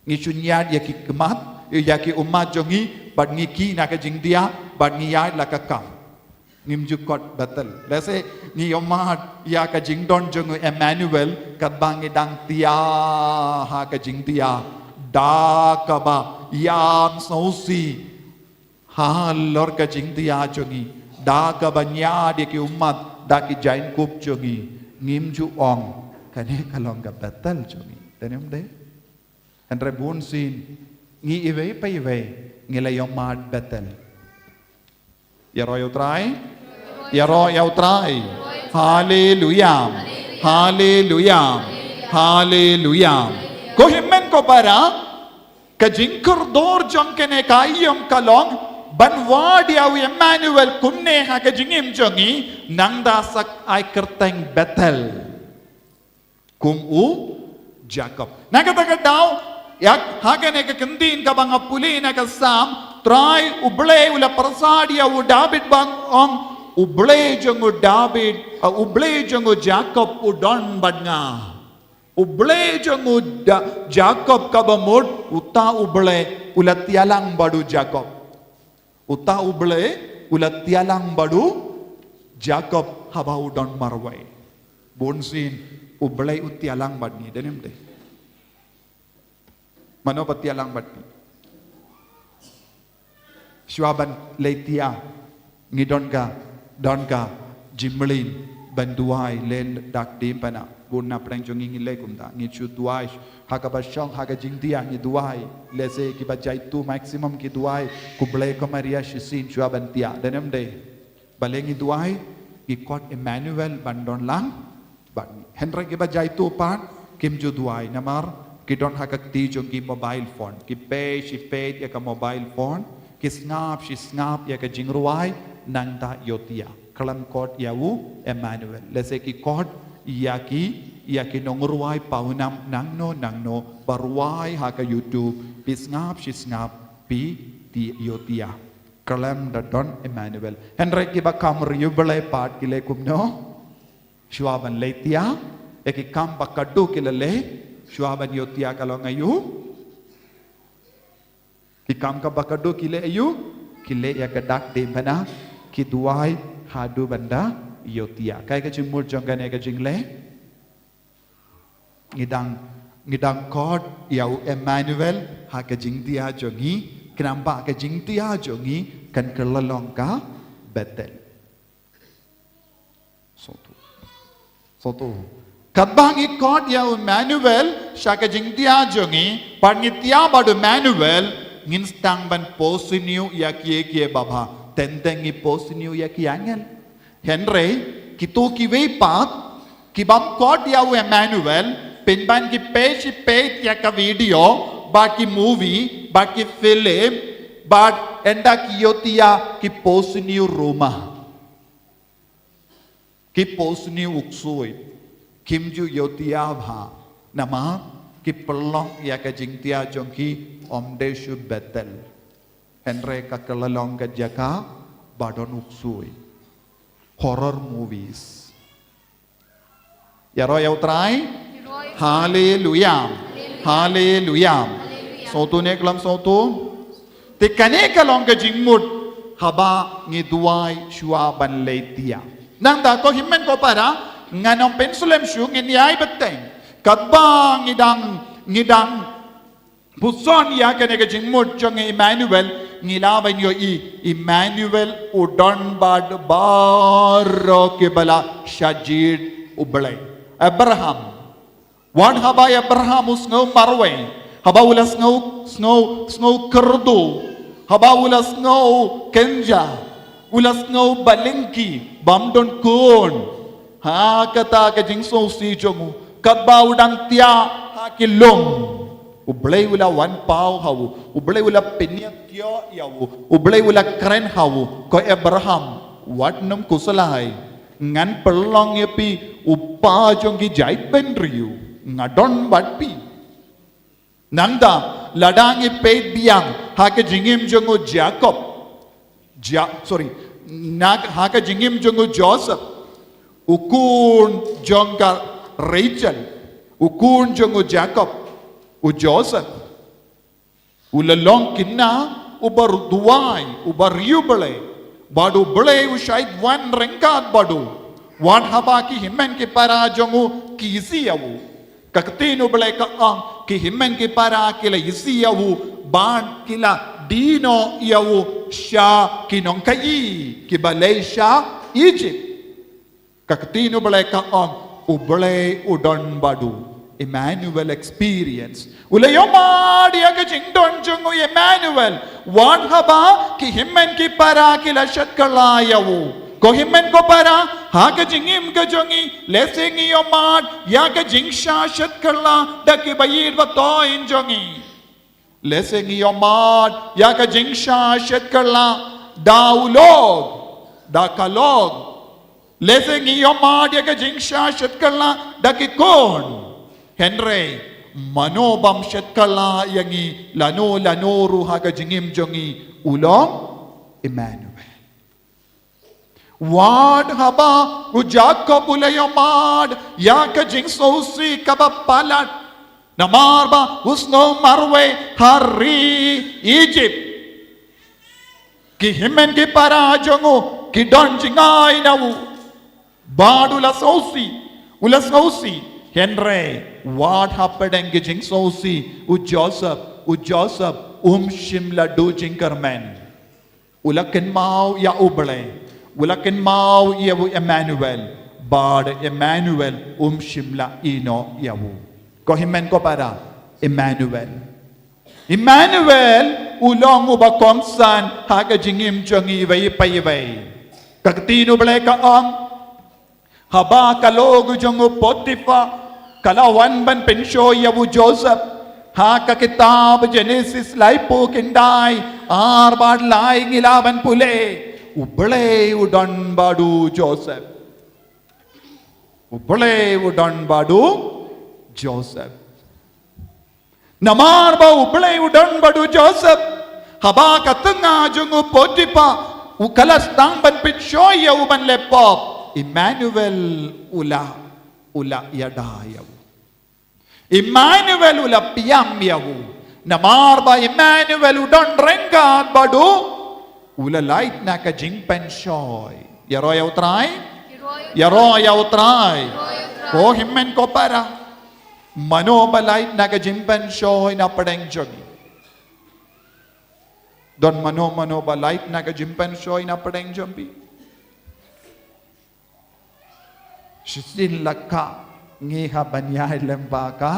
Ngi ju ñiad ïa ki khmat, ïa ki ummat jong ngi, bad ngi kiew na ka jingdia, bad ngi ïaid la ka kam. Ngim ju khot Bethel. Lehse ngi ïamad ïa ka jingdon jong u Emmanuel, katba ngi dang thiah ha ka jingdia. Da kaba ïam sngewsih. Halor ka jingdia jong ngi, da kaba ñiad ïa ki ummat, da ki jaiñkup jong ngi, ngim ju ong, kane ka long ka Bethel jong ngi. Don ne ym dei? Hynrei bunsien, ngi iwei pa iwei, ngi la ïamad Bethel. Ïaroh ïa U Trai? Ïaroh ïa U Trai. Haleluya. Haleluya. Haleluya. Ko hynmen ko para, ka jingkordor jong kane ka aïom ka long, ban wad ïa u Emmanuel kumne ha ka jingim jong ngi, nang da sa ai kyrteng Bethel. Kum u Jakob. Na kata ka daw, ïa, ha kane ka kyntien kaba nga pule na ka Salm, Trai U Blei u la pyrsad ïa u David ban ong, U Blei jong u David, ah, U Blei jong u Jakob u don bad nga. U Blei jong u Da-, Jakob kaba mut, uta U Blei, u la thiah lang bad u Jakob. Uta U Blei, u la thiah lang bad u Jakob haba u don marwei. Bunsien, U Blei u thiah lang bad ngi, don ne ym dei? Mano ba thiah lang bad ngi? Shuwa ban leit thiah, ngi don ka, don ka jingmlien ban duwai lehse dak diengphna. Bun na pdeng jong ngi ngi leh kumta, ngi ju duwai, ha kaba shong, ha ka jingthiah ngi duwai, lehse kiba jaituh maximum ki duwai, khublei ko Maria shisien shuwa ban thiah, don ne ym dei? Balei ngi duwai, ngi khot Emmanuel ban don lang bad ngi. Hynrei kiba jaituh pat, kim ju duwai, namar ki don ha ka kti jong ki mobile phone. Ki peit shi peit ïa ka mobile phone, ki sngap shi sngap ïa ka jingrwai, nangta ïohthiah. Khlem khot ïa u Emmanuel. Lehse ki khot ïa ki, ïa ki nongrwai pawnam nangno nangno, ba rwai ha ka YouTube, phi sngap shi sngap, phi ïohthiah. Khlem da don Emmanuel. Hynrei kiba kham riewblei pat ki leh kumno? Shuwa ban leit thiah, ïa ki kam ba khatduh ki la leh, shuwa ban ïohthiah ka long aïu? Ki kam kaba khatduh ki leh aïu? Ki leh ïa ka dak diengphna, ki duwai haduh ban da ïohthiah. Kaei ka jingmut jong kane ka jingleh? Ngi dang, ngi dang khot ïa u Emmanuel ha ka jingthiah jong ngi, khnang ba ka jingthiah jong ngi kan kylla long ka Bethel. Sotu. Sotu. Katba ngi khot ïa u Emmanuel sha ka jingthiah jong ngi, pat ngi thiah bad u Emmanuel, ngin sdang ban pynsniew ïa kiei kiei babha. Teng teng ngi pynsniew ïa ki angel. Hynrei, kito kiwei pat, ki bym khot ïa u Emmanuel, pynban ki peit shi peit ïa ka video, bad ki movie, bad ki film, bad ynda ki ïohthiah ki pynsniew ruh ma. Ki pynsniew u ksuid, kim ju ïohthiah bha, namar, ki pynlong ïa ka jingthiah jong ki ym dei shu Bethel. Hynrei ka kylla long ka jaka, ba don u ksuid. Horror movies. Ïaroh ïa u Trai? Haleluya. Haleluya. Sotu ne klam sotu. Te kane ka long ka jingmut haba ngi duwai shuwa ban leit thiah. Nangta ko hynmen ko para, ngan ym pynslem shuh, ngin ïai bteng. Katba ngi dang, ngi dang puson ïa kane ka jingmut jong Emmanuel, ngi lah ban ïohi Emmanuel u don bad baroh kiba la shah jied U Blei. Abraham, wat haba Abraham u sngew marwei, haba u la sngew, sngew, sngew kyrduh, haba u la sngew kynjah, u la sngew balyngkhi, bym don khun. Ha kata ka jingsngewsih jong u, katba u dang thiah ha ki lum, U Blei u la wan paw ha u, U Blei u la pynïaid ïa u, U Blei u la kren ha u, ko Abraham, wat nym khuslai. Ngan pynlong ïa phi u pa jong ki jaitbynriew, nga don bad phi. Nangta, lada ngi peit biang ha ka jingim jong u Jakob. Ja, sorry. Na, ha ka jingim jong u Joseph. U khun jong ka Rachel. U khun jong u Jakob. U Joseph u la long kynnoh uba duwai, uba riewblei. Bad U Blei u shait wan ryngkat bad u. Wat haba ki hynmen ki para jong u ki isih ïa u, ka ktien U Blei ka ong, ki hynmen ki para ki la isih ïa u, bad ki la die noh ïa u sha ki nongkhaïi kiba leit sha Egypt. Ka ktien U Blei ka ong, U Blei u don bad u. Emmanuel experience. U la ïohmad ïa ka jingdon jong u Emmanuel. Wat haba ki hynmen ki para ki la shet kylla ïa u. Ko hynmen ko para, ha ka jingim ka jong ngi, lehse ngi ïohmad ïa ka jingshah shet kylla da kiba ïeit ba thoh jong ngi. Lehse ngi ïohmad ïa ka jingshah shet kylla da u lok, da ka lok. Lehse ngi ïohmad ïa ka jingshah shet kylla da ki khun. Hynrei mano bym shet kylla ïa ngi lano lano ruh ha ka jingim jong ngi, u long Emmanuel. Wat haba u Jakob u la ïohmad ïa ka jingsngewsih kaba palat, namar ba u sngew marwei ha ri Egypt. Ki hynmen ki para jong u ki don jingai na u. Bad u la sngewsih, u la sngewsih. Hynrei wat hapdeng ki jingsngewsih, u Joseph, u Joseph um shym la duh jingkyrmen. U la kynmaw ïa U Blei. U la kynmaw ïa u Emmanuel. Bad Emmanuel um shym la ïehnoh ïa u. Ko hynmen ko para, Emmanuel. Emmanuel u long uba kongsan ha ka jingim jong ngi iwei pa iwei. Ka ktien U Blei ka ong, haba ka lok jong u Potiphar ka la wan ban pynshoi ïa u Joseph, ha ka kitab Genesis laiphew khyndai, ar bad lai ngi lah ban pule, U Blei u don bad u Joseph. U Blei u don bad u Joseph. Namar ba U Blei u don bad u Joseph. Haba ka tnga jong u Potiphar u ka la sdang ban pynshoi ïa u ban leh pop, Emmanuel u la, u la ïada ïa u. Emmanuel u la pynïap ïa u. Namar ba Emmanuel u don ryngkat bad u, u la lait na ka jingpynshoi. Ïaroh ïa U Trai. Ïaroh ïa U Trai. Ko hynmen ko para. Mano ba lait na ka jingpynshoi na pdeng jong ngi? Don mano mano ba lait na ka jingpynshoi na pdeng jong phi? Shisien la ka ngi hap ban ïai lem bad ka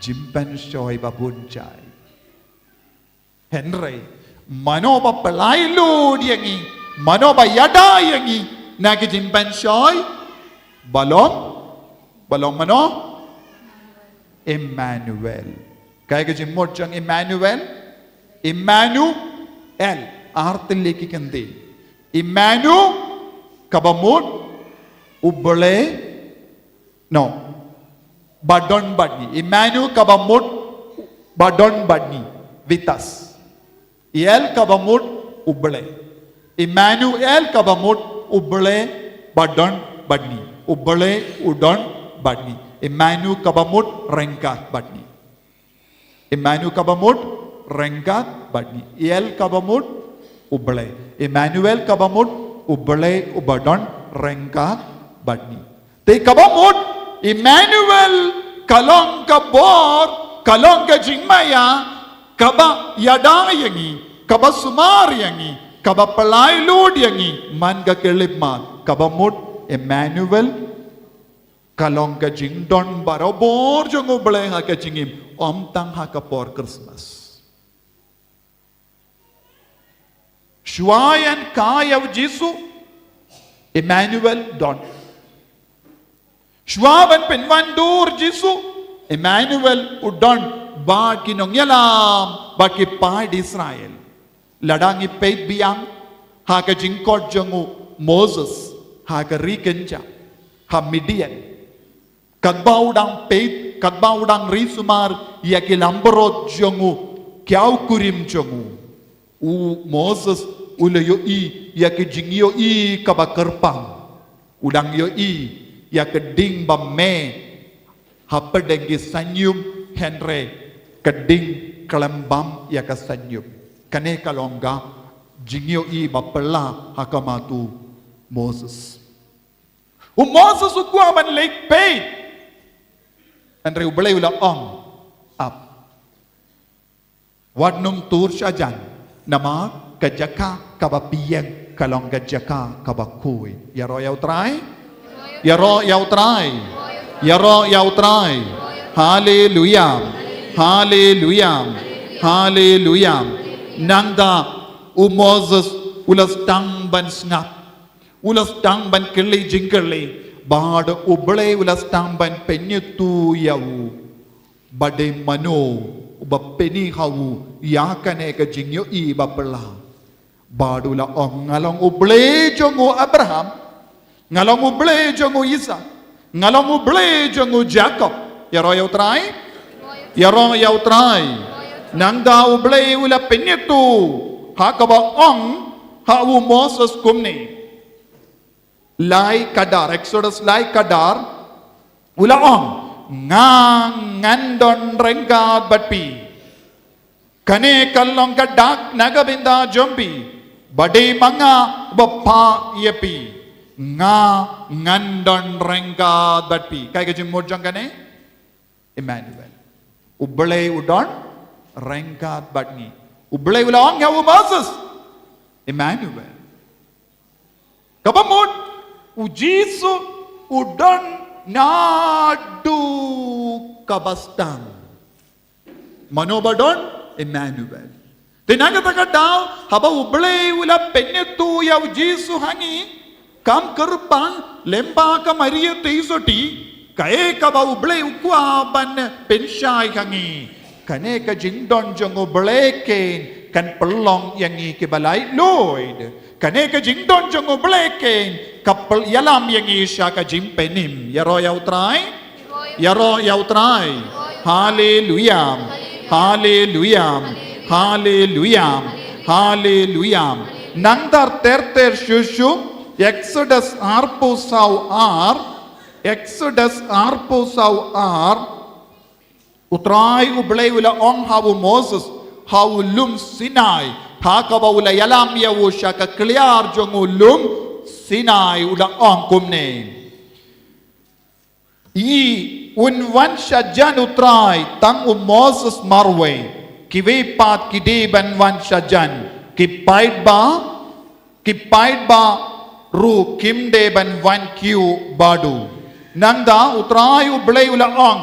jingpynshoi ba bun jait. Hynrei mano ba pynlait lut ïa ngi, mano ba ïada ïa ngi na ka jingpynshoi? Ba long, ba long mano? Emmanuel. Kaei ka jingmut jong Emmanuel? Emmanuel, ar tylli ki kyntien. Emmanuel, kaba mut U Blei, no, ba don bad ngi. Emmanuel, kaba mut ba don bad ngi. Vitas. El, kaba mut U Blei. Emmanuel, kaba mut U Blei ba don bad ngi. U Blei u don bad ngi. Emmanuel, kaba mut ryngkat bad ngi. Emmanuel, kaba mut ryngkat bad ngi. El, kaba mut U Blei. Emmanuel, kaba mut U Blei uba don ryngkat bad ngi. Te kaba mut, Emmanuel, ka long ka bor, ka long ka jingmaïa, kaba ïada ïa ngi, kaba sumar ïa ngi, kaba pynlait lut ïa ngi man ka khyllipmat. Kaba mut, Emmanuel, ka long ka jingdon barabor jong U Blei ha ka jingim, ym tang ha ka por Christmas. Shuwa ïa ka ïa u Jisu, Emmanuel don. Shuwa ban pynwandur Jisu, Emmanuel u don bad ki nongïalam, bad ki paid Israel. Lada ngi peit biang ha ka jingkhot jong u Moses ha ka ri kynja ha Midian. Katba u dang peit, katba u dang ri sumar ïa ki langbrot jong u, ki aw kurim jong u, u Moses u la ïohi ïa ki jingïohi kaba kyrpang. U dang ïohi ïa ka ding ba me hapdeng ki saiñium, hynrei ka ding khlem bam ïa ka saiñium. Kane ka long ka jingïohi ba phylla ha khmat u Moses. U Moses u kwah ban leit peit. Hynrei U Blei u la ong, ap, wat nym tur sha jan, namar ka jaka kaba phi ïeng ka long ka jaka kaba khuid. Ïaroh ïa U Trai. Ïaroh ïa U Trai. Ïaroh ïa U Trai. Haleluya. Haleluya. Haleluya. Nangta u Moses u la sdang ban sngap. U la sdang ban kylli jingkylli, bad U Blei u la sdang ban pynïathuh ïa u ba dei mano uba pyni ha u ïa kane ka jingïohi ba phylla. Bad u la ong, nga long U Blei jong u Abraham, nga long U Blei jong u Isak, nga long U Blei jong u Jakob. Ïaroh ïa U Trai. Ïaroh ïa U Trai. Nangta U Blei u la pynïathuh ha kaba ong ha u Moses kumne. Lai khadar, Exodus lai khadar, u la ong, nga ngan don ryngkat bad phi. Kane ka long ka dak na ka bynta jong phi, ba dei ma nga uba phah ïa phi. Nga ngan don ryngkat bad phi. Kaei ka jingmut jong kane? Emmanuel. U Blei u don ryngkat bad ngi. U Blei u la ong ïa u Moses, Emmanuel. Kaba mut, u Jisu u don naduh kaba sdang. Mano ba don? Emmanuel. Te na kata ka daw, haba U Blei u la pynïathuh ïa u Jisu ha ngi, kam kyrpang, lyngba ka Maria Theisotti, kaei kaba U Blei u kwah ban pynshai ha ngi. Kane ka jingdon jong U Blei keiñ kan pynlong ïa ngi kiba laitluid. Kane ka jingdon jong U Blei keiñ ka pynïalam ïa ngi sha ka jingpynim. Ïaroh ïa U Trai. Ïaroh ïa U Trai. Haleluya. Haleluya. Haleluya. Haleluya. Nangta ter ter shuh shuh, Exodus arphew saw ar, Exodus arphew saw ar, U Trai U Blei u la ong ha u Moses, ha u lum Sinai, ha kaba u la ïalam ïa u sha ka kliar jong u lum Sinai, u la ong kumne. Ïa, un wan shajan U Trai, tang u Moses marwei, kiwei pat ki dei ban wan shajan, ki paidbah, ki paidbah ruh kim dei ban wan kiew bad u. Nangta U Trai U Blei u la ong,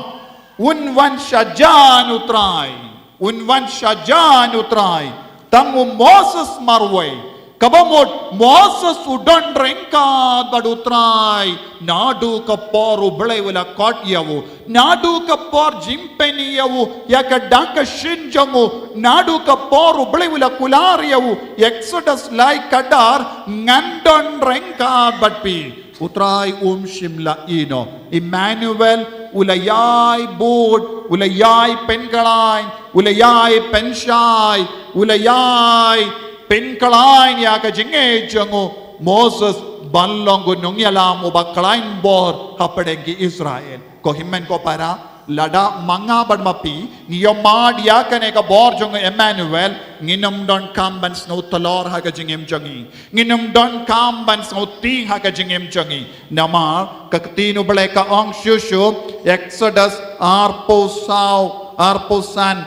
un wan shajan U Trai. Un wan shajan U Trai, tang u Moses marwei. Kaba mut Moses u don ryngkat bad U Trai naduh ka por U Blei u la khot ïa u, naduh ka por jingpyni ïa u ïa ka dak ka shin jong u, naduh ka por U Blei u la kular ïa u. Exodus lai khadar, ngan don ryngkat bad phi. U Trai um shym la ïehnoh. Emmanuel, u la ïai bud, u la ïai pynkhlaiñ, u la ïai pynshai, u la ïai pynkhlaiñ ïa ka jingngeit jong u Moses ban long u nongïalam uba khlaiñ bor hapdeng ki Israel. Ko hynmen ko para, Lada ma nga bad ma phi ngi ïoh mad ïa kane ka bor jong u Emmanuel, ngin ym donkam ban sngewtlor ha ka jingim jong ngi. Ngin ym donkam ban sngewtieng ha ka jingim jong ngi. Namar ka ktien u Blei ka ong shuh shuh, Exodus arphew saw, arphew san,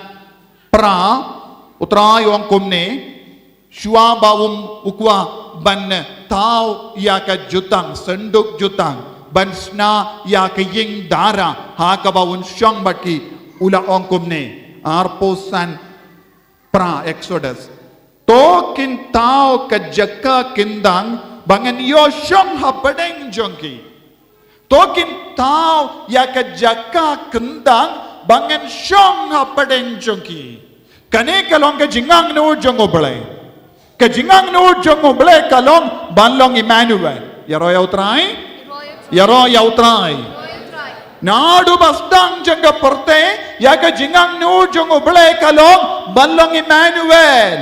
phra, u Trai u ong kumne, shuwa ba um u kwah ban thaw ïa ka jutang, synduk jutang, ban shna ïa ka ïing dara ha kaba un shong bad ki, u la ong kumne, arphew san, phra, Exodus. To kin thaw ka jaka kyndang ba ngan ïoh shong hapdeng jong ki. To kin thaw ïa ka jaka kyndang ba ngan shong hapdeng jong ki. Kane ka long ka jingangnud jong u Blei. Ka jingangnud jong u Blei ka long ban long Emmanuel. Ïaroh ïa u Trai. Ïaroh ïa u Trai. Naduh ba sdang jong ka pyrthei, ïa ka jingangnud jong u Blei ka long ban long Emmanuel.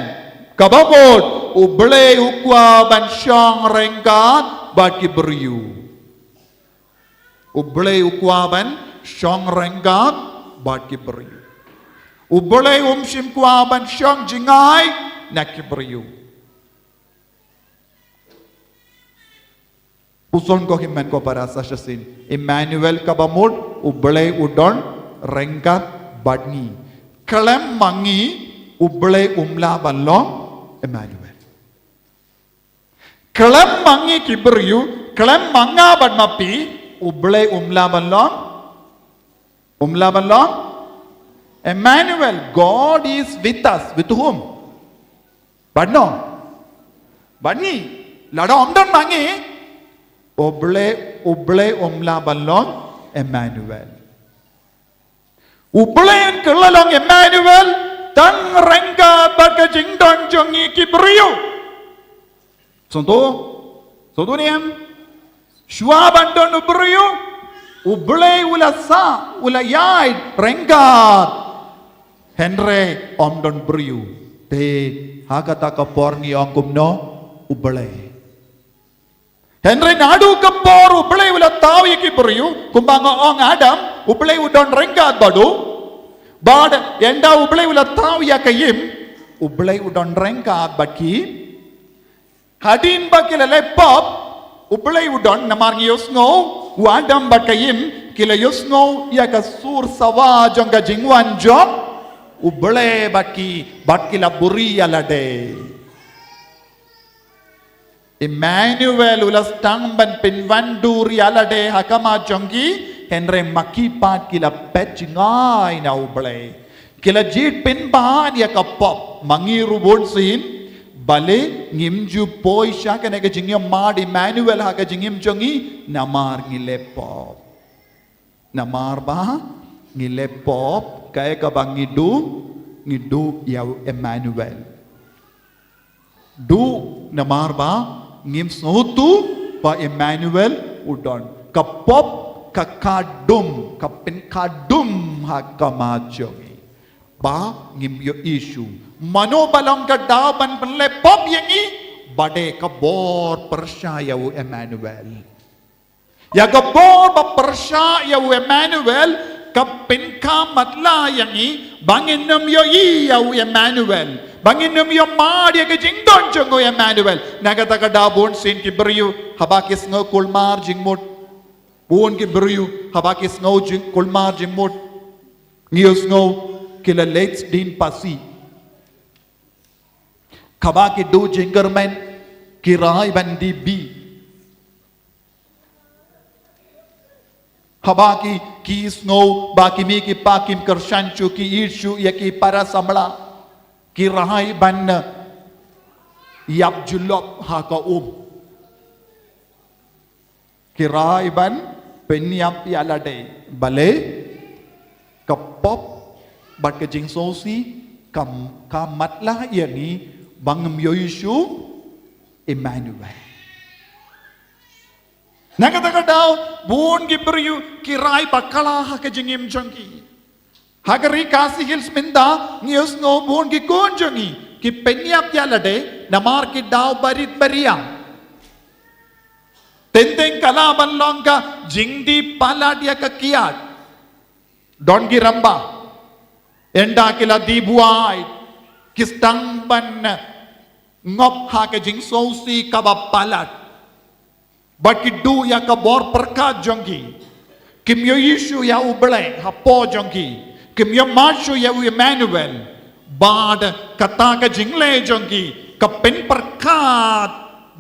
Kaba mut, u Blei u kwah ban shong ryngkat bad ki briew. U Blei u kwah ban shong ryngkat bad ki briew. U Blei um shym kwah ban shong jngai na ki briew. Puson ko hynmen ko para sa shisien. Emmanuel kaba mut, u Blei u don ryngkat bad ngi. Khlem ma ngi, u Blei um lah ban long Emmanuel. Khlem ma ngi ki briew, khlem ma nga bad ma phi, u Blei um lah ban long, um lah ban long Emmanuel, God is with us. With whom? Bad no? Bad ngi. Lada ym don ma ngi, u Blei, u Blei um lah ban long Emmanuel. U Blei un kylla long Emmanuel tang ryngkat bad ka jingdon jong ngi ki briew. Sngewthuh? Sngewthuh ne em? Shuwa ban don u briew, u Blei u la sah, u la ïaid ryngkat. Hynrei ym don briew. Te ha kata ka por ngi ong kumno? U Blei. Hynrei naduh ka por u Blei u la thaw ïa ki briew, kumba nga ong Adam, u Blei u don ryngkat bad u. Bad ynda u Blei u la thaw ïa ka ïing, u Blei u don ryngkat bad ki. Hadien ba ki la leh pop, u Blei u don, namar ngi ïohsngew, u Adam bad ka ïing ki la ïohsngew ïa ka sur sawa jong ka jingwan jong u Blei bad ki, bad ki la buhrieh ïa lade. Emmanuel u la sdang ban pynwandur ïa lade ha khmat jong ki, hynrei ma ki pat ki la peit jngai na u Blei. Ki la jied pynban ïa ka pop, ma ngi ruh bunsien, balei ngim ju poi sha kane ka jingïamad Emmanuel ha ka jingim jong ngi, namar ngi leh pop. Namar ba ngi leh pop, kaei kaba ngi duh, ngi duh ïa u Emmanuel. Duh namar ba ngim sngewthuh ba Emmanuel u don. Ka pop ka khadum, ka pynkhadum ha khmat jong ngi. Ba ngim ïohi shuh. Mano ba long ka daw ban pynleh pop ïa ngi, ba dei ka bor pyrshah ïa u Emmanuel. Ïa ka bor ba pyrshah ïa u Emmanuel, ka pynkham matlah ïa ngi, ba ngin ym ïohi ïa u Emmanuel. Ba ngin ym ïohmad ïa ka jingdon jong u Emmanuel. Na kata ka daw bunsien ki briew, haba ki sngew kulmar jingmut. Bun ki briew, haba ki sngew jing kulmar jingmut. Ngi ïohsngew, ki la leit sdien phasi. Haba ki duh jingkyrmen, ki rai ban die bih. Haba ki, ki sngew ba ki mei ki pa kim kyrshan shuh, ki ïeit shuh ïa ki para samla, ki rai ban, eh, ïap julop ha ka um. Ki rai ban pynïap ïa lade, balei ka pop bad ka jingsngewsih ka, ka matlah ïa ngi ba ngim ïohi shuh Emmanuel. Na kata ka daw, bun ki briew ki rai bakla ha ka jingim jong ki. Ha ka ri Khasi Hills mynta, ngi ïohsngew bun ki khun jong ngi ki pynïap ïa lade, namar ki daw barit bariang. Teng teng ka lah ban long ka jingdie palat ïa ka kiad. Don ki ramba, ynda ki la die buaid, ki sdang ban ngop ha ka jingsngewsih kaba palat. Bad ki duh ïa ka bor pyrkhat jong ki. Kim ïohi shuh ïa U Blei hapoh jong ki. Kim ïohi shuh ïa u Emmanuel. Bad kata ka jingleh jong ki ka pynpyrkhat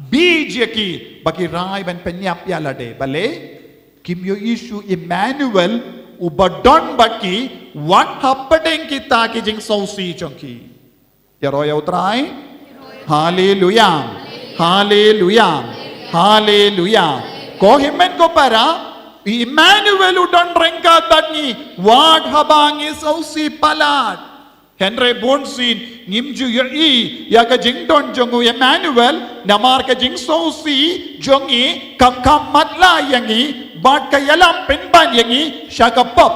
bit ïa ki ba ki rai ban pynïap ïa lade. Balei? Kim ïohi shuh Emmanuel uba don bad ki, wat hapdeng kita ki jingsngewsih jong ki. Ïaroh ïa U Trai. Haleluya. Haleluya. Haleluya. Ko hynmen ko para, Emmanuel u don ryngkat bad ngi, wat haba ngi sngewsih palat. Hynrei bunsien ngim ju ïohi ïa ka jingdon jong u Emmanuel, namar ka jingsngewsih jong ngi ka kham matlah ïa ngi, bad ka ïalam pynban ïa ngi sha ka pop.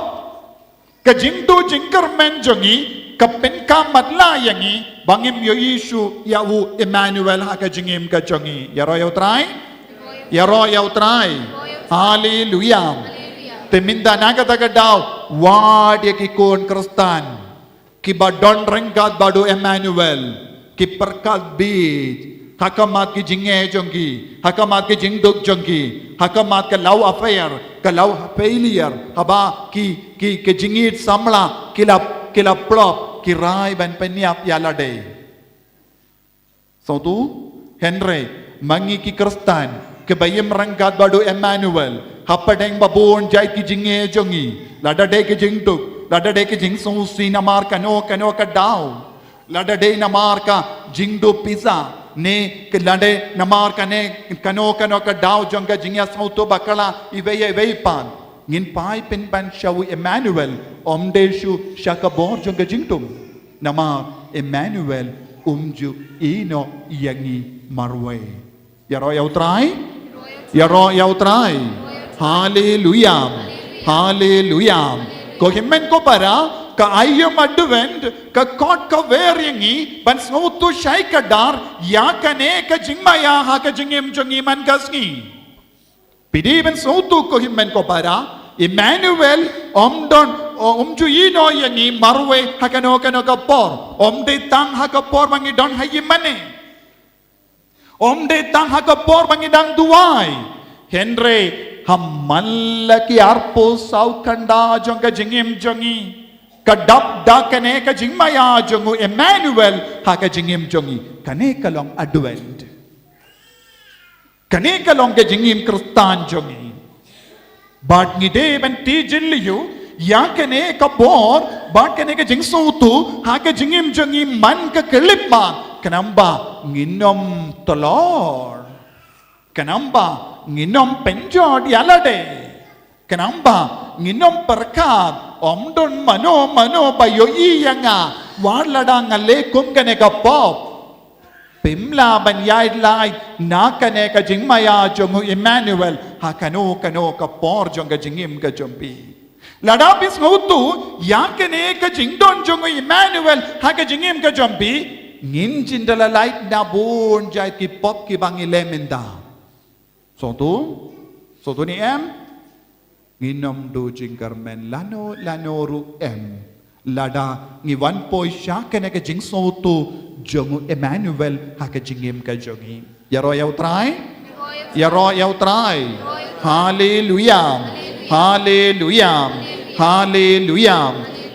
Ka jingduh jingkyrmen jong ngi ka pynkham matlah ïa ngi, ba ngim ïohi shuh ïa u Emmanuel ha ka jingim ka jong ngi. Ïaroh ïa U Trai. Ïaroh ïa U Trai. Haleluya. Te mynta na kata ka daw, wat ïa ki khun Khristan kiba don ryngkat bad u Emmanuel, ki pyrkhat bit ha khmat ki jingeh jong ki, ha khmat ki jingduk jong ki, ha khmat ka love affair, ka love failure, haba ki, ki, ki jingïeit samla ki la, ki la plop, ki rai ban pynïap ïa lade. Sngewthuh? Hynrei ma ngi ki Khristan kiba im ryngkat bad u Emmanuel, hapdeng ba bun jait ki jingeh jong ngi, lada dei ki jingduk, lada dei ki jingsngewsih namar kano kano ka daw, lada dei namar ka jingduh pisa, ne ka lada dei namar kane kano kano ka daw jong ka jingïasngewthuh bakla iwei ïa iwei pat, ngin phai pynban sha u Emmanuel, ym dei shuh sha ka bor jong ka jingtum. Namar Emmanuel um ju ïehnoh ïa ngi marwei. Ïaroh ïa U Trai. Ïaroh ïa U Trai. Haleluya. Haleluya. Ko hynmen ko para, ka aïom Advent ka khot ka wer ïa ngi ban sngewthuh shai kdar ïa kane ka jingmaïa ha ka jingim jong ngi man ka sngi. Phi dei ban sngewthuh ko hynmen ko para, Emmanuel um don, um ju ïehnoh ïa ngi marwei ha kano kano ka por. Um dei tang ha ka por ba ngi don ha ïingmane. Um dei tang ha ka por ba ngi dang duwai. Hynrei ha man la ki arphew saw kynda jong ka jingim jong ngi, ka dap da kane ka jingmaïa jong u Emmanuel ha ka jingim jong ngi. Kane ka long Advent. Kane ka long ka jingim Khristan jong ngi. Bad ngi dei ban tip jylliew ïa kane ka bor bad kane ka jingsngewthuh ha ka jingim jong ngi man ka khyllipmat, khnang ba ngin ym tlor, khnang ba ngin ym pynjot ïa lade, khnang ba ngin ym pyrkhat, ym don mano mano ba ïohi ïa nga wat lada nga leh kum kane ka pop. Phim lah ban ïaid lait na kane ka jingmaïa jong u Emmanuel ha kano kano ka por jong ka jingim ka jong phi. Lada phi sngewthuh ïa kane ka jingdon jong u Emmanuel ha ka jingim ka jong phi, ngin jin da la lait na bun jait ki pop kiba ngi leh mynta. Sngewthuh? Sngewthuh ne em? Ngin ym duh jingkyrmen lano lano ruh em, lada ngi wan poi sha kane ka jingsngewthuh jong u Emmanuel ha ka jingim ka jong ngi. Ïaroh ïa U Trai. Ïaroh ïa U Trai. Haleluya. Haleluya. Haleluya.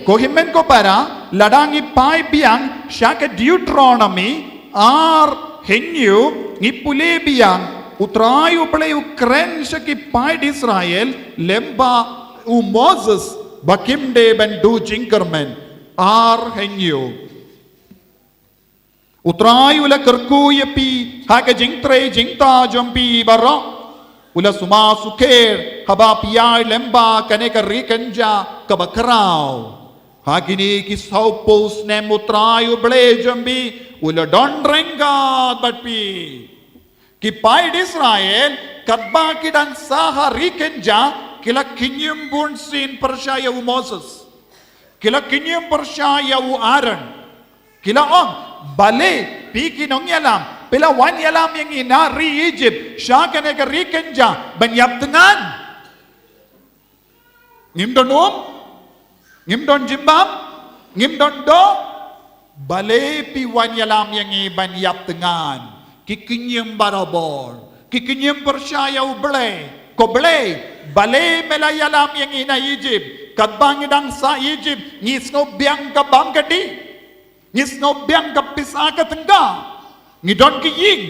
Ko hynmen ko para, lada ngi phai biang sha ka Deuteronomi ar hynñiew, ngi pule biang, U Trai U Blei u kren sha ki paid Israel lem bad u Moses ba kim dei ban duh jingkyrmen. Ar hynñiew. U Trai u la kyrkhu ïa phi ha ka jingtrei jingktah jong phi baroh. U la sumar sukher haba phi ïaid lem bad kane ka ri kynja kaba khraw. Ha kine ki sawphew snem U Trai U Blei jong phi u la don ryngkat bad phi. Ki paid Israel katba ki dang sah ha ri kynja ki la khñium bunsien pyrshah ïa u Moses. Ki la khñium pyrshah ïa u Aaron. Ki la ong, balei phi ki nongïalam phi la wan ïalam ïa ngi na ri Egypt sha kane ka ri kynja ban ïap thngan? Ngim don um? Ngim don jingbam, ngim don doh, balei phi wan ïalam ïa ngi ban ïap thngan? Ki kñim barabor, ki kñim pyrshah ïa U Blei. Ko Blei, balei me la ïalam ïa ngi na Egypt? Katba ngi dang sah Egypt, ngi sngew biang ka bam ka dih. Ngi sngew biang ka pisa ka tyngka. Ngi don ki ïing.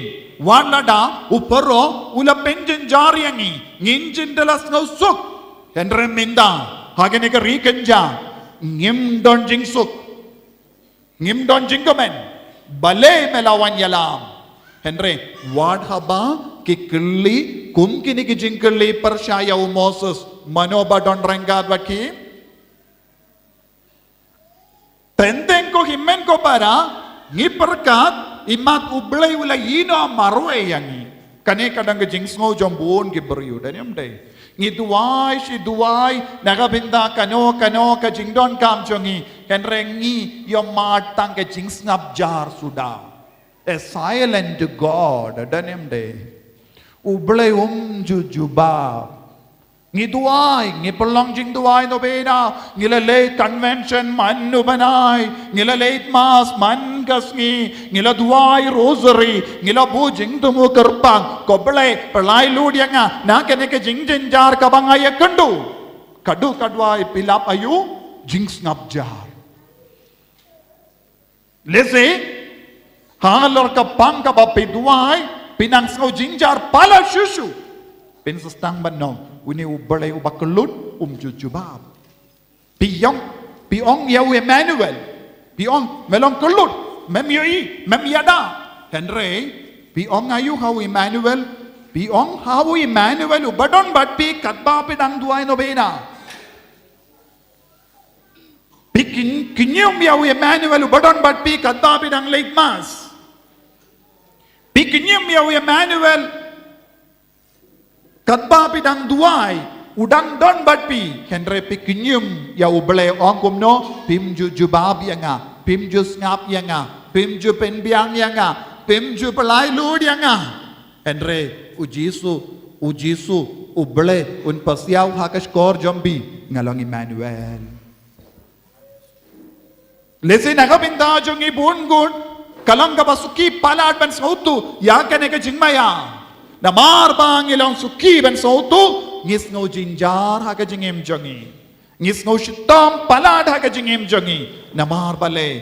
Wat lada u Pharaoh u la pynjynjar ïa ngi, ngin jin da la sngew suk. Hynrei mynta, ha kane ka ri kynja, ngim don jingsuk. Ngim don jingkmen. Balei me la wan ïalam? Hynrei wat haba ki kylli kum kine ki jingkylli pyrshah ïa u Moses, mano ba don ryngkat bad ki? Teng teng ko hynmen ko para, ngi pyrkhat, imat U Blei u la ïehnoh marwei ïa ngi. Kane ka dang ka jingsngew jong bun ki briew, dei ne em dei? Ngi duwai shi duwai, na ka bynta kano kano ka jingdonkam jong ngi, hynrei ngi ïohmad tang ka jingsngap jar suda. A silent God, dei ne em dei? U Blei um ju jubab. Ngi duwai, ngi pynlong jingduwai novena, ngi la leit convention man u bnai, ngi la leit mass man ka sngi, ngi la duwai rosary, ngi la buh jingthmu kyrpang, ko Blei, pynlait lut ïa nga na kane ka jingjynjar kaba nga ïakynduh. Ka dei ka duwai phi lap aïu? Jingsngap jar. Lehse halor ka pang kaba phi duwai, phi nang sngew jynjar palat shuh shuh. Phin sa sdang ban ong, une U Blei uba kyllut um ju jubab. Phi ong, phi ong ïa u Emmanuel. Phi ong, me long kyllut, mem ïohi, mem ïada. Hynrei phi ong aïu ha u Emmanuel? Phi ong ha u Emmanuel uba don bad phi katba phi dang duwai novena. Phi kyn-, kñim ïa u Emmanuel uba don bad phi katba phi dang leit mass. Phi kñim ïa u Emmanuel katba phi dang duwai, u dang don bad phi. Hynrei phi kñim ïa U Blei, ong kumno? Phim ju jubab ïa nga, phim ju sngap ïa nga, phim ju pynbiang ïa nga, phim ju pynlait lut ïa nga. Hynrei U Jisu, U Jisu, U Blei un pasiaw ha ka shkor jong phi, nga long Emmanuel. Lehse na ka bynta jong ngi bun ngut ka long kaba suki palat ban sngewthuh ïa kane ka jingmaïa. Namar ba ngi long suki ban sngewthuh, ngi sngew jynjar ha ka jingim jong ngi. Ngi sngew shitom palat ha ka jingim jong ngi. Namar balei?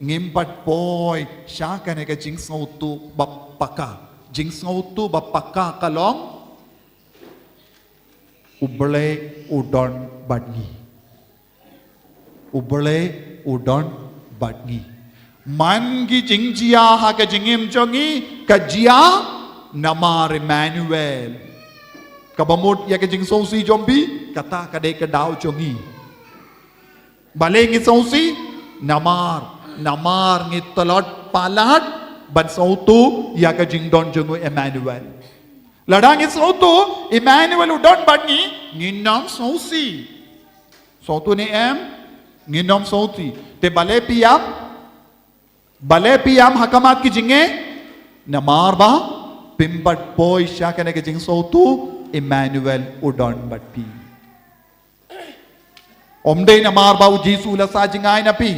Ngim pat poi sha kane ka jingsngewthuh ba paka. Jingsngewthuh ba paka ka long U Blei u don bad ngi. U Blei u don bad ngi. Man ki jingjia ha ka jingim jong ngi, ka jia namar Emmanuel. Kaba mut ïa ka jingsngewsih jong phi, kata ka dei ka daw jong ngi. Balei ngi sngewsih? Namar, namar ngi tlot palat ban sngewthuh ïa ka jingdon jong u Emmanuel. Lada ngi sngewthuh Emmanuel u don bad ngi, ngin ym sngewsih. Sngewthuh ne em? Ngin ym sngewsih. Te balei phi ïam? Balei phi ïam ha khmat ki jingeh? Namar ba phim pat poi sha kane ka jingsngewthuh Emmanuel u don bad phi. Ym dei namar ba u Jisu u la sah jngai na phi.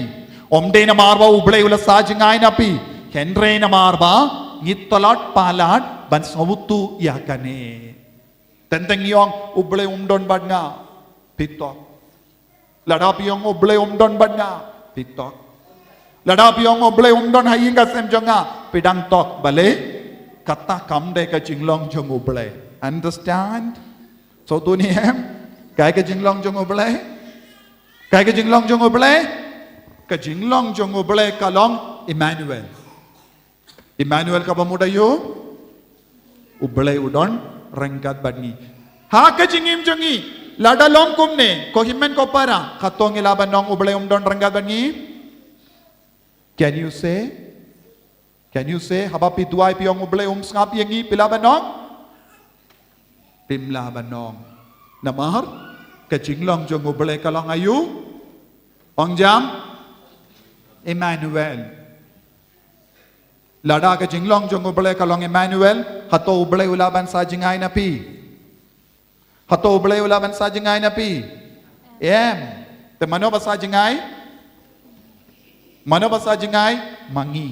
Ym dei namar ba u Blei u la sah jngai na phi. Hynrei namar ba ngi tlot palat ban sngewthuh ïa kane. Teng teng ngi ong u Blei um don bad nga, phi tok. Lada phi ong u Blei um don bad nga, phi tok. Lada phi ong u Blei um don ha ïing ha sem jong nga, phi dang tok. Balei? Kata kam dei ka jinglong jong u Blei. Understand? Sngewthuh ne em? Kaei ka jinglong jong u Blei? Kaei ka jinglong jong u Blei? Ka jinglong jong u Blei ka long Emmanuel. Emmanuel kaba mut aïu? U Blei u don ryngkat bad ngi. Ha ka jingim jong ngi, lada long kumne, ko hynmen ko para, kato ngi lah ban ong u Blei um don ryngkat bad ngi? Can you say? Can you say, haba phi duwai phi ong u Blei um sngap ïa ngi, phi lah ban ong? Phim lah ban ong. Namar ka jinglong jong u Blei ka long aïu? Ong jam? Emmanuel. Lada ka jinglong jong u Blei ka long Emmanuel, hato u Blei u lah ban sah jngai na phi? Hato u Blei u lah ban sah jngai na phi? Em. Te mano ba sa jngai? Mano ba sa jngai? Ma ngi.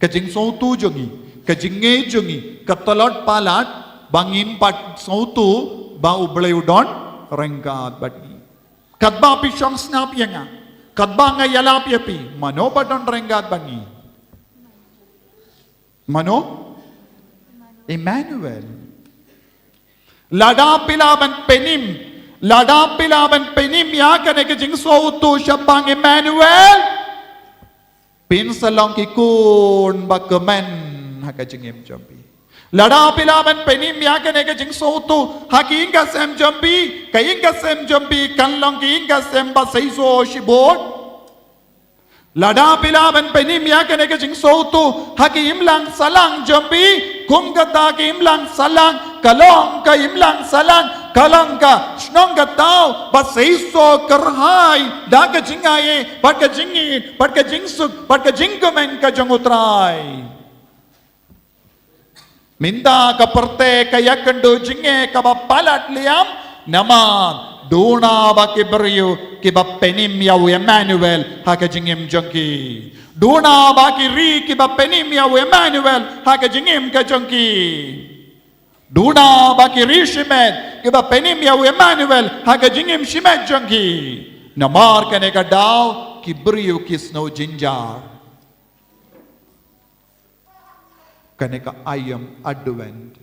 Ka jingsngewthuh jong ngi, ka jingngeit jong ngi, ka tlot palat ba ngim pat sngewthuh ba U Blei u don ryngkat bad ngi. Katba phi shong sngap ïa nga, katba nga ïalap ïa phi, mano ba don ryngkat bad ngi? Mano? Emmanuel. Lada phi lah ban pynim, lada phi lah ban pynim ïa kane ka jingsngewthuh shaphang Emmanuel, phin sa long ki khun ba kmen ha ka jingim jong phi. Lada phi lah ban pynim ïa kane ka jingsngewthuh ha ki ïing ka sem jong phi, ka ïing ka sem jong phi kan long ki ïing ka sem ba seisoh shibun. Lada phi lah ban pynim ïa kane ka jingsngewthuh ha ki imlang sahlang jong phi, kum kata ki imlang sahlang ka long ka imlang sahlang, ka long ka shnong ka thaw ba seisoh kyrhai da ka jingaiei bad ka jingïeit bad ka jingsuk bad ka jingkmen ka jong U Trai. Mynta ka pyrthei ka ïakynduh jingeh kaba palat liam, namar duna ba ki briew kiba pynim ïa U Emmanuel ha ka jingim jong ki. Duna ba ki ri kiba pynim ïa U Emmanuel ha ka jingim ka jong ki. Duna ba ki ri shimet kiba pynim ïa U Emmanuel ha ka jingim shimet jong ki. Namar kane ka daw ki briew ki sngew jynjar. Kane ka aïom Advent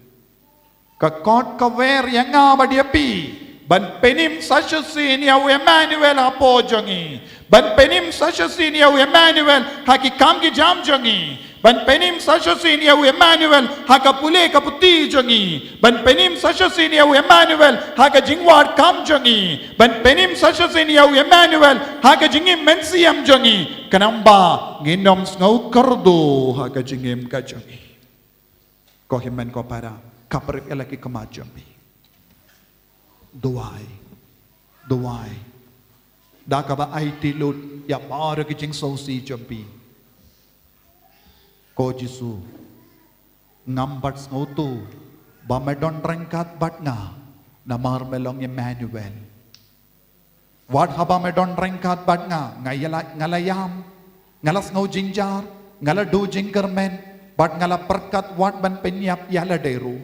ka khot ka wer ïa nga bad ïa phi ban pynim sa shisien ïa U Emmanuel hapoh jong ngi, ban pynim sa shisien ïa U Emmanuel ha ki kam ki jam jong ngi, ban pynim sa shisien ïa U Emmanuel ha ka pule ka puthi jong ngi, ban pynim sa shisien ïa U Emmanuel ha ka jingwad kam jong ngi, ban pynim sa shisien ïa U Emmanuel ha ka jingim mynsiem jong ngi. Khnang ba ngin ym sngew kyrduh ha ka jingim ka jong ngi. Ko hynmen ko para, ka pyrshah ïa la ki khmat jong phi. Duwai, duwai da kaba aiti lut ïa baroh ki jingsngewsih jong phi. Ko Jisu, ngam pat sngewthuh ba me don ryngkat bad nga, namar me long Emmanuel. Wat haba me don ryngkat bad nga, nga ïa la, nga la ïam, nga la sngew jynjar, nga la duh jingkyrmen, bad nga la pyrkhat wat ban pynïap ïa lade ruh.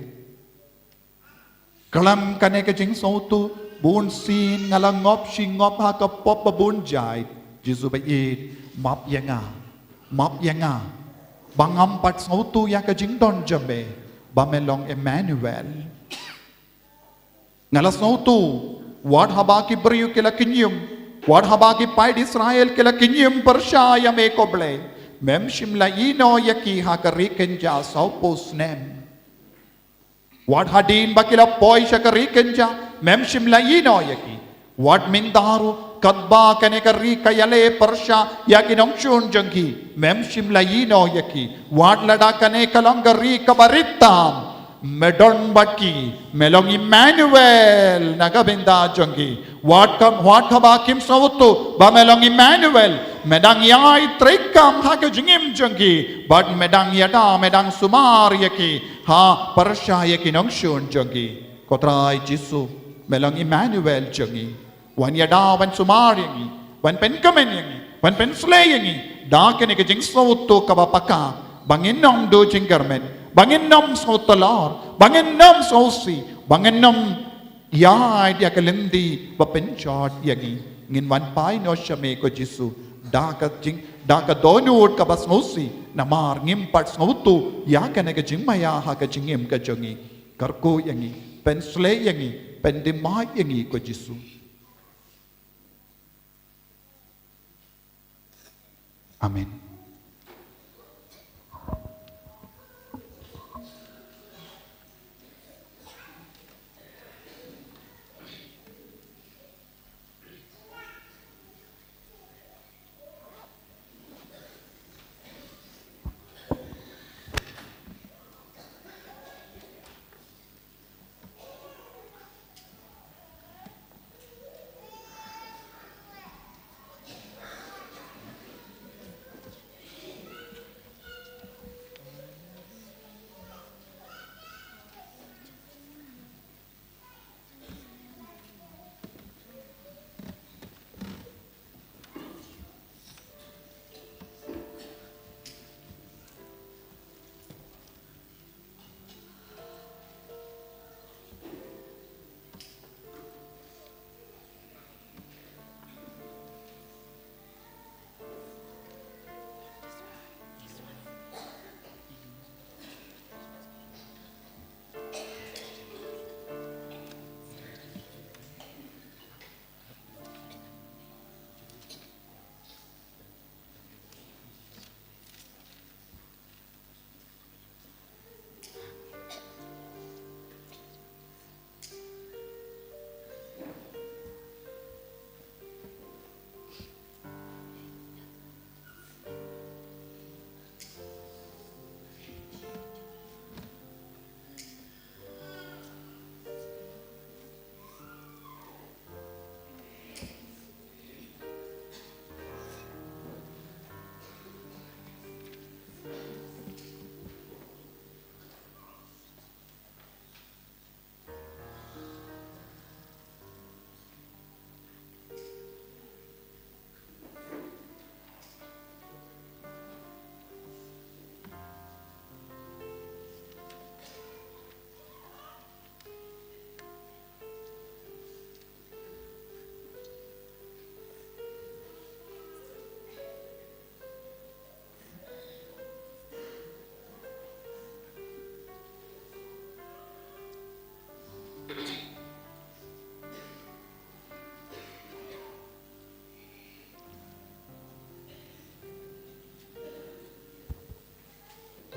Khlem kane ka jingsngewthuh, bun sien nga la ngop shi ngop ha ka pop ba bun jait. Jisu ba ïeit, map ïa nga, map ïa nga ba ngam pat sngewthuh ïa ka jingdon jong me, ba me long Emmanuel. Nga la sngewthuh wat haba ki briew ki la kñium, wat haba ki paid Israel ki la kñium pyrshah ïa me ko Blei, mem shym la ïehnoh ïa ki ha ka ri kynja sawphew snem. Wat hadien ba ki la poi sha ka ri kynja, mem shym la ïehnoh ïa ki. Wat mynta ruh, katba kane ka ri ka ïaleh pyrshah ïa ki nongshun jong ki, mem shym la ïehnoh ïa ki. Wat lada kane ka long ka ri kaba rit tam, me don bad ki, me long Emmanuel na ka bynta jong ki. Wat ka, wat kaba kim sngewthuh ba me long Emmanuel, me dang ïai treikam ha ka jingim jong ki, bad me dang ïada, me dang sumar ïa ki, ha pyrshah ïa ki nongshun jong ki. Ko Trai Jisu, me long Emmanuel jong ngi. Wan ïada, wan sumar ïa ngi, wan pynkmen ïa ngi, wan pynsleh ïa ngi da kane ka jingsngewthuh kaba paka, ba ngin ym duh jingkyrmen, ba ngin ym sngew tlor, ba ngin ym sngewsih, ba ngin ym ïaid ïa ka lynti ba pynjot ïa ngi. Ngin wan phai noh sha me ko Jisu da ka jing, da ka dohnud kaba sngewsih, namar ngim pat sngewthuh ïa kane ka jingmaïa ha ka jingim ka jong ngi. Kyrkhu ïa ngi, pynsleh ïa ngi, pyndem ïa ngi ko Jisu. Amen.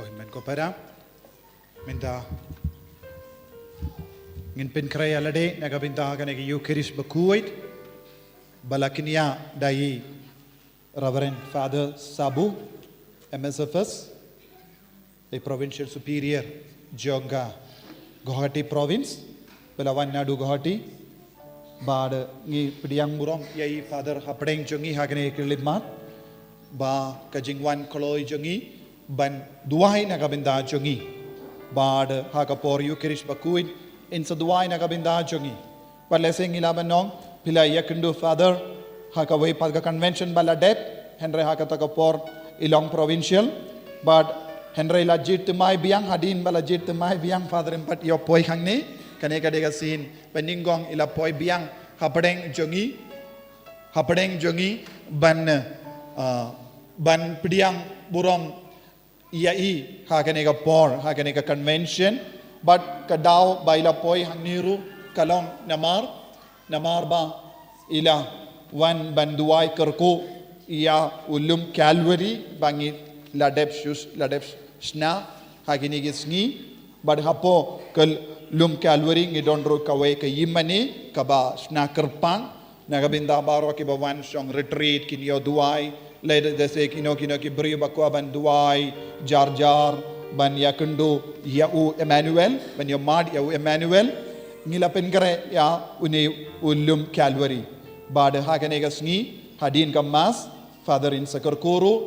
Hynmen ko para, mynta ngin pynkhreh ïa lade na ka bynta kane ka Eucharist bakhuid ba la kñia da i Reverend Father Sabu, M S F S, i Provincial Superior jong ka Guwahati Province, ba la wan naduh Guwahati. Bad ngi pdiang burom ïa i Father hapdeng jong ngi ha kane ka khyllipmat, ba ka jingwan kloi jong ngi ban duwai na ka bynta jong ngi. Bad ha ka por Eucharist bakhuid, yn sa duwai na ka bynta jong ngi. Bad lehse ngi lah ban ong, phi la ïakynduh Father ha kawei pat ka convention ba la dep, hynrei ha kata ka por i long provincial. Bad hynrei la jied thymmai biang, hadien ba la jied thymmai biang Father ym pat ïoh poi hangne. Kane ka dei ka sien ba nyngkong i la poi biang hapdeng jong ngi, hapdeng jong ngi ban, ah, ban pdiang burom ïa i ha kane ka por, ha kane ka convention. Bad ka daw ba i la poi hangne ruh ka long namar, namar ba i la wan ban duwai kyrkhu ïa u lum Calvary ba ngi la dep shu, la dep shna ha kine ki sngi. Bad hapoh ka lum Calvary ngi don ruh kawei ka ïingmane kaba shna kyrpang. Na ka bynta baroh kiba wan shong retreat, kin ïoh duwai, lehse kino kino ki briew ba kwah ban duwai jar jar, ban ïakynduh ïa u Emmanuel, ban ïoh mad ïa u Emmanuel, ngi la pynkhreh ïa une u lum Calvary. Bad ha kane ka sngi, hadien ka Mass, Father yn sa kyrkhu ruh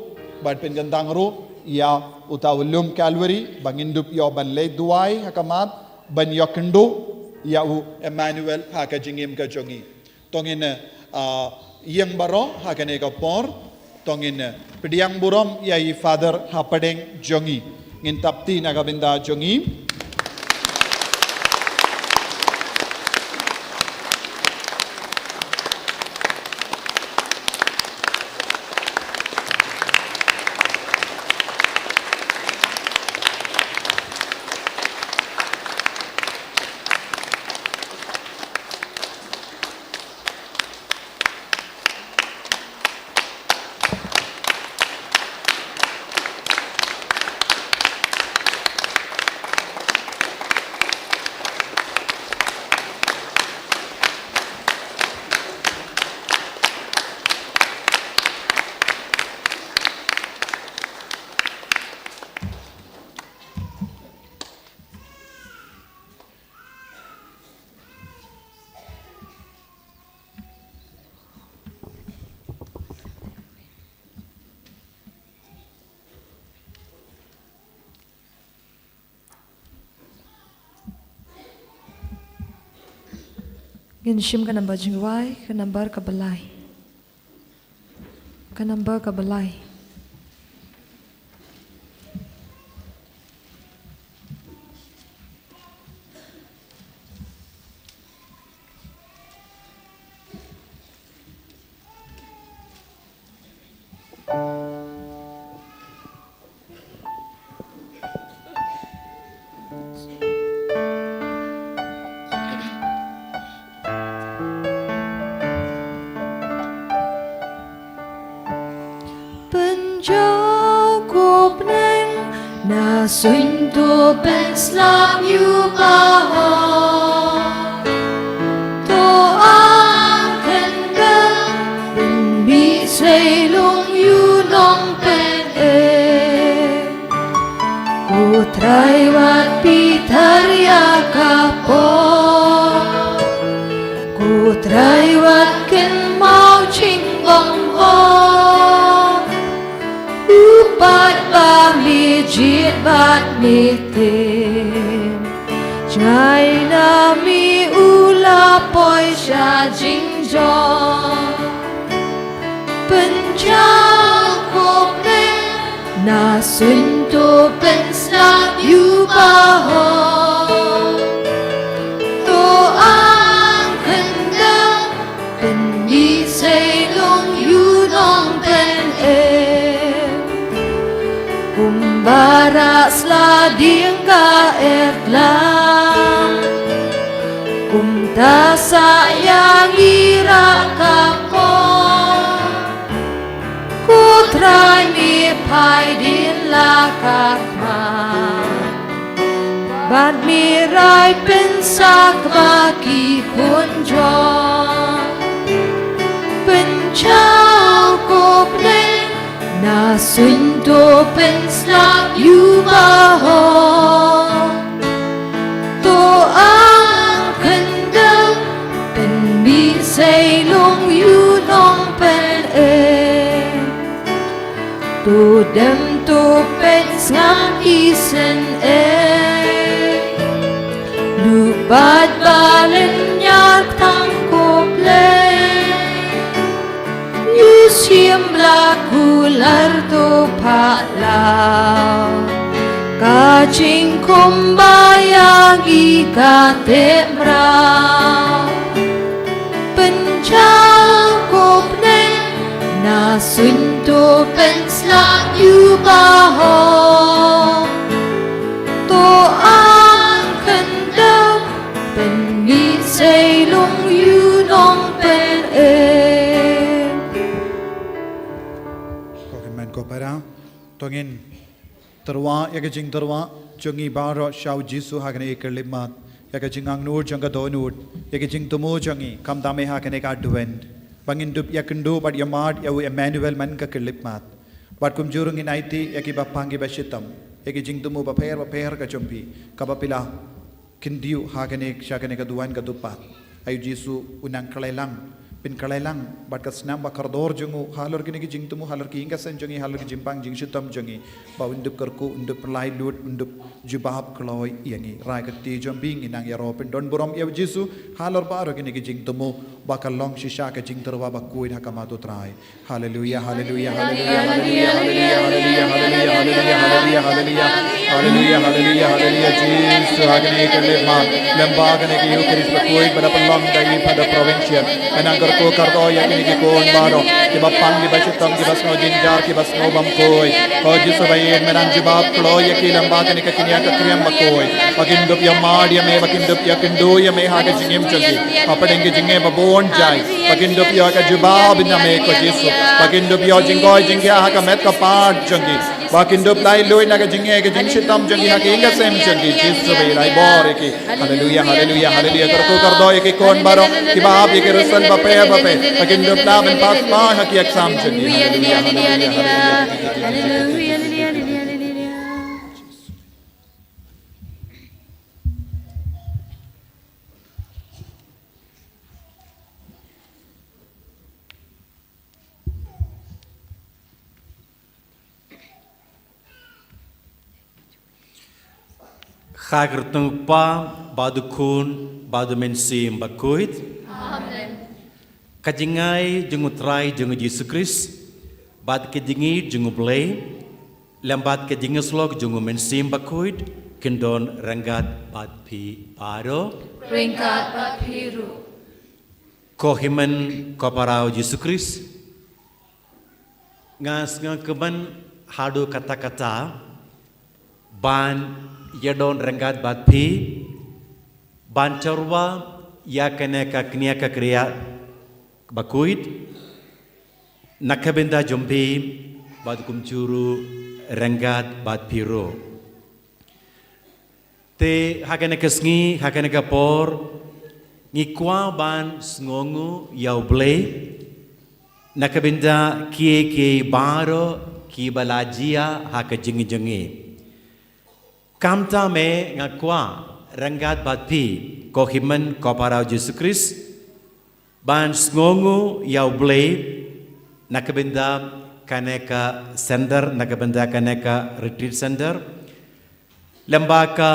bad pynkyntang ruh ïa uta u lum Calvary ba ngin dup ïoh ban leit duwai ha khmat ban ïakynduh ïa u Emmanuel ha ka jingim ka jong ngi. To ngin, ah, ïeng baroh ha kane ka por, to ngin, ah, pdiang burom ïa i Father hapdeng jong ngi. Ngin tap kti na ka bynta jong ngi. Ngin shim ka nambar jingduwai, ka nambar kaba lai. Ka nambar kaba lai. Pynjaw ko bneng, na suiñ to pynslap ïa u Baha. To ang khyndew, pynmih sei lung ïa u nongpynim. Ko Trai wat pynthikna ïa ka por. Ko Trai wat kynmaw jingbym bor. U paid ba me jied bad me tim. Jngai na me u la poi sha jingjop. Pynjaw ko bneng, na suiñ to pynslap ïa u Baha. To ang khyndew, pynmih sei lung ïa u nongpynim. Kumba rah sla dieng ka ertlang, kumta sa ïa ngi rah ka por. Ko Trai me phai dien la ka khmat. Bad mi rai pynsak ba ki khun jong. Pynchaw ko Blei na suiñ to pynslap ïu ba hok. To ang khyndew pynmih sei lung ïu nongpynim. To dem to peit sngap isynei. Lup bad ba lynñiar tang ko Blei. Ïu shim la kular to pha law. Ka jingkhum ba ïa ngi ka teh mraw. Pynchaw ko Blei na suiñ to pynslap ïu ba hok. To ang khyndew pynmih sei lung ïu nongpynim. Ko hynmen ko para, to ngin tyrwa ïa ka jingtyrwa jong ngi baroh sha u Jisu ha kane ka khyllipmat, ïa ka jingangnud jong ka dohnud, ïa ka jingthmu jong ngi khamtam eh ha kane ka Advent, ba ngin dup ïakynduh bad ïamad ïa u Emmanuel man ka khyllipmat. Bad kumjuh ruh ngin aiti ïa kiba pang kiba shitom ïa ki jingthmu bapher bapher ka jong phi, kaba phi la khyndiat ha kane sha kane ka duwan ka dupat. Ai u Jisu u nang khlailang, pynkhlailang bad ka snam ba kordor jong u halor kine ki jingthmu, halor ki ïing ki sem jong ngi, halor ki jingpang jingshitom jong ngi, ba un dup kyrkhu, un dup laitluid, un dup jubab kloi ïa ngi. Rai ka kti jong phi, ngi nang ïaroh pyndonburom ïa u Jisu halor baroh kine ki jingthmu, ba kan long shisha ka jingtyrwa ba khuid ha khmat u Trai. Haleluia, haleluia, haleluia, haleluia, haleluia, haleluia, haleluia, haleluia, haleluia, haleluia, haleluia, haleluia, Jisu, ha kane ka khyllipmat, lem bad kane ka Eucharist ba khuid ba la pynlong da i Father Provincial. Ngan kyrkhu kyrdoh ïa kine ki khun baroh, kiba pang, kiba shitom, kiba sngew jynjar, kiba sngew bym khuid. Ko Jisu ba ïeit, ngan jubab kloi ïa ki lem bad kane ka kñia ka kriam ba khuid. Ba kin dup ïamad ïa me, ba kin dup ïakynduh ïa me ha ka jingim jong ki. Hapdeng ka jingim ba bun jait, ba kin dup ïoh ka jubab na me ko Jisu. Ba kin dup ïoh jingkoit jingkhiah ha ka met ka phad jong ki. Ba kin dup laitluid na ka jingeh ka jingshitom jong ki ha ki ïing ki sem jong ki. Jisu ba ïeit, ai bor ïa ki. Haleluia, haleluia, haleluia. Kyrkhu kyrdoh ïa ki khun baroh kiba ap ïa ki result bapher bapher. Ba kin dup lah ban pass mark ha ki exam jong ki. Haleluia, haleluia, haleluia. Ha ka kyrteng u Kpa, bad u Khun, bad u Mynsiem Bakhuid. Amen. Ka jingai jong u Trai jong u Jisu Khrist, bad ka jingïeit jong u Blei, lem bad ka jingïasyllok jong u Mynsiem Bakhuid, kin don ryngkat bad phi baroh. Ryngkat bad phi ruh. Ko hynmen ko para u Jisu Khrist, nga sngewkmen haduh katta katta ban ïadon ryngkat bad phi, ban tyrwa ïa kane ka kñia ka kriah bakhuid, na ka bynta jong phi, bad kumjuh ruh ryngkat bad phi ruh. Te ha kane ka sngi, ha kane ka por, ngi kwah ban sngewnguh ïa u Blei na ka bynta kiei kiei baroh kiba la jia ha ka jingim jong ngi. Khamtam eh nga kwah ryngkat bad phi, ko hynmen ko para u Jisu Khrist, ban sngewnguh ïa u Blei na ka bynta kane ka center, na ka bynta kane ka retreat center. Lem bad ka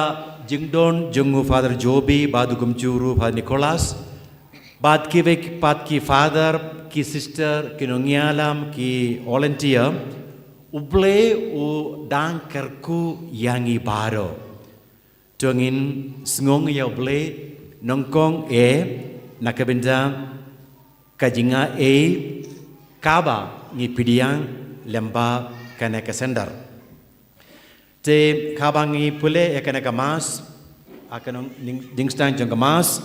jingdon jong u Father Joby, bad u kumjuh ruh Father Nicholas, bad kiwei pat ki father, ki sister, ki nongïalam, ki volunteer, u Blei u dang kyrkhu ïa ngi baroh. To ngin sngewnguh ïa u Blei nyngkong eh na ka bynta ka jingaiei kaba ngi pdiang lem bad kane ka center. Te haba ngi pule ïa kane ka Mass, ha ka nong, ning-, dingstang jong ka Mass,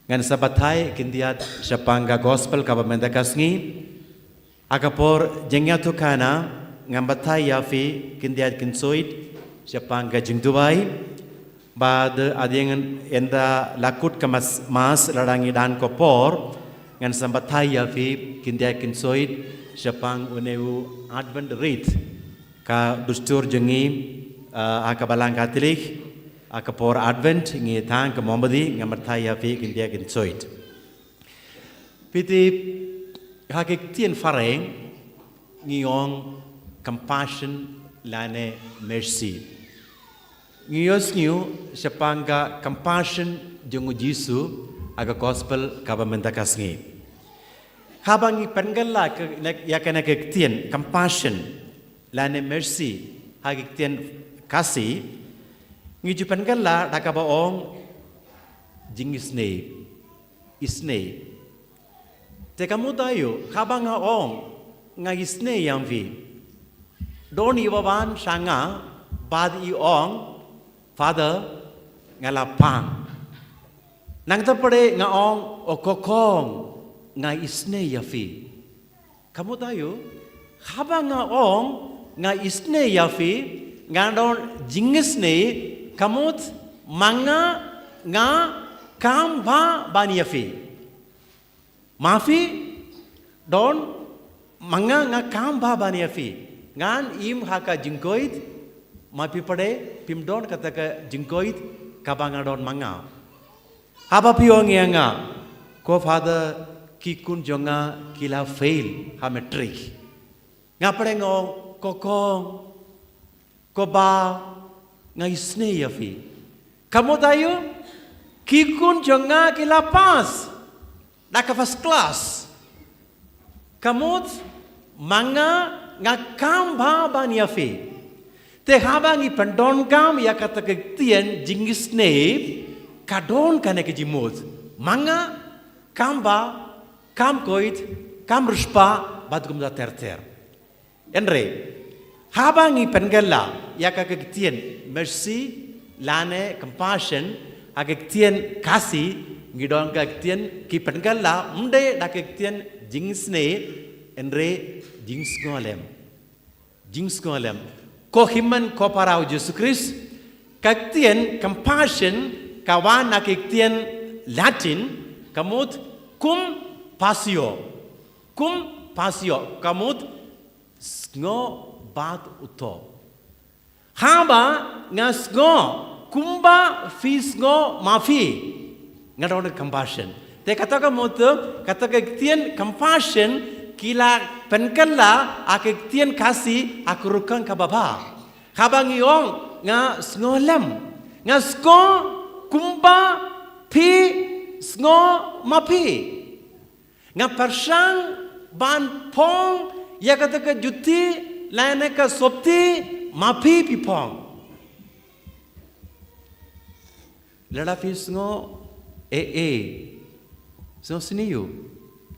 ngan sa batai khyndiat shaphang ka Gospel kaba mynta ka sngi. Ha ka por jingïathuhkhana, Ngam batai ïa phi khyndiat khynsoit shaphang ka jingduwai. Bad hadien ynda la kut ka mass, mass lada ngi don ka por, ngan sa batai ïa phi khyndiat khynsoit shaphang une u Advent wreath, ka dustur jong ngi, ah, ha ka Balang Katholik, ha ka por Advent ngi thang ka mombati, ngam batai ïa phi khyndiat khynsoit. Phi tip, ha ka ktien phareng ngi ong compassion lane mercy. Ngi ïohsngew shaphang ka compassion jong u Jisu ha ka gospel kaba mynta ka sngi. Haba ngi pynkylla ka, ïa kane ka ktien compassion lane mercy ha ka ktien Khasi, ngi ju pynkylla da kaba ong jingisnei, isnei. Te ka mut aïu, haba nga ong nga isnei ïa phi, don i ba wan sha nga bad i ong, Father, nga la pang. Nangta pat nga ong, o kokong, nga isnei ïa phi. Ka mut aïu, haba nga ong nga isnei ïa phi, nga don jingisnei, ka mut ma nga nga kam bha ban ïa phi. Ma phi don, ma nga nga kam bha ban ïa phi. Ngan im ha ka jingkoit, ma phi pat phim don kata ka jingkoit kaba nga don ma nga. Haba phi ong ïa nga, ko Father, ki khun jong nga ki la fail ha matric. Nga pat nga ong, kokong, ko bah, nga isnei ïa phi. Ka mut aïu, ki khun jong nga ki la pass da ka first class. Ka mut ma nga nga kam bha ban ïa phi. Te haba ngi pyndonkam ïa kata ka ktien jingisnei, ka don kane ka jingmut. Ma nga kam bha, kam koit, kam riewspah bad kumta ter ter. Hynrei haba ngi pynkylla ïa ka ktien mercy lane compassion ha ka ktien Khasi, ngi don ka ktien, ki pynkylla ym dei da ka ktien jingisnei, hynrei jingsngewlem. Jingsngewlem. Ko hynmen ko para u Jisu Khrist, ka ktien compassion ka wan na ka ktien Latin, ka mut compassio. Compassio, ka mut sngew bad uto. Haba nga sngew kumba phi sngew ma phi, nga don compassion. Te kata ka mut, kata ka ktien compassion ki la pynkylla ha ka ktien Khasi ha ka rukom kaba bha. Haba ngi ong nga sngewlem, nga sngew kumba phi sngew ma phi. Nga pyrshang ban phong ïa kata ka juti lane ka sopti ma phi phi phong. Lada phi sngew eh eh, sngew sniew,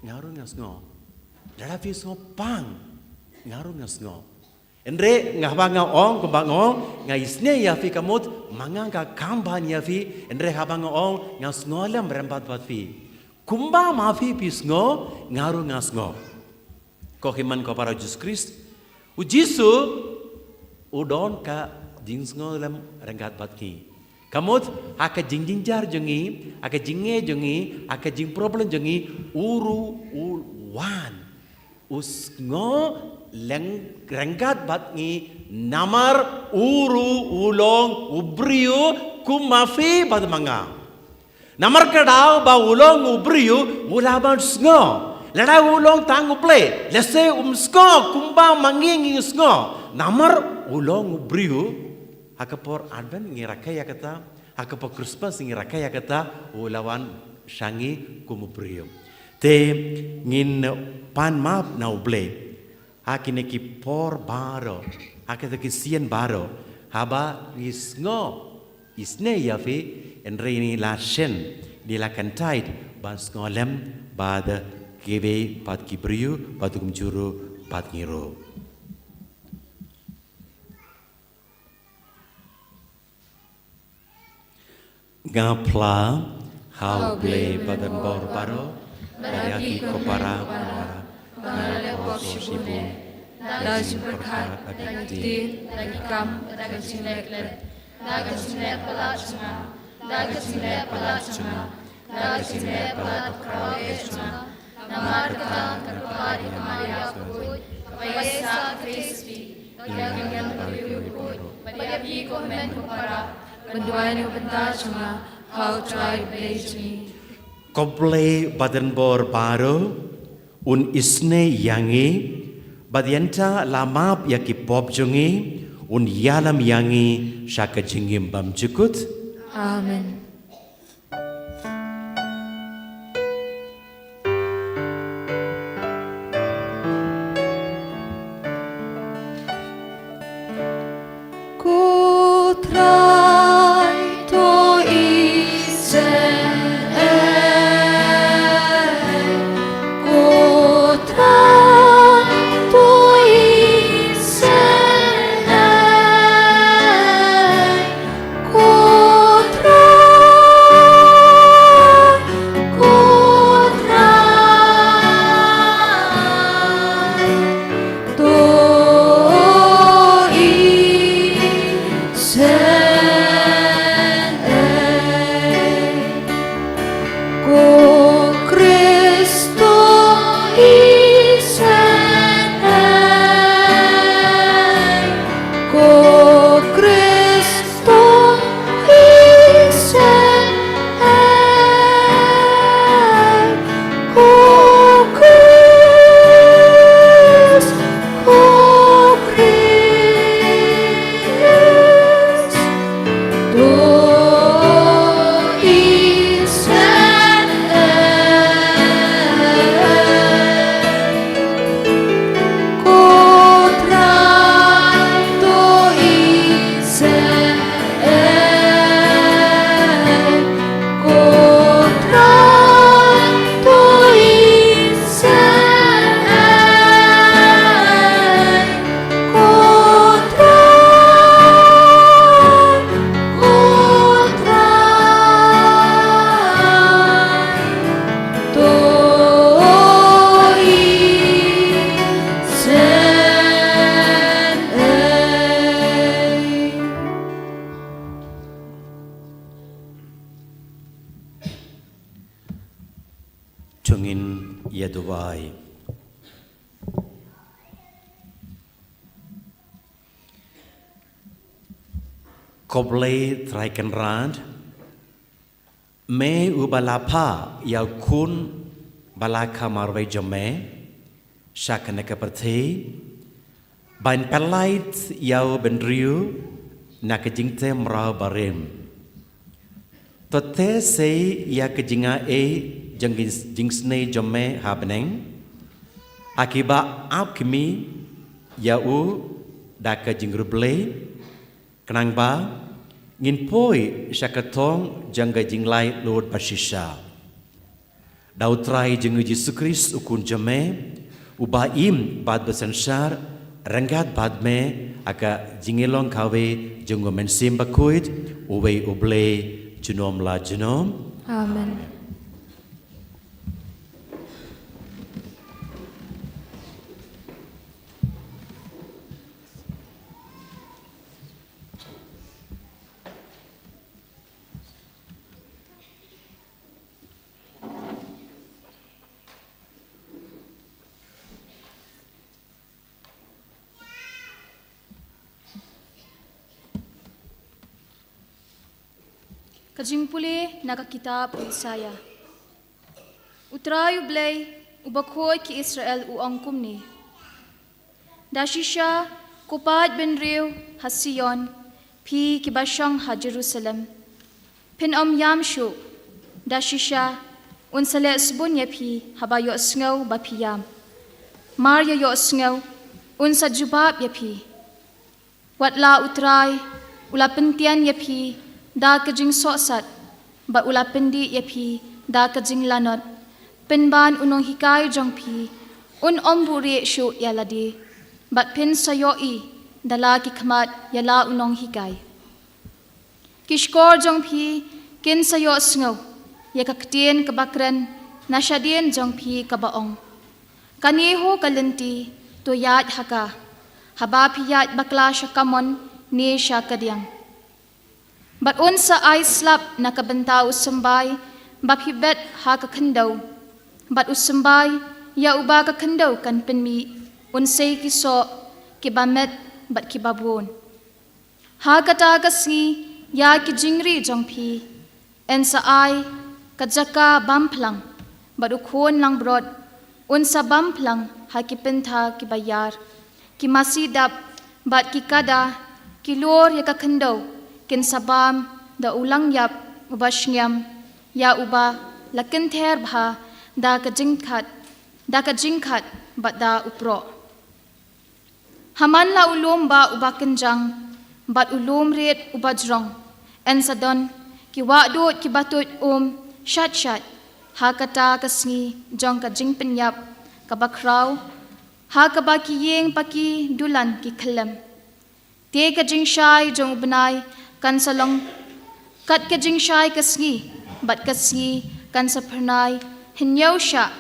nga ruh nga sngew. Lada phi sngew pang, nga ruh nga sngew. Hynrei nga, haba nga ong, kumba nga ong nga isnei ïa phi, ka mut ma nga nga kam bha ïa phi. Hynrei haba nga ong nga sngewlem ryngkat bad phi, kumba ma phi phi sngew, nga ruh nga sngew. Ko hynmen ko para u Jisu Khrist, u Jisu u don ka jingsngewlem ryngkat bad ngi. Ka mut ha ka jingjynjar jong ngi, ha ka jingeh jong ngi, ha ka jingproblem jong ngi, u ruh u wan. U sngewlem ryngkat bad ngi namar u ruh u long u briew kum ma phi bad ma nga. Namar ka daw ba u long u briew u lah ban sngew. Lada u long tang u Blei, lehse um sngew kumba ma ngi ngi sngew. Namar u long u briew, ha ka por Advent ngi rakhe ïa kata, ha ka por Christmas ngi rakhe ïa kata, u la wan sha ngi kum u briew. Te ngin pan map na u Blei ha kine ki por baroh, ha kita ki sien baroh, haba ngi sngew isnei ïa phi, hynrei ngi la shen, ngi la kyntait ban sngewlem bad kiwei pat ki briew, bad kumjuh ruh bad ngi ruh. Nga phla ha u Blei Badonbor baroh, bad ïa ki ko para, nga la pop shibun. da ki jingpyrkhat, da ki ktien, da ki kam, da ki jingleh klet, da ki jingleh palat jong nga, da ki jingleh palat jong nga, da ki jingleh palat bakhraw jong nga. Namar kata, nga kyrpad ïa ka Maria bakhuid, ba ïa sa ka Khristan, ïa ka nongïarap bakhuid, bad ïa phi ko hynmen ko para, ban duwai na ka bynta jong nga ha U Trai Blei jong ngi. Ko Blei badonbor baroh, un isynei ïa ngi, bad ïa kata la map ïa ki pop jong ngi, un ïalam ïa ngi sha ka jingim bymjukut. Amen. Ko Trai to isynei, ko Trai to isynei, ko Trai, ko Trai. To isynei. Ko Khrist to isynei. Ko Khrist to isynei. Ko Khrist, ko Khrist to isynei. Ko Trai to isynei. Ko Trai to isynei. Ko Trai, ko Trai to isynei. To ngin ïa duwai. Ko Blei Trai Kynrad, me uba la phah ïa u Khun ba la kha marwei jong me sha kane ka pyrthei, ban pynlait ïa u bynriew na ka jingtem mraw barim. To teh sei ïa ka jingaiei jong ki jingsnei jong me ha bneng, ha kiba ap khmih ïa u da ka jingriewblei, khnang ba ngin poi sha ka thong jong ka jinglaitluid bashisha. Da U Trai jong ngi Jisu Khrist U Khun jong me, uba im bad ba synshar ryngkat bad me ha ka jinglong kawei jong U Mynsiem Bakhuid, uwei U Blei junom la junom. Amen. Ka jingpule na ka kitab u Isaïah. U Trai U Blei, U Bakhuid ki Israel u ong kumne: Da shisha, ko paid bynriew ha Sion, phi kiba shong ha Jerusalem, phin ym ïam shuh. Da shisha, un sa leh sbun ïa phi haba ïohsngew ba phi ïam. Mar ïa ïohsngew, un sa jubab ïa phi. Wat la U Trai u la pyntian ïa phi da ka jingsohsat, bad u la pyndih ïa phi da ka jinglanot, pynban u nonghikai jong phi un ym buhrieh shuh ïa lade, bad phin sa ïohi da la ki khmat ïa la u nonghikai. Ki shkor jong phi kin sa ïohsngew ïa ka ktien kaba kren na shadien jong phi kaba ong: Kane ho ka lynti, To ïaid ha ka, haba phi ïaid bakla sha kamon ne sha kadiang. Bad un sa ai slap na ka bynta u symbai ba phi bet ha ka khyndew. Bad u symbai ïa uba ka khyndew kan pynmih, un sei ki soh kiba met bad kiba bun. Ha kata ka sngi, ïa ki jingri jong phi yn sa ai ka jaka bam phlang, bad u khun langbrot un sa bam phlang ha ki pynthar kiba ïar. Ki masi dap bad ki kada, ki lur ïa ka khyndew, kin sa bam da u langïap uba shngiam, ïa uba la kynther bha da ka jingkhat, da ka jingkhat bad da u proh. Ha man la u lum bah uba kynjang bad u lum rit uba jrong, yn sa don ki wah dud kiba tuid um shait shait ha kata ka sngi jong ka jingpynïap kaba khraw, ha kaba ki ïing pa ki dulan ki khyllem. Te ka jingshai jong u bnai kan sa long kat ka jingshai ka sngi, bad ka sngi kan sa phyrnai hynñiew shah,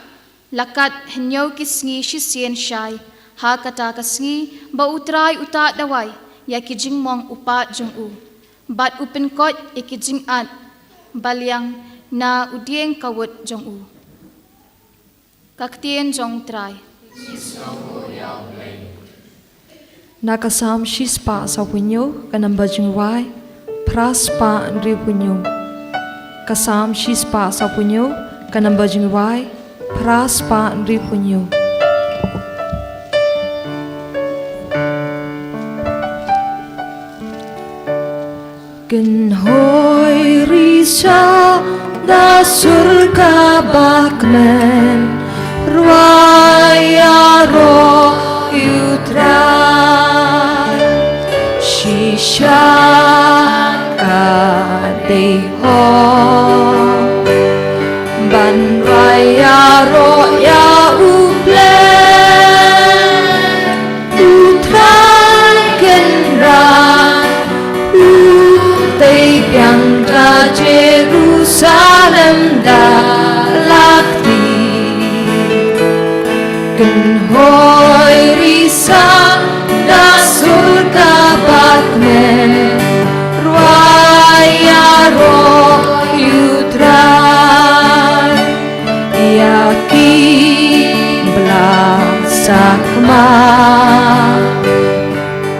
la kat hynñiew ki sngi shisien shai. Ha kata ka sngi ba U Trai u tad dawai ïa ki jingmong u pat jong u, bad u pynkoit ïa ki jingat ba liang na u dieng kawut jong u. Ka ktien jong U Trai. Na ka Salm shispah sawphew hynñiew, ka number jingrwai phra spah hynriewphew hynñiew. Ka Salm shispah sawphew hynñiew, ka number jingrwai phra spah hynriewphew hynñiew. Kynhoi risa da sur kaba kmen, rwai ïaroh ïa U Trai. Shisha ka dei hok ban rwai ïaroh ïa U Blei. U Trai Kynrad u tei biang da Jerusalem da la kti. Kynhoi risa da sur kaba kmen, rwai ïaroh ïa U Trai. Ïa ki bla sakma,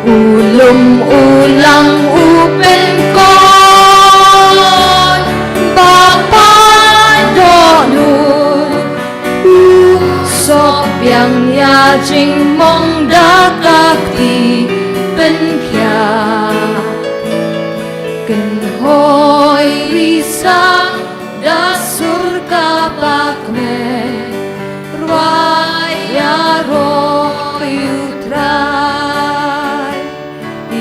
u lum u lang u pynkoit, ba pyndonkam u soh biang ïa jingmong da ka kti pynkhiah. Kynhoi risa da sur kaba kmen, rwai ïaroh ïa U Trai.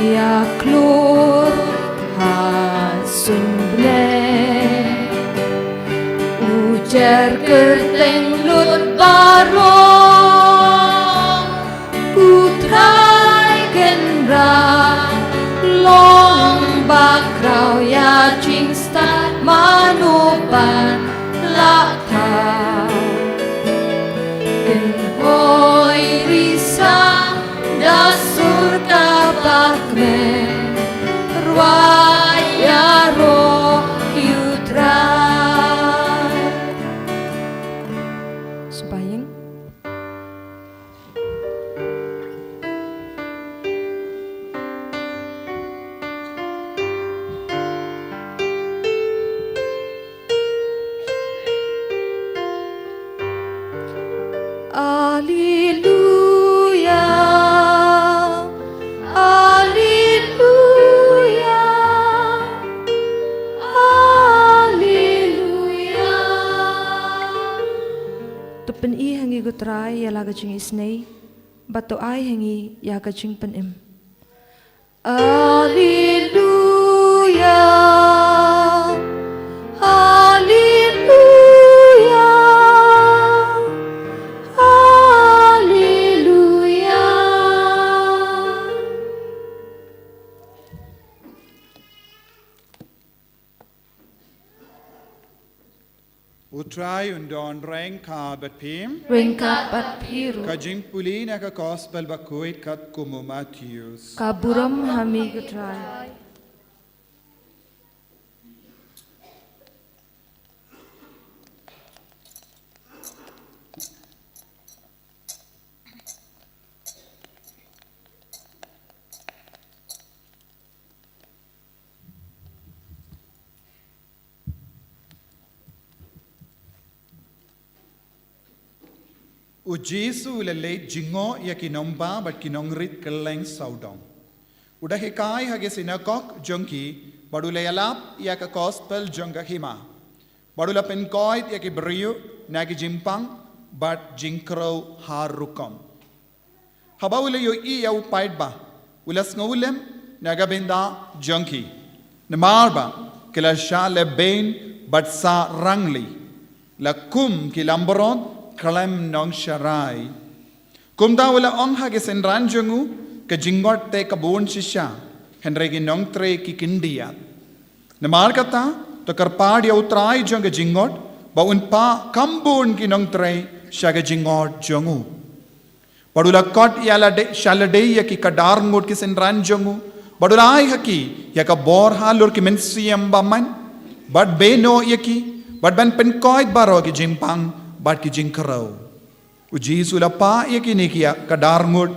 Ïa khlur ha suiñ bneng, u jer kyrteng lut baroh. U Trai Kynrad long ba khraw ïa jingstad, mano ban lah thaw. Kynhoi risa da sur kaba kmen, rwai ïaroh ïa U Trai. Sngewbha ïing. Alleluia, alleluia, alleluia. To pyni ha ngi ko Trai ïa la ka jingisynei, bad to ai ha ngi ïa ka jingpynim. Alleluia, alleluia, alleluia. U Trai un don ryngkat bad phi. Ryngkat bad phi ruh. Ka jingpule na ka Gospel bakhuid katkum u Mathaios. Ka burom ha me ko Trai. U Jisu u la leit jngoh ïa ki nongbah bad ki nongrit kylleng sawdong. U da hikai ha ki synagog jong ki, bad u la ïalap ïa ka Gospel jong ka hima. Bad u la pynkoit ïa ki briew na ki jingpang bad jingkhrew har rukom. Haba u la ïohi ïa u paidbah, u la sngewlem na ka bynta jong ki. Namar ba ki la shah lehbeiñ bad sah rangli, la kum ki langbrot khlem nongsharai. Kumta u la ong ha ki synran jong u, ka jingngeit te ka bun shisha, hynrei ki nongtrei ki khyndiat. Namar kata, to kyrpad ïa u Trai jong ka jingngeit, ba un phah kham bun ki nongtrei sha ka jingngeit jong u. Bad u la khot ïa lade, sha lade ïa ki khadar ngut ki synran jong u. Bad u la ai ha ki ïa ka bor halor ki mynsiem bymman. Bad beh noh ïa ki, bad ban pynkoit baroh ki jingpang bad ki jingkhrew. U Jisu u la phah ïa kine ki khadar ngut,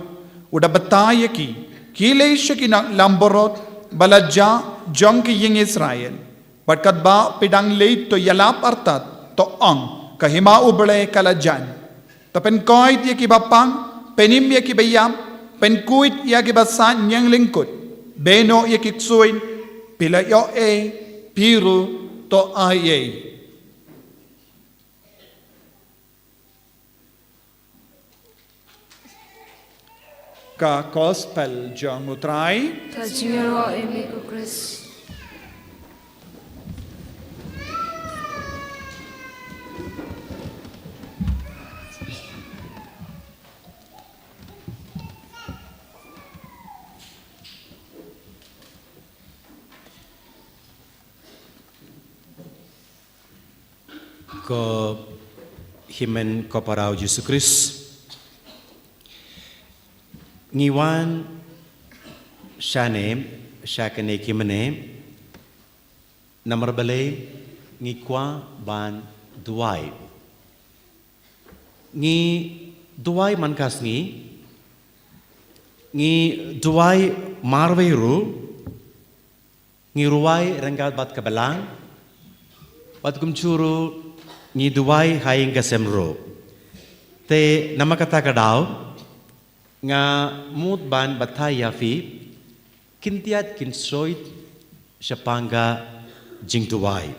u da batai ïa ki, ki leit sha ki langbrot ba la jah jong ki ïing Israel. Bad katba phi dang leit to ïalap artat, to ong, ka hima U Blei ka la jan. To pynkoit ïa ki bapang, pynim ïa ki baïap, pynkhuid ïa ki basaiñ ïeng lyngkut, beh noh ïa ki ksuid, phi la ïoh ei, phi ruh to ai ei. Ka Gospel jong u Trai. Ka jingïaroh ïa me ko Khrist. Ko hynmen ko para u Jisu Khrist. Ngi wan shane, sha kane ki mynne, namar balei ngi kwah ban duwai. Ngi duwai man ka sngi, ngi duwai marwei ruh, ngi rwai ryngkat bad ka balang, bad kumjuh ruh ngi duwai ha ïing ka sem ruh. Te namar kata ka daw, nga mut ban batai ïa phi, khyndiat khynsoit shaphang ka jingduwai.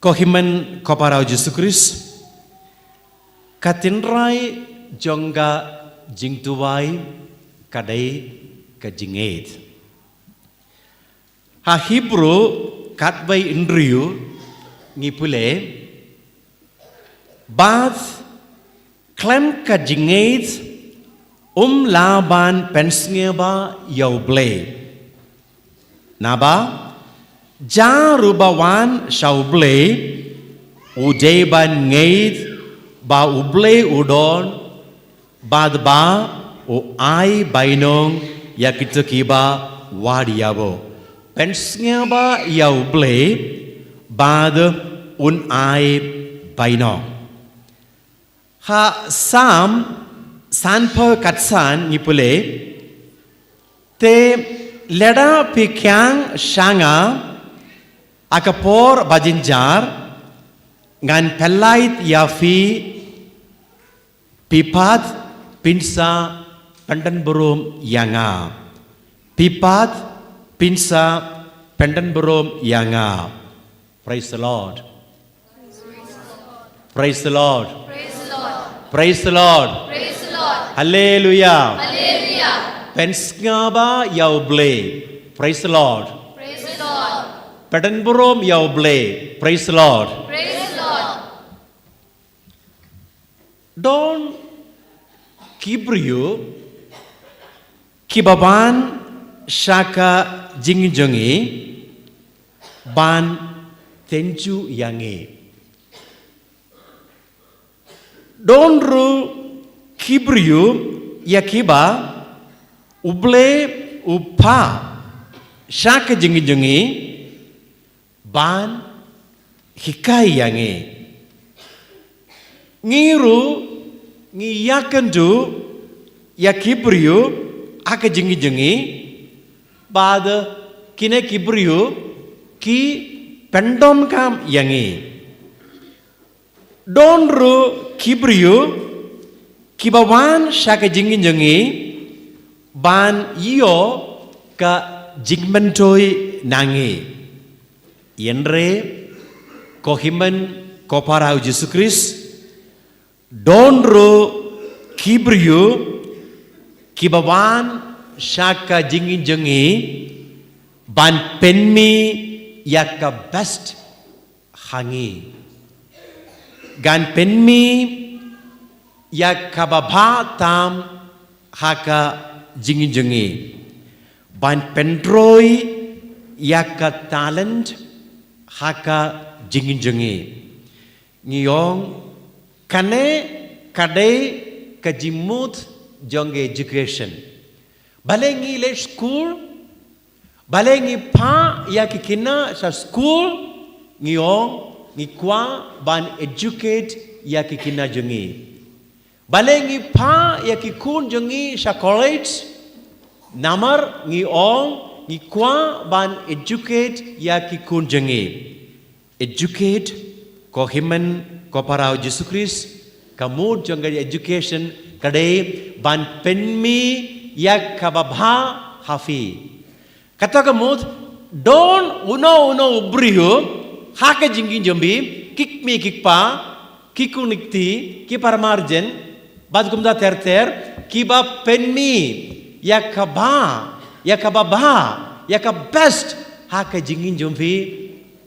Ko hynmen ko para u Jisu Khrist, ka tynrai jong ka jingduwai ka dei ka jingngeit. Ha Hebru khatwei hynriew ngi pule, bad khlem ka jingngeit um lah ban pynsngewbha ïa U Blei. Naba, ja ruh ba wan sha U Blei, u dei ban ngeit ba U Blei u don, bad ba u ai bainong ïa kito kiba wad ïa u. Pynsngewbha ïa U Blei, bad un ai bainong. Ha Salm sanphew khatsan ngi pule, te lada phi khang sha nga ha ka por ba jynjar, ngan pynlait ïa phi, phi pat phin sa pyndon burom ïa nga. Phi pat phin sa pyndon burom ïa nga. Praise the Lord. Praise the Lord. Praise the Lord. Praise the Lord. Praise the Lord. Hallelujah. Hallelujah. Pynsngewbha ïa U Blei. Praise the Lord. Praise the Lord. Pyndon burom ïa U Blei. Praise the Lord. Praise the Lord. Don ki briew kiba wan sha ka jingïohi ban tynjuh ïa ngi. Don ruh ki briew ïa kiba U Blei u phah sha ka jingim jong ngi ban hikai ïa ngi. Ngi ruh ngi ïakynduh ïa ki briew ha ka jingim jong ngi, bad kine ki briew ki pyndonkam ïa ngi. Don ruh ki briew kiba wan sha ka jingim jong ngi ban ïoh ka jingmyntoi na ngi. Hynrei ko hynmen ko para u Jisu Khrist, don ruh ki briew kiba wan sha ka jingim jong ngi ban pynmih ïa ka best ha ngi. Ban pynmih ïa kaba bha tam ha ka jingim jong ngi. Ban pynroi ïa ka talent ha ka jingim jong ngi. Ngi ong kane ka dei ka jingmut jong ka education. Balei ngi leit skul, balei ngi phah ïa ki khynnah sha skul, ngi ong ngi kwah ban educate ïa ki khynnah jong ngi. Balei ngi phah ïa ki khun jong ngi sha college, namar ngi ong ngi kwah ban educate ïa ki khun jong ngi. Educate, ko hynmen ko para u Jisu Khrist, ka mut jong ka education ka dei ban pynmih ïa kaba bha ha phi. Kata ka mut, don uno uno u briew ha ka jingim jong phi, ki kmie ki kpa, ki khun ki kti, ki para marjan, bad kumta ter ter, kiba pynmih ïa kaba, ïa kaba bha, ïa ka best ha ka jingim jong phi,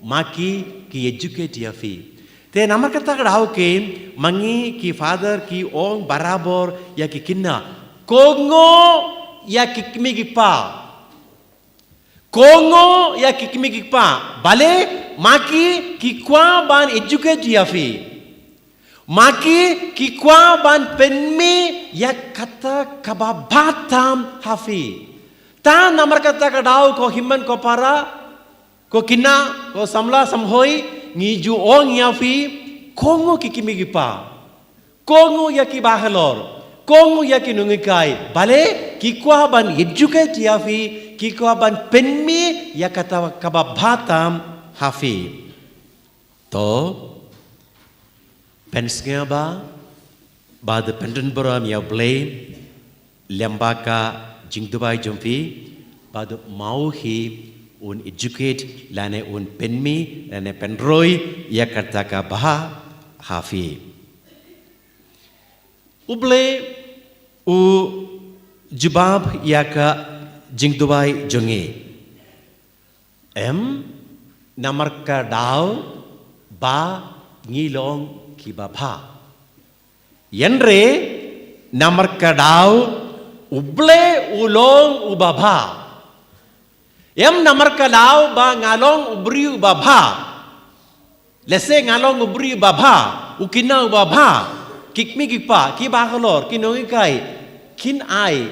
ma ki ki educate ïa phi. Te namar kata ka daw kein ma ngi ki father ki ong barabor ïa ki khynnah, kohnguh ïa ki kmie ki kpa. Kohnguh ïa ki kmie ki kpa. Balei? Ma ki ki kwah ban educate ïa phi. Ma ki ki kwah ban pynmih ïa kata kaba bha tam ha phi. Te namar kata ka daw ko hynmen ko para, ko khynnah, ko samla samhoi, ngi ju ong ïa phi, kohnguh ki kmie ki kpa. Kohnguh ïa ki bahalor, kohnguh ïa ki nonghikai. Balei? Ki kwah ban educate ïa phi, ki kwah ban pynmih ïa kata kaba bha tam ha phi. To, pynsngewbha bad pyndonkam ïa U Blei lyngba ka jingduwai jong phi, bad ma u hi un educate lane un pynmih lane pynroi ïa kata kaba bha ha phi. U Blei u jubab ïa ka jingduwai jong ngi. Em, namar ka daw ba ngi long kiba bha. Hynrei namar ka daw U Blei u long uba bha. Em namar ka daw ba nga long u briew uba bha. Lehse nga long u briew uba bha, u khynnah uba bha, ki kmie ki kpa, ki bahalor, ki nonghikai, kin ai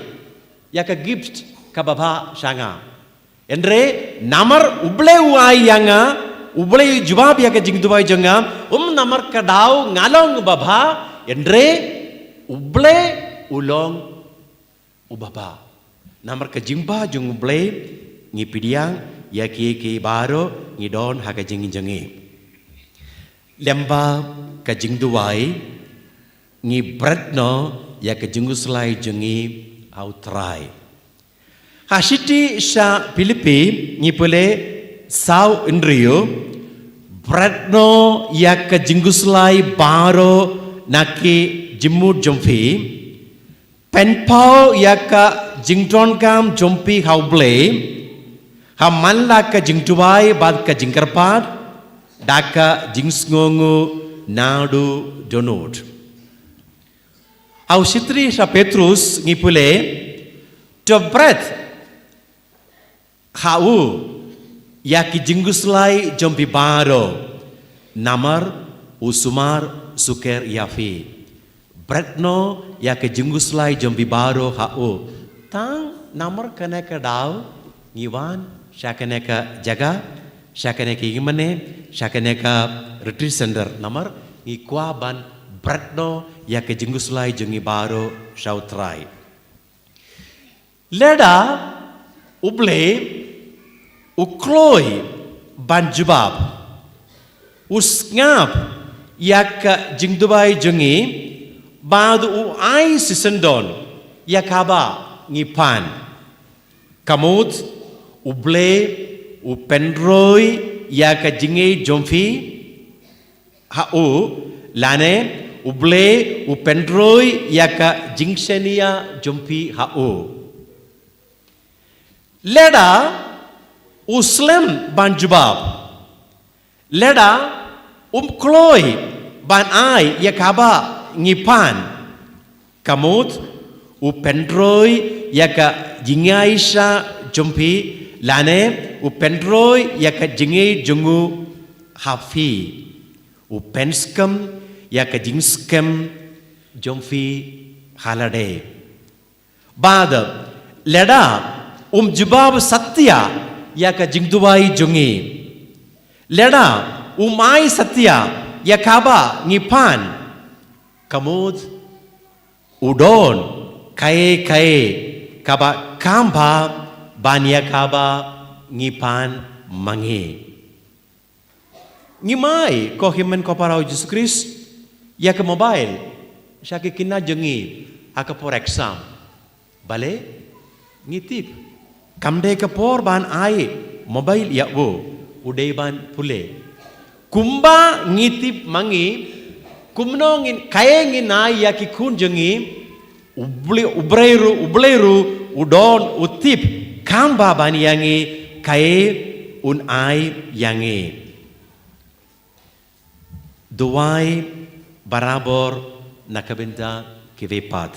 ïa ka gift kaba bha sha nga. Hynrei namar U Blei u ai ïa nga, U Blei u jubab ïa ka jingduwai jong nga, um namar ka daw nga long uba bha, hynrei U Blei u long uba bha. Namar ka jingbha jong U Blei ngi pdiang ïa kiei kiei baroh ngi don ha ka jingim jong ngi. Lyngba ka jingduwai ngi bret noh ïa ka jingkhuslai jong ngi ha U Trai. Ha shithi sha Philippi ngi pule saw hynriew, bret noh ïa ka jingkhuslai baroh na ki jingmut jong phi. Pynpaw ïa ka jingdonkam jong phi ha U Blei, ha man la ka jingduwai bad ka jingkyrpad, da ka jingsngewnguh naduh dohnud. Ha u shithi sha Petrus ngi pule, to bret ha u Ïa ki jingkhuslai jong phi baroh, namar u sumar suker ïa phi. Bret noh ïa ki jingkhuslai jong phi baroh ha u. Tang namar kane ka daw ngi wan sha kane ka jaka, sha kane ka ïingmane, sha kane ka retreat center, namar ngi kwah ban bret noh ïa ki jingkhuslai jong ngi baroh sha u Trai. Lada U Blei u kloi ban jubab, u sngap ïa ka jingduwai jong ngi, bad u ai shisyndon ïa kaba ngi pan. Kamut U Blei u pynroi ïa ka jingngeit jong phi ha u, lane U Blei u pynroi ïa ka jingshaniah jong phi ha u. Lada u slem ban jubab, lada um kloi ban ai ïa kaba ngi pan, kamut u pynroi ïa ka jingaish jong phi, lane u pynroi ïa ka jingngeit jong u ha phi. U pynskhem ïa ka jingskhem jong phi ha lade. Bad lada um jubab satia ïa ka jingduwai jong ngi, lada um ai satia ïa kaba ngi pan, kamut u don kaei kaei kaba kham bha ban ïa kaba ngi pan ma ngi. Ngim ai, ko hynmen ko para u Jisu Khrist, ïa ka mobile sha ki khynnah jong ngi ha ka por exam. Balei? Ngi tip kam dei ka por ban ai mobile ïa u, u dei ban pule. Kumba ngi tip ma ngi, kumno ngin, kaei ngin ai ïa ki khun jong ngi, U Blei, U Blei ruh, U Blei ruh u don, u tip kham bha ban ïa ngi, kaei un ai ïa ngi. Duwai barabor na ka bynta kiwei pat.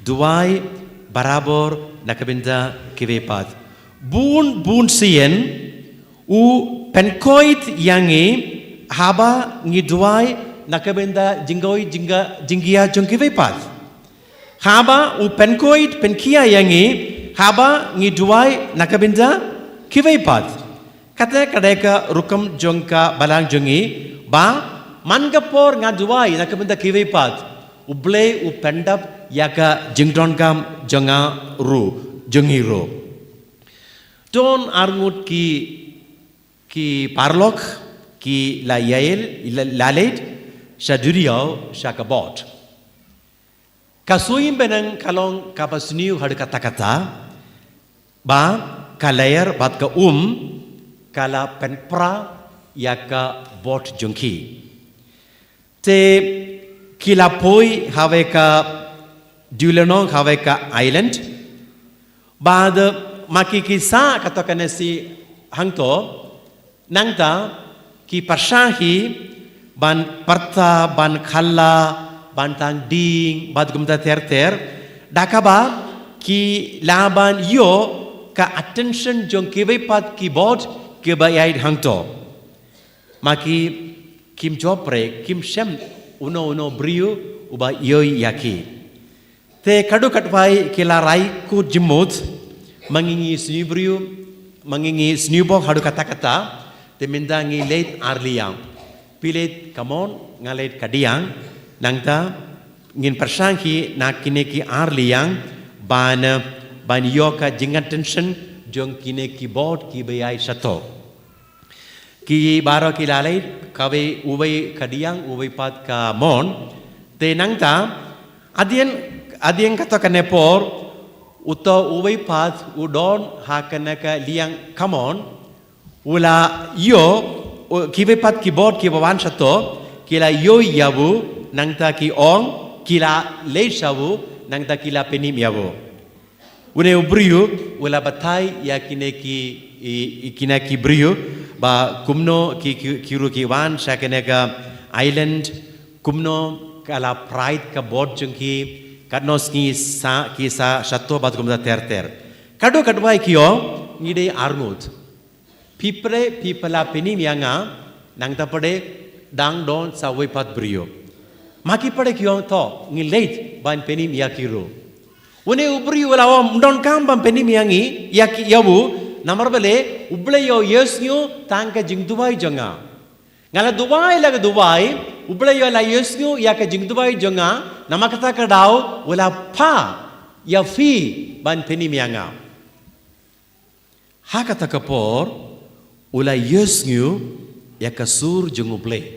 Duwai barabor na ka bynta kiwei pat. Bun bun sien u pynkoit ïa ngi haba ngi duwai na ka bynta jingkoit jingkhiah jong kiwei pat. Haba u pynkoit pynkhiah ïa ngi haba ngi duwai na ka bynta kiwei pat. Kata ka dei ka rukom jong ka balang jong ngi, ba man ka por nga duwai na ka bynta kiwei pat, U Blei u pyndap ïa ka jingdonkam jong nga ruh, jong ngi ruh. Don arngut ki, ki paralok ki la ïaid, la, la leit sha duriaw sha ka boat. Ka suiñ bneng ka long kaba sniew haduh katta katta, ba ka lyer bad ka um ka la pynpra ïa ka boat jong ki. Te ki la poi ha kawei ka dewlynnong, ha kawei ka island. Bad ma ki ki sah kato kane shi hangto, nangta ki pyrshang hi ban pyrta, ban khyllah, ban tang dieng bad kumta ter ter. Da kaba ki lah ban ïoh ka attention jong kiwei pat ki boat kiba ïaid hangto. Ma ki kim jop re, kim shem uno uno briew uba ïoh ïa ki. Te kaduh katwai ki la rai kut jingmut, ma ngi ngi sniew briew, ma ngi ngi sniew bok haduh katta katta, te mynta ngi leit ar liang. Phi leit ka mon, nga leit ka diang, nangta ngin pyrshang hi na kine ki ar liang ban, ban ïoh ka jingattention jong kine ki boat kiba ïaid shato. Ki baroh ki la leit, kawei, uwei ka diang, uwei pat ka mon. Te nangta, hadien, hadien kato kane por, uto uwei pat u don ha kane ka liang ka mon, u la ïoh, u, kiwei pat ki boat kiba wan shato, ki la ïoh ïa u, nangta ki ong, ki la leit sha u, nangta ki la pynim ïa u. Une u briew u la batai ïa kine ki, i, i kine ki briew ba kumno ki, ki, ki ruh ki wan sha kane ka island, kumno ka la prait ka boat jong ki, katno sngi sa, ki sa shato bad kumta ter ter. Kaduh katwai ki ong, ngi dei arngut. Phi pyrshah, phi pyrshah pynim ïa nga, nangta pat dang don sa uwei pat briew. Ma ki pat ki ong to, ngi leit ban pynim ïa ki ruh. Une u briew u la ong ym donkam ban pynim ïa ngi, ïa ki ïa u, namar balei, U Blei u ïohsngew tang ka jingduwai jong nga. Nga la duwai la ka duwai, U Blei u la ïohsngew ïa ka jingduwai jong nga, namar kata ka daw, u la phah ïa phi ban pynim ïa nga. Ha kata ka por, u la ïohsngew ïa ka sur jong U Blei.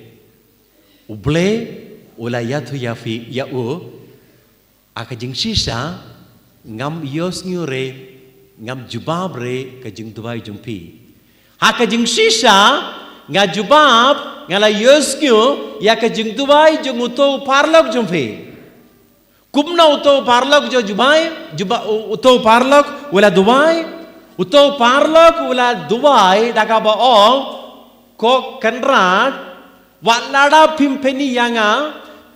U Blei, u la ïathuh ïa phi, ïa u, ha ka jingshisha, ngam ïohsngew re, ngam jubab re, ka jingduwai jong phi. Ha ka jingshisha, nga jubab, nga la ïohsngew, ïa ka jingduwai jong uto u paralok jong phi. Kumno uto u paralok u duwai, juba, u, uto u paralok u la duwai, uto u paralok u la duwai da kaba ong, ko Kynrad, wat lada phim pyni ïa nga,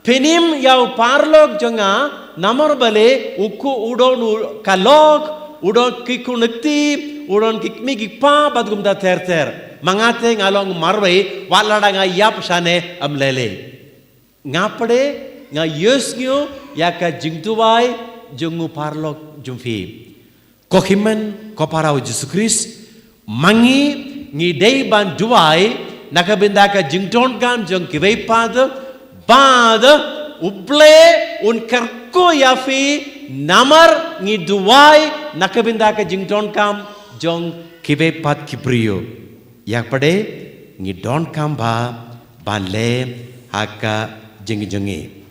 pynim ïa u paralok jong nga, namar balei u khuh u don u ka lok, u don ki khun kti, u don ki kmie ki kpa bad kumta ter ter. Ma nga te nga long marwei, wat lada nga ïap shane ym lei lei. Nga pat nga ïohsngew ïa ka jingduwai jong u paralok jong phi. Ko hynmen ko para ha u Jisu Khrist, ma ngi ngi dei ban duwai na ka bynta ka jingdonkam jong kiwei pat, bad U Blei un kyrkhu ïa phi namar ngi duwai na ka bynta ka jingdonkam jong kiwei pat ki briew. Ïa pat ngi donkam ba ban leh ha ka jingïohi.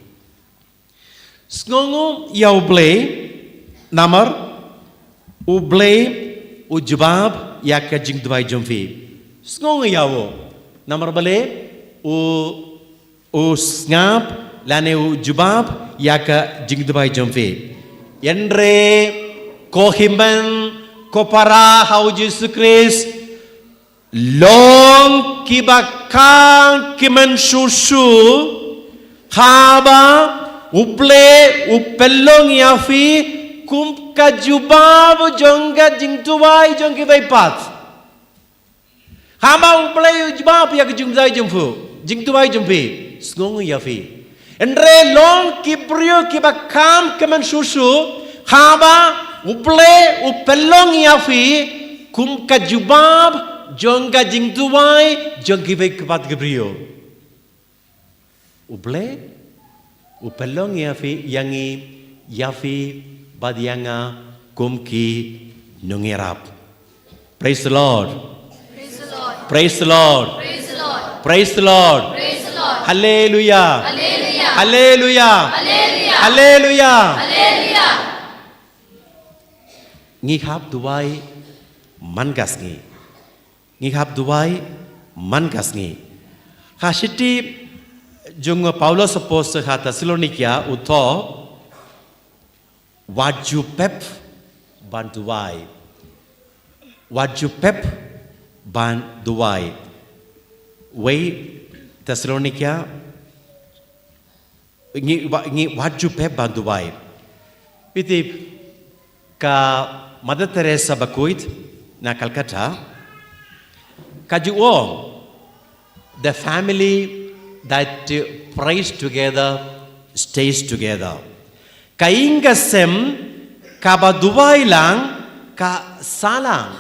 Sngewnguh ïa U Blei, namar U Blei u jubab ïa ka jingduwai jong phi. Sngewnguh ïa u, namar balei u, u sngap lane u jubab ïa ka jingduwai jong phi. Hynrei ko hynmen ko para ha u Jisu Khrist, long kiba kham kmen shuh shuh, haba U Blei u pynlong ïa phi kum ka jubab jong ka jingduwai jong kiwei pat. Haba U Blei u jubab ïa ka jingduwai jong phi, jingduwai jong phi, sngewnguh ïa phi. Hynrei long ki briew kiba kham kmen shuh shuh, haba U Blei u pynlong ïa phi kum ka jubab jong ka jingduwai jong kiwei pat ki briew. U Blei u pynlong ïa phi, ïa ngi, ïa phi bad ïa nga kum ki nongïarap. Praise the Lord. Praise the Lord. Praise the Lord. Praise the Lord. Praise the Lord. Praise the Lord. Hallelujah. Hallelujah. Hallelujah. Hallelujah. Hallelujah. Hallelujah. Ngi hap duwai man ka sngi. Ngi hap duwai man ka sngi. Ha shithi jong u Paulus Apostol ha Thessalonika u thoh, wat ju pep ban duwai. Wat ju pep ban duwai. Wei Thessalonika, ngi wa-, ngi wat ju pep ban duwai. Phi tip, ka Mother Teresa bakhuid na Calcutta ka ju ong, the family that prays together stays together. Ka ïing ka sem kaba duwai lang ka sah lang.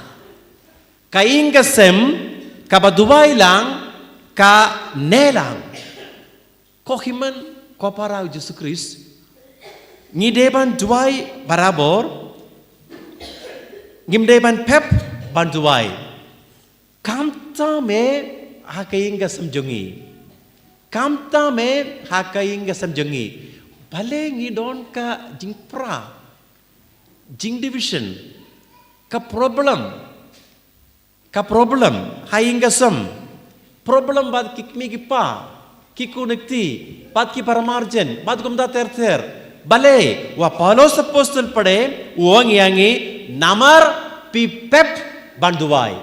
Ka ïing ka sem kaba duwai lang ka neh lang. Ko hynmen ko para ha u Jisu Khrist, ngi dei ban duwai barabor. Ngim dei ban pep ban duwai. Khamtam eh ha ka ïing ka sem jong ngi. Khamtam eh ha ka ïing ka sem jong ngi. Balei ngi don ka jingpra, jingdivision, ka problem. Ka problem ha ïing ka sem. Problem bad ki kmie ki kpa, ki khun ki kti, bad ki para marjan, bad kumta ter ter. Balei, u Paulus Apostol pat u ong ïa ngi, namar phi pep ban duwai.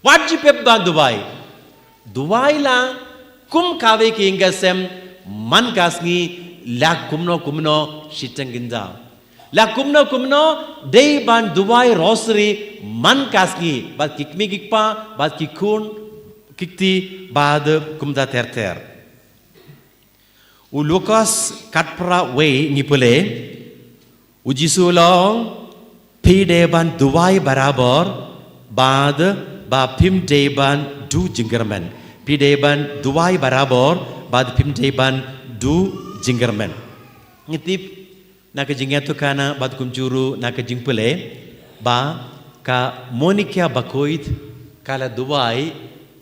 Wat ju pep ban duwai. Duwai lang kum kawei ka ïing ka sem man ka sngi, la kumno kumno shiteng kynja. La kumno kumno, dei ban duwai rosary man ka sngi, bad ki kmie ki kpa, bad ki khun ki kti, bad kumta ter ter. U Lukas khatphra wei ngi pule, u Jisu u ong, phi dei ban duwai barabor, bad ba phim dei ban duh jingkyrmen. Phi dei ban duwai barabor, bad phim dei ban duh jingkyrmen. Ngi tip, na ka jingïathuhkhana bad kumjuh ruh na ka jingpule, ba ka Monica bakhuid ka la duwai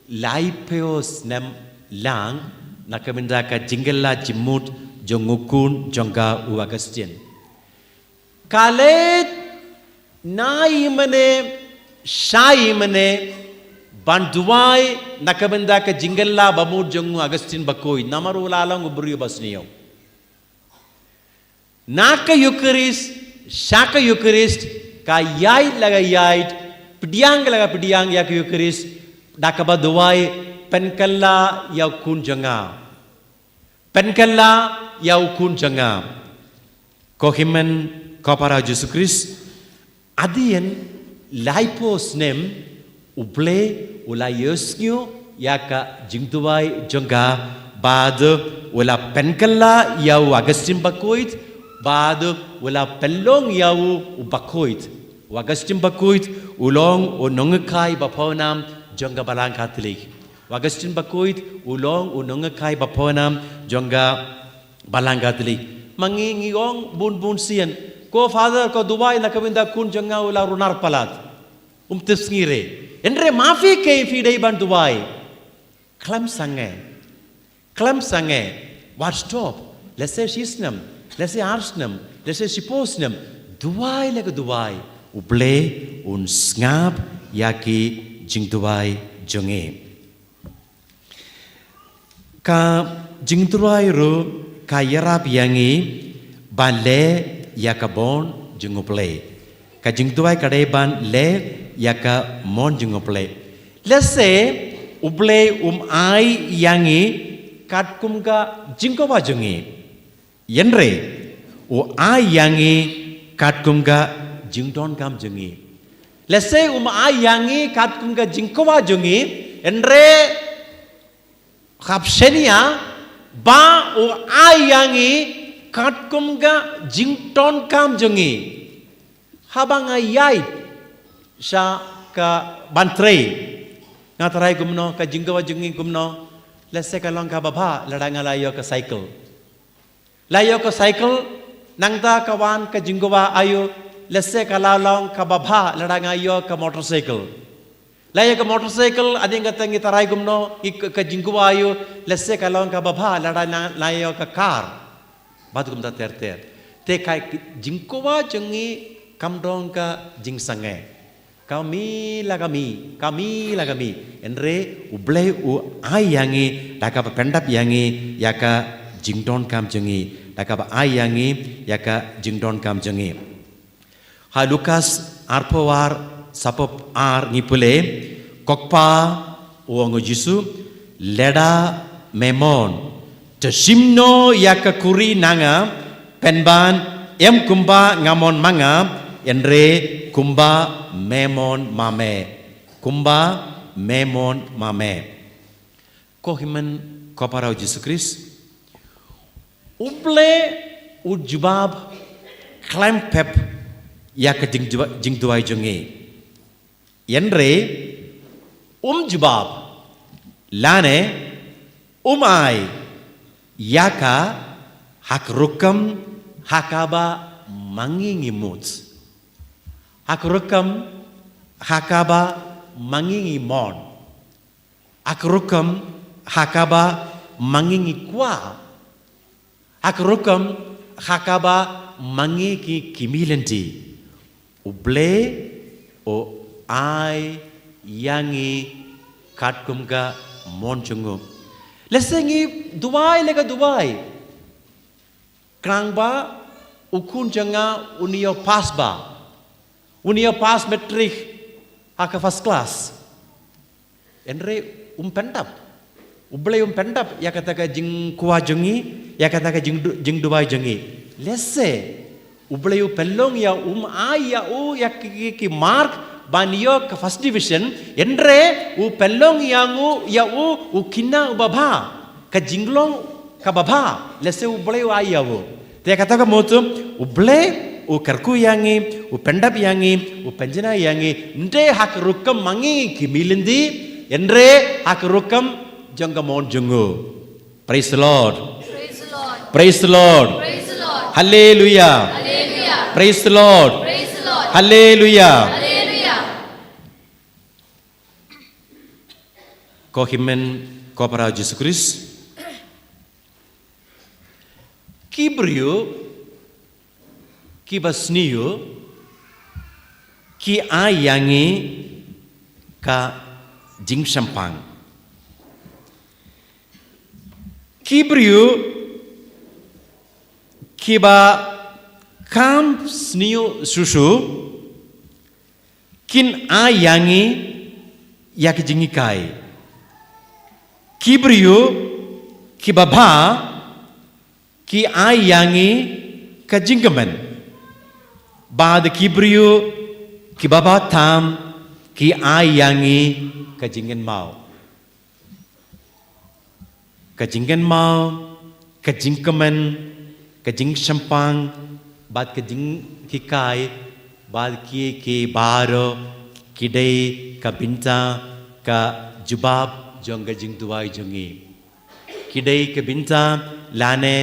laiphew snem lang, na ka bynta ka jingkylla jingmut jong u khun jong ka u Augustine. Ka leit nai mane, shai mane, ban duwai na ka bynta ka jingkylla bamut jong u Augustine bakhuid, namar u la long u briew basniew. Na ka Eucharist, sha ka Eucharist, ka ïaid la ka ïaid, pdiang la ka pdiang ïa ka Eucharist, da kaba duwai, pynkylla ïa u khun jong nga. Pynkylla ïa u khun jong nga. Ko hynmen ko para Jisu Khrist, hadien laiphew snem, U Blei u la ïohsngew ïa ka jingduwai jong ka, bad u la pynkylla ïa u Augustine bakhuid, bad u la pynlong ïa u u bakhuid. U Augustine bakhuid u long u nonghikai ba pawnam jong ka Balang Katholik. U Augustine bakhuid u long u nonghikai ba pawnam jong ka Balang Katholik. Ma ngi ngi ong bun bun sien, ko Father, ko duwai na ka bynta u khun jong nga u la runar palat. Um tip sngi re. Hynrei ma phi keiñ phi dei ban duwai. Khlem sangeh. Khlem sangeh. Wat stop. Lehse shi snem. Lehse ar snem. Lehse shiphew snem. Duwai la ka duwai, U Blei un sngap ïa ki jingduwai jong ngi. Ka jingduwai ruh ka ïarap ïa ngi ban leh ïa ka mon jong U Blei. Ka jingduwai ka dei ban leh ïa ka mon jong U Blei. Lehse U Blei um ai ïa ngi katkum ka jingkwah jong ngi. Hynrei u ai ïa ngi katkum ka jingdonkam jong ngi. Lehse um ai ïa ngi katkum ka jingkwah jong ngi, hynrei khap shaniah ba u ai ïa ngi katkum ka jingdonkam jong ngi. Haba nga ïaid sha ka ban trei, nga tharai kumno, ka jingkwah jong ngi kumno? Lehse ka long kaba bha lada nga la ïoh ka cycle. La ïoh ka cycle, nangta ka wan ka jingkwah aïu? Lehse ka la long kaba bha lada nga ïoh ka motorcycle. La ïoh ka motorcycle, hadien kata ngi tharai kumno, ngi ka, ka jingkwah aïu? Lehse ka long kaba bha lada nga la ïoh ka car. Bad kumta ter ter. Te ka jingkwah jong ngi kam don ka jingsangeh. Ka mih la ka mih, ka mih la ka mih. Hynrei U Blei u ai ïa ngi da kaba pyndap ïa ngi ïa ka jingdonkam jong ngi, da kaba ai ïa ngi ïa ka jingdonkam jong ngi. Ha Lukas arphew ar, saphew ar ngi pule, ko Kpa, u ong u Jisu, lada me mon, to shim noh ïa ka khuri na nga, pynban ym kumba nga mon ma nga, hynrei kumba me mon ma me. Kumba me mon ma me. Ko hynmen ko para u Jisu Khrist, U Blei u jubab khlem pep ïa ka jingjuba-, jingduwai jong ngi. Hynrei um jubab lane um ai ïa ka ha ka rukom ha kaba ma ngi ngi mut. Ha ka rukom ha kaba ma ngi ngi mon. Ha ka rukom ha kaba ma ngi ngi kwah. Ha ka rukom ha kaba ma ngi ki, ki mih lynti. U Blei u ai ïa ngi katkum ka mon jong u. Lehse ngi duwai la ka duwai, khnang ba u khun jong nga un ïoh pass ba, un ïoh pass matric ha ka first class. Hynrei um pyndap. U Blei um pyndap ïa kata ka jingkwah jong ngi, ïa kata ka jingdu-, jingduwai jong ngi. Lehse U Blei u pynlong ïa u, um ai ïa u ïa ki, ki, ki mark ban ïoh ka first division, hynrei u pynlong ïa u, ïa u, u kynnoh u babha, ka jinglong ka babha, lehse U Blei u ai ïa u. Te kata ka mut, U Blei u kyrkhu ïa ngi, u pyndap ïa ngi, u pynjanai ïa ngi, ym dei ha ka rukom ma ngi ki milindi, hynrei ha ka rukom jong ka mon jong u. Praise the Lord. Praise the Lord. Praise the Lord. Praise the Lord. Hallelujah. Hallelujah. Praise the Lord. Praise the Lord. Hallelujah. Hallelujah. Ko hynmen ko para Jisu Khrist. Ki briew kiba sniew ki ai ïa ngi ka jingshemphang. Ki briew kiba kam sniew shuh shuh kin ai ïa ngi ïa ka jinghikai. Ki briew kiba bha ki ai ïa ngi ka jingkmen. Bad ki briew kiba bha tam ki ai ïa ngi ka jingkynmaw. Ka jingkynmaw, ka jingkmen, ka jingshemphang, bad ka jinghikai, bad ki, ki baroh ki dei ka bynta ka jubab jong ka jingduwai jong ngi. Ki dei ka bynta lane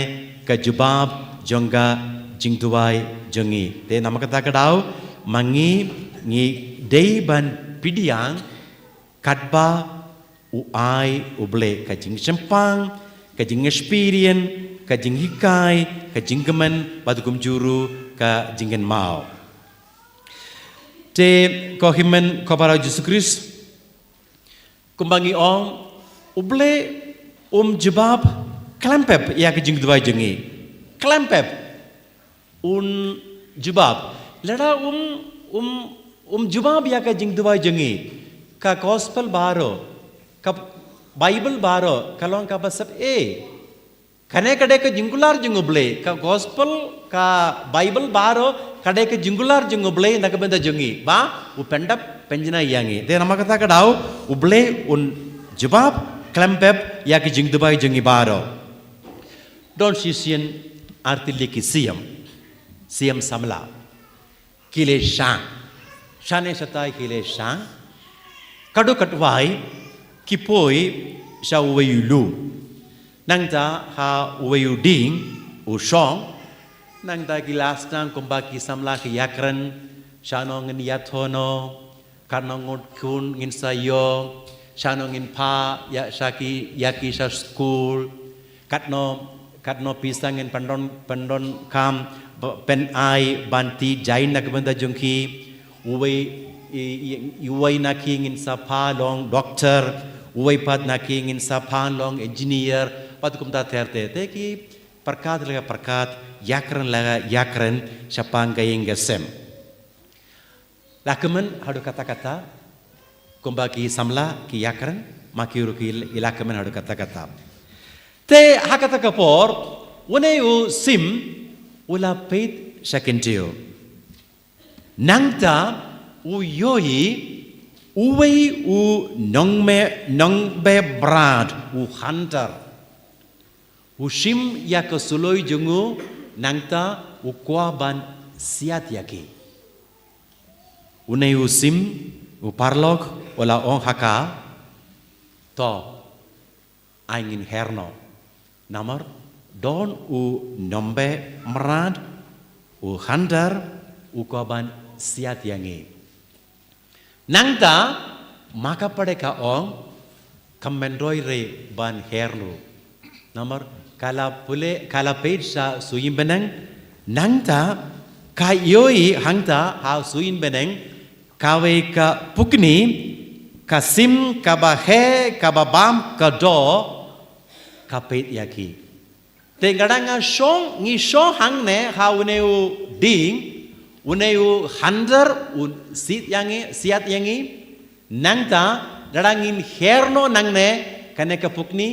ka jubab jong ka jingduwai jong ngi. Te namar kata ka daw ma ngi ngi dei ban pdiang katba u ai U Blei ka jingshemphang, ka jingexperience, ka jinghikai, ka jingkmen, bad kumjuh ruh ka jingkynmaw. Te ko hynmen ko para Jisu Khrist, kumba ngi ong, U Blei um jubab khlem pep ïa ka jingduwai jong ngi. Khlem pep. Un jubab. Lada um, um, um jubab ïa ka jingduwai jong ngi. Ka gospel baroh, ka Bible baroh ka long kaba sep ei. Kane ka dei ka jingkular jong U Blei, ka gospel, ka Bible baroh ka dei ka jingkular jong U Blei na ka bynta jong ngi. Ba u pyndap pynjanai ïa ngi. Te namar kata ka daw U Blei un jubab khlem pep ïa ka jingduwai jong ngi baroh. Don shisien ar tylli ki siem, siem samla. Ki leit shang. Shane shatai ki leit shang. Katto katwai ki poi sha uwei u lum. Nangta ha uwei u dieng u shong. Nangta ki la sdang kumba ki samla ki ïakren. Shano ngin ïathoh noh. Katno ngut khun ngin sa ïoh, shano ngin phah ïa sha ki, ïa ki sha skul, katno, katno pisa ngin pyndon, pyndonkam, ba, pyn-ai ban tih jaiñ na ka bynta jong ki, uwei, i, i, uwei na ki ngin sa phah long doktor, uwei pat na ki ngin sa phah long engineer, bad kumta ter ter. Te ki pyrkhat la ka pyrkhat, ïakren la ka ïakren, shaphang ka ïing ka sem. La kmen haduh katta katta, kumba ki samla ki ïakren, ma ki ruh ki la kmen haduh katta katta. Te ha kata ka por, une u sim, u la peit sha kyntiew. Nangta, u ïohi, uwei u nongme, nongbe mrad, u hunter. U shim ïa ka suloi jong u, nangta u kwah ban siat ïa ki. Une u sim, u paralok, u la ong ha ka, to, ai ngin her noh. Namar, don u nongbe mrad, u hunter, u kwah ban siat ïa ngi. Nangta, ma ka pyrthei ka ong, kam myntoi re ban her noh. Namar, ka la pule, ka la peit sha suiñ bneng, nangta, ka ïohi hangta ha suiñ bneng, kawei ka pukni, ka sim, kaba heh, kaba bam, ka doh, ka peit ïa ki. Te nga dang nga shong, ngi shong hangne ha une u dieng, une u hunter, u siat ïa ngi, siat ïa ngi, nangta, lada ngin her noh nangne, kane ka pukni,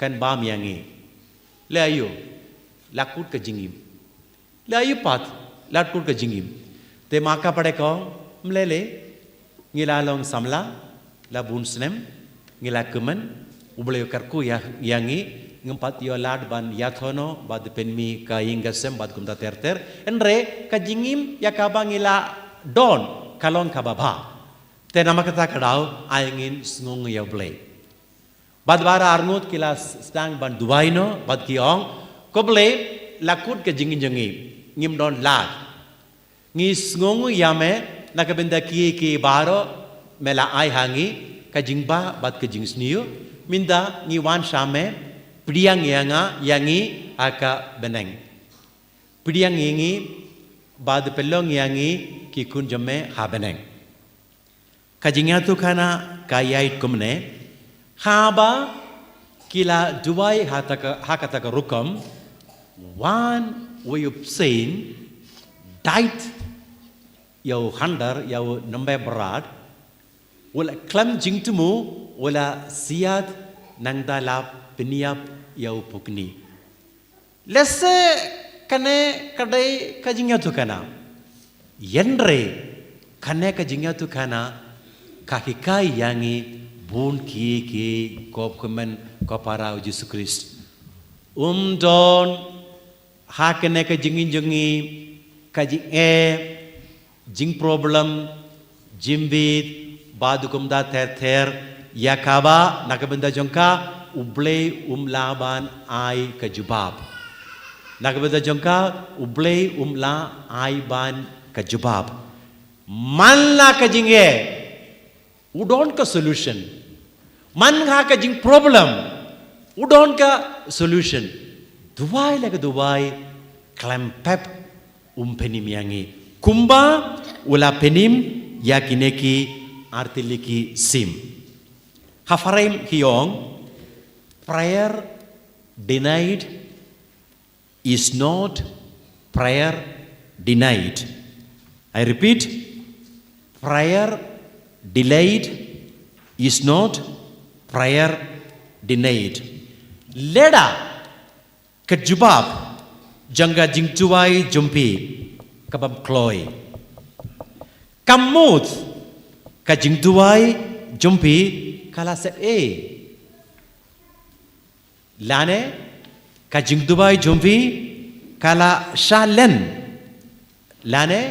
kan bam ïa ngi. Leh aïu, la kut ka jingim. La ïa pat, la kut ka jingim. Te ma ka pare ko, mlele, ngi la long samla, la bun snem, ngi la kmen, U Blei u kyrkhu ïa, ïa ngi, ngim pat ïoh lad ban ïathoh noh, bad pynmih ka ïing ka sem, bad kumta ter ter. Hynrei, ka jingim, ïa kaba ngi la don, ka long kaba bha. Te namar kata ka daw, ai ngin sngewnguh ïa U Blei. Bad baroh arngut ki la s-, sdang ban duwai noh, bad ki ong, ko Blei, la kut ka jingim jong ngi, ngim don lad. Ngi sngewnguh ïa me, na ka bynta ki, ki baroh, me la ai ha ngi, ka jingbah, bad ka jingsniew, mynta ngi wan sha me, pdiang ïa nga, ïa ngi, ha ka bneng. Pdiang ïa ngi, bad pynlong ïa ngi, ki khun jong me, ha bneng. Ka jingïathuhkhana ka ïaid kumne, haba ki la duwai ha kata ka, ha kata ka rukom, wan wei u bseiñ, dait ïa u khandar, ïa u nongbylla brat, u la khlem jingthmu, u la siat nangta la pynïap ïa u pukni. Lehse kane ka dei ka jingïathuhkhana. Hynrei kane ka jingïathuhkhana ka hikai ïa ngi bun ki ki ko kmen ko para u Jisu Khrist. Um don ha kane ka jingim jong ngi ka jingeh, jingproblem, jingbit, bad kumta ter ter, ïa kaba, na ka bynta jong ka, U Blei um lah ban ai ka jubab. Na ka bynta jong ka, U Blei um lah ai ban ka jubab. Man la ka jingeh, u don ka solution. Man ha ka jingproblem, u don ka solution. Duwai la ka duwai, khlem pep, um pynïap ïa ngi. Kumba, u la pynïap ïa kine ki artylli ki sim. Ha phareng ki ong, prayer denied is not prayer denied. I repeat, prayer delayed is not prayer denied. Lada ka jubab jong ka jingduwai jong phi ka bym kloi, ka mut ka jingduwai jong phi ka la sep ei. Lane, ka jingduwai jong phi, ka la shah len. Lane,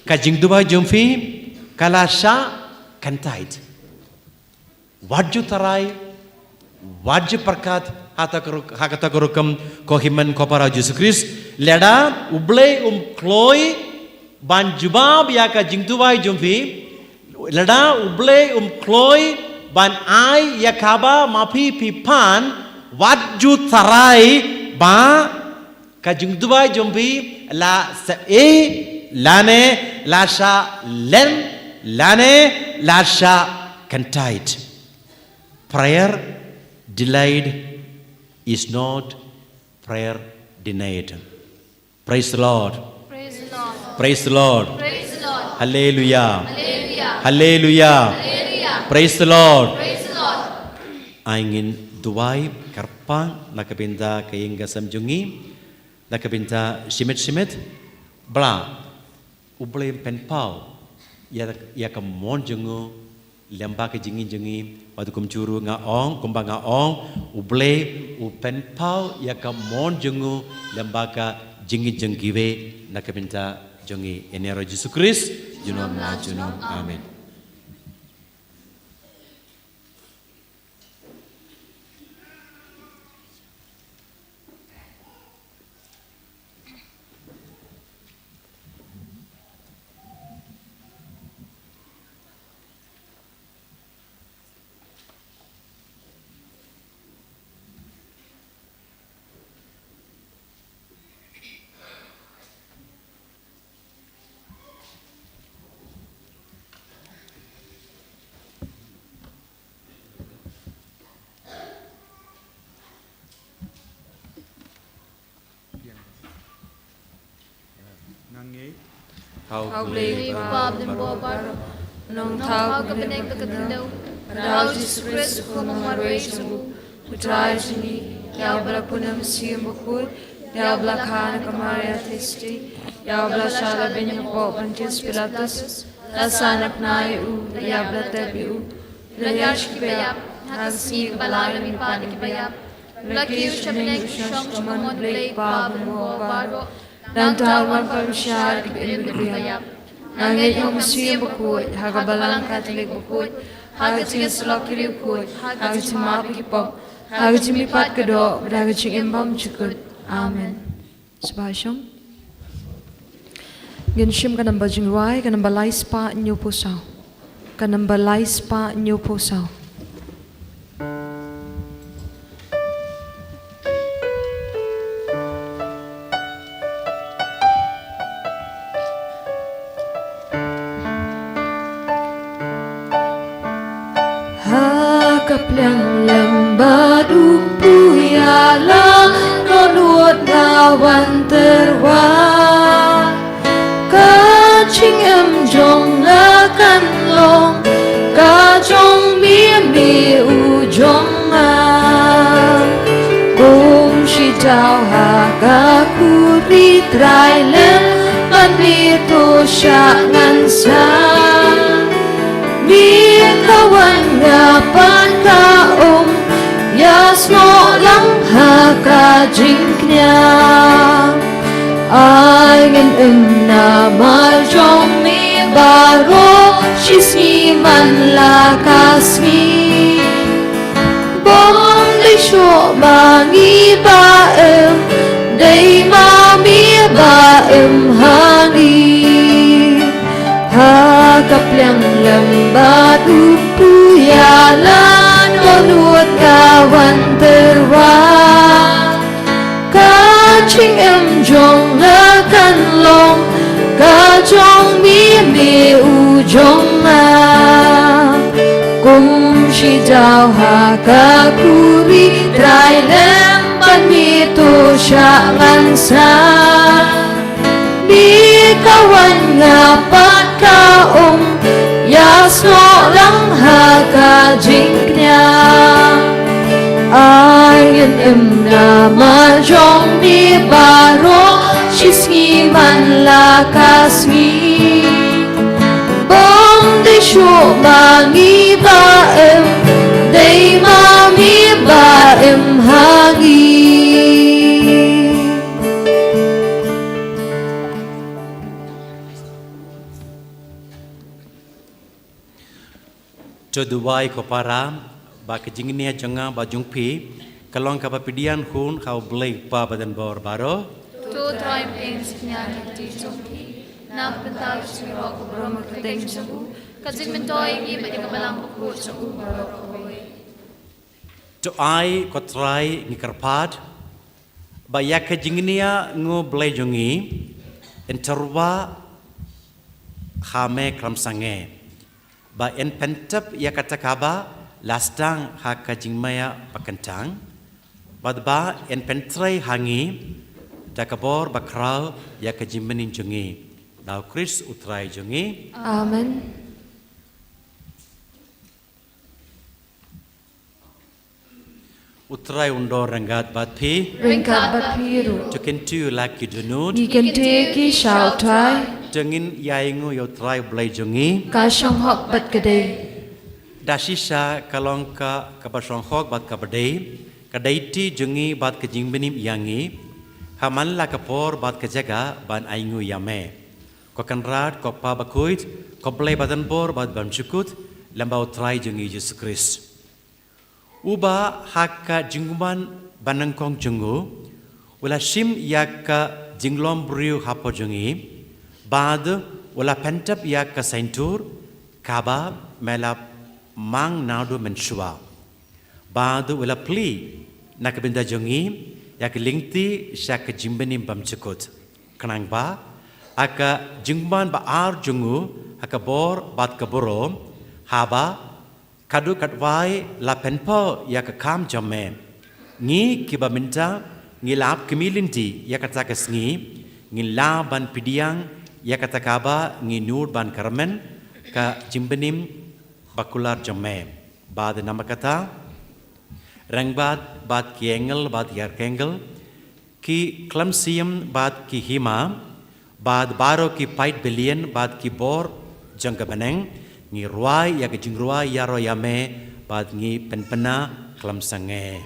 ka jingduwai jong phi, ka la shah kyntait. Wat ju tharai, wat ju pyrkhat, ha kata ka ruk-, ha kata ka rukom, ko hynmen ko para Jisu Khrist. Lada, U Blei um kloi, ban jubab ïa ka jingduwai jong phi, lada U Blei um kloi ban ai ïa kaba ma phi phi pan, wat ju tharai ba ka jingduwai jong phi la sep ei, lane la shah len, lane la shah kyntait. Prayer delayed is not prayer denied. Praise the Lord. Praise the Lord. Praise the Lord. Praise the Lord. Hallelujah. Hallelujah. Hallelujah. Hallelujah. Praise the Lord. Praise the Lord. Ai ngin duwai kyrpang na ka bynta ka ïing ka sem jong ngi, na ka bynta shimet shimet. Ba la U Blei un pynpaw ïa, ïa ka mon jong u lem bad ka jingim jong ngi, wat kum jong u nga ong, kumba nga ong, U Blei u pynpaw ïa ka mon jong u lem bad ka jingim jong kiwei na ka bynta jong ngi. Ïa une u Jisu Khrist, junom la junom. Amen. Hau Blei ba bym bor baroh, Nongthaw ka bneng bad ka khyndew, Hau Jisu Khrist u khun marwei jong u, U Trai jong ngi, ïa uba la pun ha ka Mynsiem Bakhuid, ïa uba la kha na ka Maria Theisotti, ïa uba la shah la beiñ hapoh Pontius Pilatus, la sah na bnai ïa u, la ïap la tep ïa u, la ïaid sha kiba ïap, ha ka sngi kaba lai la mihpat na kiba ïap, la kiew sha bneng, u shong sha ka mon U Blei Kpa Babun baroh. Nangta u wan pat ban shah ïa kiba im bad kiba ïap. Nga ngeit ha u Mynsiem Bakhuid, ha ka Balang Katholik bakhuid, ha ka jingïasyllok ki riewkhuid, ha ka jingmap ïa ki pop, ha ka jingmihpat ka doh, bad ha ka jingim bymjukut. Amen. Sngewbha shong. Ngin shim ka namba jingrwai, ka namba lai spah hynñiewphew saw. Ka namba lai spah hynñiewphew saw. Ha ka pliang lem bad u Kpu Ïalam, dohnud nga wan tyrwa. Ka jingim jong nga kan long ka jong me, me u jong nga. Kum shi daw ha ka khuri Trai lem bad me to shah ngan sah. Me ka wan nga pat ka um, ïasnoh lang ha ka jingkñia. Ai ngin im namar jong me baroh shi sngi man la ka sngi. Bym dei shuh ma ngi ba im, dei ma me ba im ha ngi. Ha ka pliang lem bad u Kpu Ïalam, dohnud nga wan tyrwa. Ka jingim jong nga kan long ka jong me, me u jong nga. Kum shi daw ha ka khuri Trai lem bad me to shah ngan sah. Me ka wan nga pat ka um, ïasnoh lang ha ka jingkñia. Ai ngin im namar jong me baroh shi sngi man la ka sngi. Bym dei shuh ma ngi ba im, dei ma me ba im ha ngi. To duwai ko para, ba ka jingngeit jong nga bad jong phi ka long kaba pdiang hun ha U Blei Kpa Bahdonbor baroh. To Trai, pdiang ïa ka jingngeit jong phi na ka bynta ka jingïaroh ka burom ka kyrteng jong u, ka jingmyntoi ïa ngi bad ïa ka Balang Bakhuid jong u baroh kawei. To ai ko Trai ngi kyrpad ba ïa ka jingngeit jong U Blei jong ngi yn tyrwa ha me khlem sangeh, ba yn pyntip ïa kata kaba la sdang ha ka jingmih ba kyntang, bad ba yn pyntrei ha ngi da ka bor bakhraw ïa ka jingmyntoi jong ngi. Da U Khrist U Trai jong ngi. Amen. U Trai un don ryngkat bad phi. Ryngkat bad phi ruh. To kyntu la ki dohnud. Ngi kyntiew ki sha U Trai. To ngin ïa ainguh ïa U Trai U Blei jong ngi. Ka shong hok bad ka dei. Da shisha ka long ka, kaba shong hok bad kaba dei, ka dei ti jong ngi bad ka jingmyntoi ïa ngi, ha man la ka por bad ka jaka ban ainguh ïa me, ko Kynrad, ko Kpa Bakhuid, ko Blei Bahdonbor bad bymjukut, lyngba U Trai jong ngi Jisu Khrist. Uba ha ka jingwan banyngkong jong u, u la shim ïa ka jinglong briew hapoh jong ngi, bad u la pyntip ïa ka saiñdur kaba me la mang naduh mynshuwa, bad u la plie na ka bynta jong ngi ïa ka lynti sha ka jingmyntoi bymjukut. Khnang ba ha ka jingwan ba ar jong u, ha ka bor bad ka burom, haba kaduh katwai la pynpaw ïa ka kam jong me, ngi kiba mynta ngi la ap kmie lynti ïa kata ka sngi, ngin lah ban pdiang ïa kata kaba ngi nud ban kyrmen, ka jingmyntoi bakular jong me. Bad namar kata, ryngkat bad ki angel bad ki archangel, Ki khlem siem bad ki hima, bad baroh ki paid billion bad ki bor jong ka bneng, ngi rwai ïa ka jingrwai ïaroh ïa me, bad ngi pynpna khlem sangeh.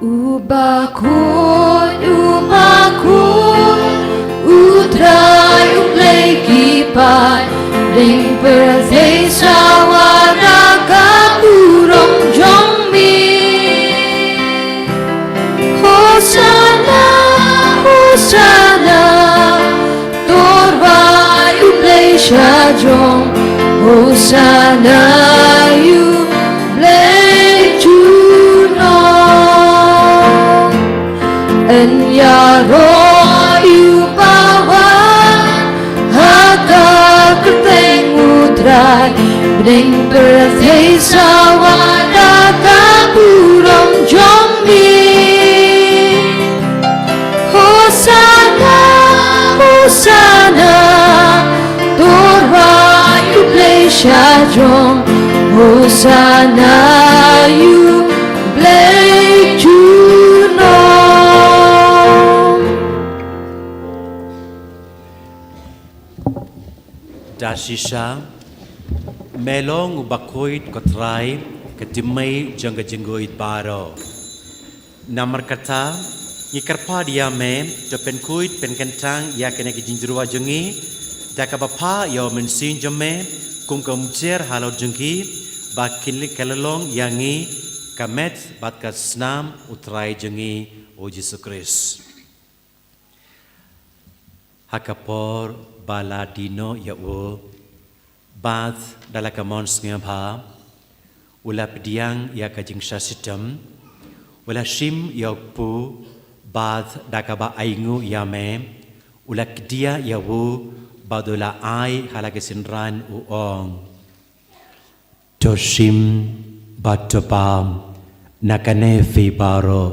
U bakhuid, u bakhuid, u Trai u Blei ki paid, deng pyrthei sawa da ka burom jong me. Hosana, Hosana, to rwai ïa u Blei shajrong. Hosana ïa u Blei junom. Yn ïaroh ïa u bawan ha ka kyrteng u Trai, bneng pyrthei sawa da ka burom jong me. Hosana, Hosana, to rwai ïa u Blei shajrong. Hosana ïa u Blei junom. Da shisha, me long u bakhuid ko Trai, ka tymmen jong ka jingkhuid baroh. Namar kata, ngi kyrpad ïa me, to pynkhuid pynkyntang ïa kane ka jingjrong jong ngi, da kaba phah ïa u Mynsiem jong me, kum ka umjer halor jong ki, ba kin leit ka la long ïa ngi, ka met bad ka snam u Trai jong ngi, u Jisu Khrist. Ha ka por ba la die noh ïa u, bad da la ka mon sngewbha, u la pdiang ïa ka jingshah shitom, u la shim ïa u kpu, bad da kaba ainguh ïa me, u la kdiah ïa u, bad u la ai ha la ki synran u ong. To shim bad to bam na kane phi baroh,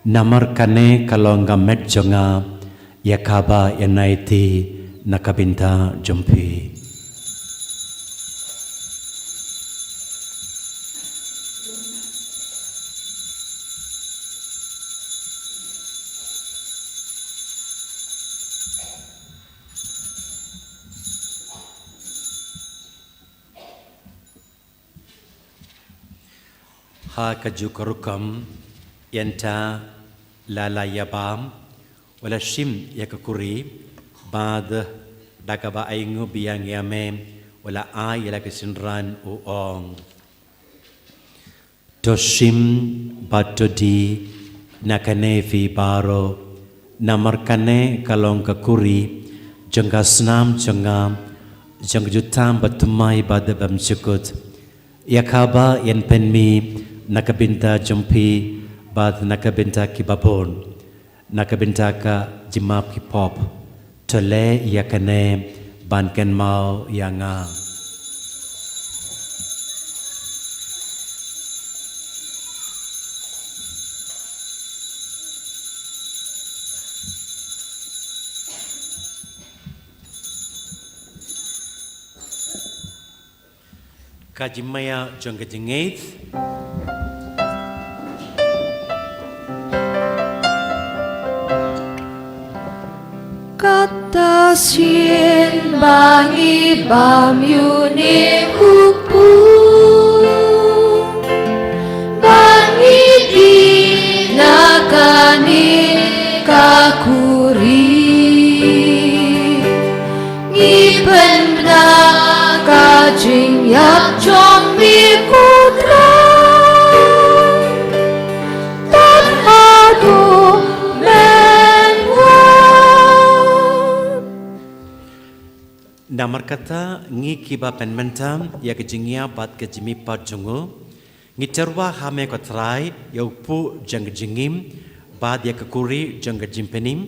namar kane ka long ka met jong nga, ïa kaba ïa nai ti na ka bynta jong phi. Ha kajuh ka rukom, ïa kata la la ïa bam, u la shim ïa ka kuri, bad da kaba ainguh biang ïa me, u la ai ïa la ki synran u ong. To shim bad to die na kane phi baroh, namar kane ka long ka kuri jong ka snam jong nga, jong ka jutang bathymmai bad bymjukut. Ïa kaba yn pynmih na ka bynta jong phi bad na ka bynta ki babun, na ka bynta ka jingmap ki pop. To leh ïa kane ban kynmaw ïa nga. Ka jingmaïa jong ka jingngeit. Kata sien ba ngi bam ïa une u kpu, ba ngi die na kane ka kuri. Ngi pynbna ka jingïap jong me ko Trai, tad haduh men wan. Namar kata ngi kiba pynmynta ïa ka jingïap bad ka jingmihpat jong u, ngi tyrwa ha me ko Trai, ïa u kpu jong ka jingim, bad ïa ka kuri jong ka jingpynim.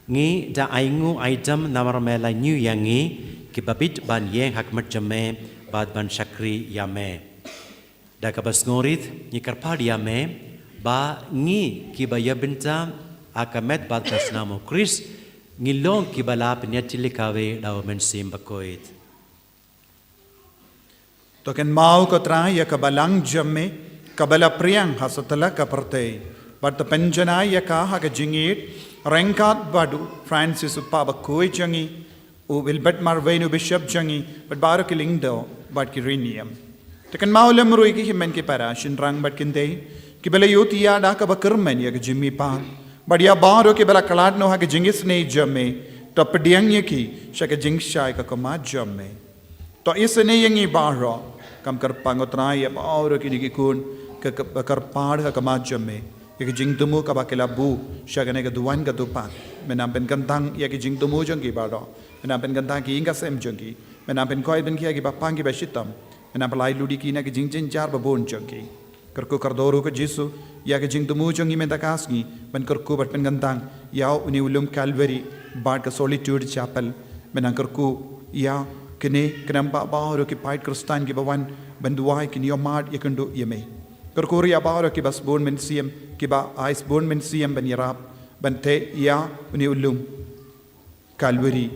Ngi da ainguh aidem namar me la ñiew ïa ngi, kiba bit ban ïeng ha khmat jong me, bad ban shakri ïa me. Da kaba sngewrit, ngi kyrpad ïa me, ba ngi kiba ïa bynta ha ka met bad ka snam u Khrist, ngi long kiba la pynïatylli kawei da u Mynsiem Bakhuid. To kynmaw ko Trai ïa ka balang jong me, kaba la pdiang ha satlak ka pyrthei. Bad to pynjanai ïa ka ha ka jingïeit, ryngkat bad u Francis u Papa bakhuid jong ngi, u Wilbert Marwein u Bishop jong ngi, bad baroh ki lyngdoh, bad ki riewniam. To kynmaw lem ruh ïa ki hynmen ki para, shynrang bad kynthei, kiba la ïohthiah da kaba kyrmen ïa ka jingmihpat. Bad ïa baroh kiba la khlad noh ha ka jingisynei jong me, to pdiang ïa ki, sha ka jingshai ka khmat jong me. To isynei ïa ngi baroh, kum kyrpang ko Trai ïa baroh kine ki khun, ka, ka, kaba kyrpad ha khmat jong me. Ïa ka jingthmu kaba ki la buh, sha kane ka duwan ka dupat. Me nang pynkyntang ïa ka jingthmu jong ki baroh. Me nang pynkyntang ki ïing ki sem jong ki. Me nang pynkhuid pynkhia ki bapang ki bashitom. Me nang pyllait lut ïa ki na ka jingjynjar babun jong ki. Kyrkhu kyrdoh ruh ko Jisu, ïa ka jingthmu jong ngi mynta ka sngi, ban kyrkhu bad pynkyntang, ïa une u lum Calvary, bad ka Solitude Chapel, me nang kyrkhu, ïa, kine, khnang ba baroh ki paid Khristan kiba wan, ban duwai kin ïohmad ïakynduh ïa me. Kyrkhu ruh ïa baroh kiba sbun mynsiem, kiba ai sbun mynsiem ban ïarap, ban theh, ïa, une u lum. Calvary,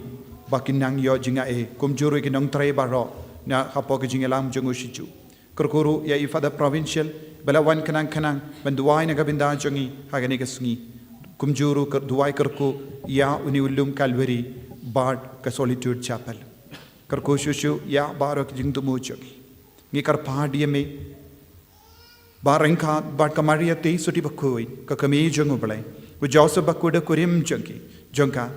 ba kin nang ïoh jingaiei, kumjuh ruh ki nongtrei baroh, na hapoh ka jingïalam jong u shijur. Kyrkhu ruh ïa i Father Provincial, ba la wan khnang khnang, ban duwai na ka bynta jong ngi, ha kane ka sngi. Kumjuh ruh kyr-, duwai kyrkhu, ïa une u lum Calvary, bad ka Solitude Chapel. Kyrkhu shuh shuh, ïa baroh ki jingthmu jong ngi. Ngi kyrpad ïa me, ba ryngkat bad ka Maria Theisotti bakhuid, ka kmie jong u Blei, u Joseph bakhuid u kurim jong ki, jong ka,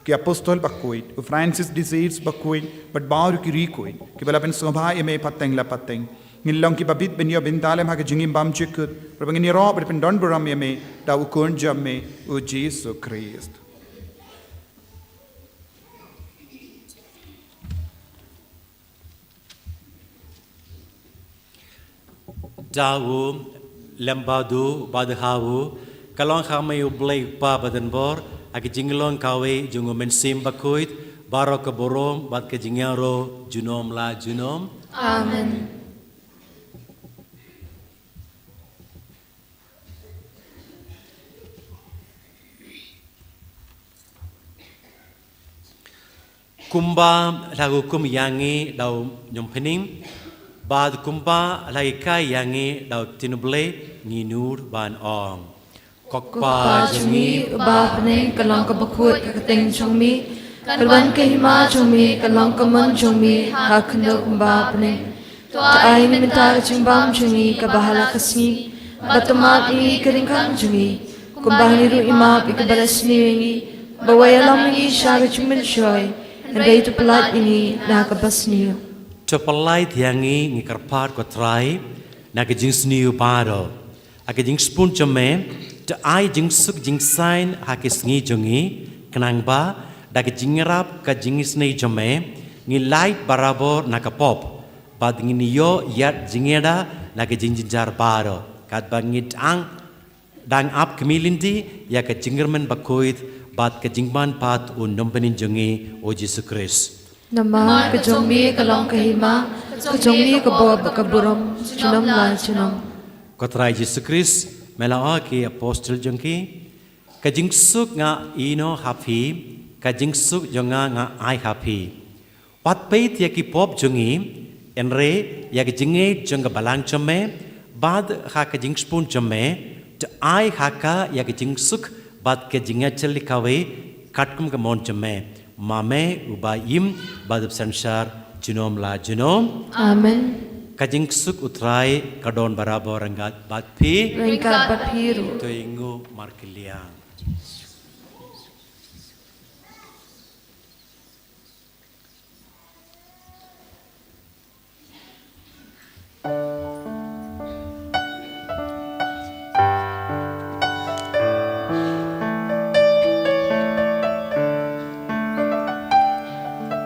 ki apostol bakhuid, u Francis de Sales bakhuid, bad baroh ki riewkhuid, kiba la pynsngewbha ïa me pateng la pateng. Ngin long kiba bit ban ïoh bynta lem ha ka jingim bymjukut, ruh ba ngin ïaroh bad pyndon burom ïa me, da u Khun jong me, u Jisu Khrist. Da u lem bad u, bad ha u, ka long ha me u Blei u Kpa badonbor, ha ka jinglong kawei jong u Mynsiem Bakhuid, baroh ka burom, bad ka jingïaroh, junom la junom. Amen. Kumba la hukum ïa ngi da u Nongpynim, bad kumba la hikai ïa ngi da u Ktien u Blei, ngin nud ban ong. Ko Kpa jong ngi, uba ha bneng, ka long kaba khuid ka kyrteng jong me, kan wan ka hima jong me, kan long ka mon jong me, ha khyndew kumba ha bneng. To ai mynta ka jingbam jong ngi kaba ha la ka sngi, bad to map ïa ngi ka jingkhang jong ngi, kumba ngi ruh ngi map ïa kiba la sniew ïa ngi, bad wat ïalam ïa ngi sha ka jingmynshoi, hynrei to pyllait ïa ngi na kaba sniew. To pyllait ïa ngi, ngi kyrpad ko Trai, na ka jingsniew baroh. Ha ka jingsbun jong me, to ai jingsuk jingsaiñ ha ki sngi jong ngi, khnang ba, da ka jingïarap ka jingisynei jong me, ngin lait barabor na ka pop, bad ngin ïoh ïaid jingïada na ka jingjynjar baroh, katba ngi dang, dang ap khmih lynti, ïa ka jingkyrmen bakhuid, bad ka jingmanpat u Nongpynim jong ngi, u Jisu Khrist. Namar ka jong me ka long ka hima, ka jong me ka bor bad ka burom, junom la junom. Ko Trai Jisu Khrist, me la ong ha ki apostol jong me, ka jingsuk nga ai noh ha phi, ka jingsuk jong nga nga ai ha phi. Wat peit ïa ki pop jong ngi, hynrei ïa ka jingngeit jong ka balang jong me, bad ha ka jingsbun jong me, to ai ha ka ïa ka jingsuk, bad ka jingïachill kawei, katkum ka mon jong me. Ma me uba im bad uba synshar junom la junom. Amen. Ka jingsuk u Trai ka don barabor ryngkat bad phi. Ryngkat bad phi ruh. To ïnguh markylliang.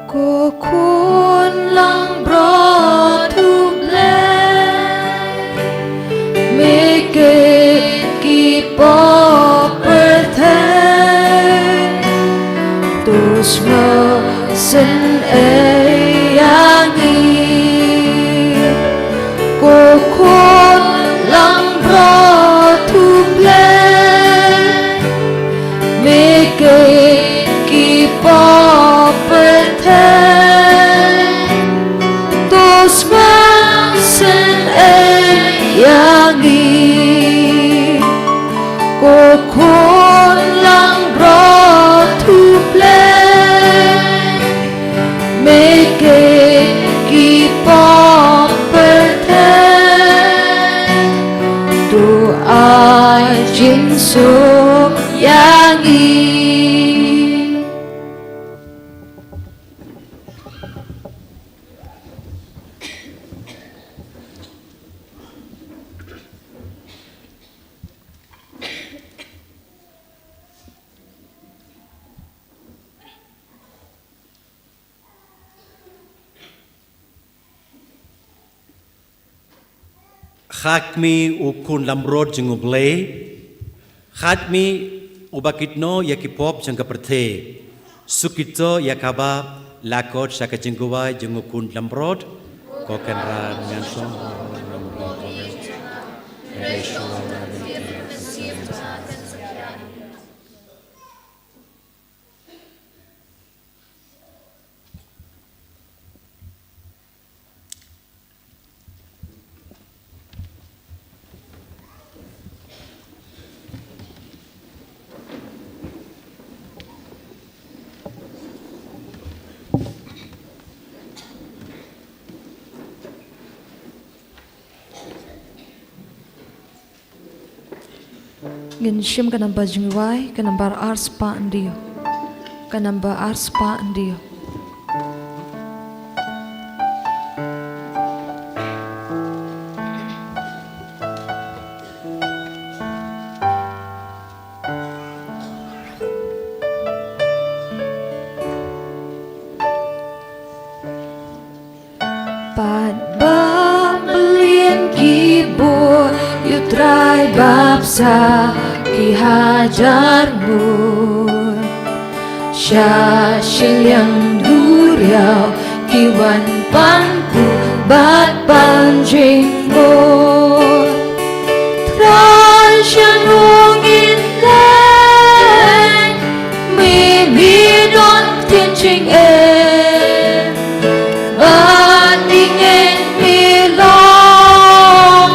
Ko khun langbrot u Blei, me kit ki pop pyrthei, to sngewsynei ïa ngi. Ko khun langbrot u Blei, me kit ki pop pyrthei, to sngewsynei Jingsuk ïa ngi. Khadmi u khun lamrot jong U Blei, khadmi uba kit noh ïa ki pop jong ka pyrthei. Suk kito ïa kaba la khot sha ka jingkhawai jong u khun lamrot. Ko Kynrad ngan shong. Ngin shim ka namba jingduwai, ka namba ar spah hynriew. Ka namba ar spah hynriew. Pat ba mlien ki bor ïa U Trai bapsa ki hajar ngut. Sha shiliang duriaw ki wan pan kup bad pan jingmut. Trai sha nongin leng, me me don ktien jingeh. Bad ngi ngeit me long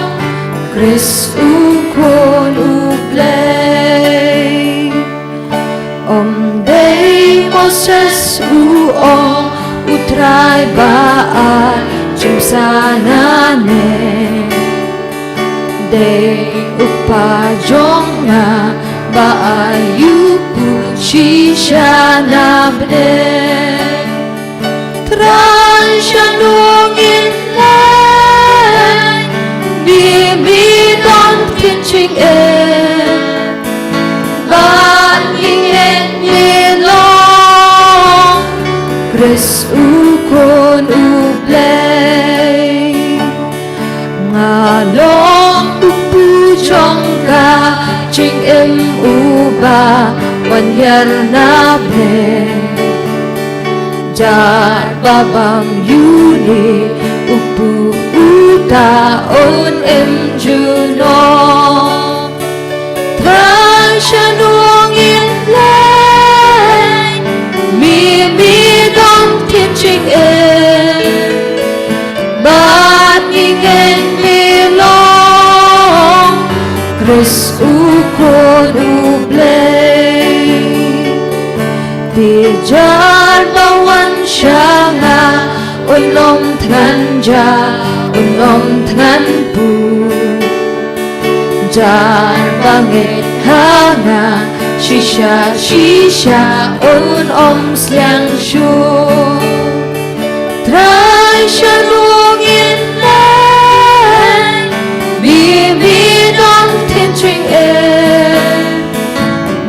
Khrist u Khun U Blei. Ym dei Moses u ong, U Trai ba ai jingpynsah nangne. Dei u kpa jong nga ba ai ïa u shisha na bneng. Trai sha nongin leng, me me don ktien jingeh. Bad ngi ngeit me long Khrist u Khun U Blei. Nga long u kpu jong ka jingim uba wan hiar na bneng. Jar ba bam ïa une u kpu, uta un im junom. Trai sha nongin leng, me me don ktien jingeh. Bad ngi ngeit me long Khrist u Khun U Blei. Te jar ba wan sha nga un ym thngan ja, un ym thngan pur. Jar ba ngeit ha nga shisha shisha un ym sliang shuh. Trai sha nongin leng, me me don ktien jingeh.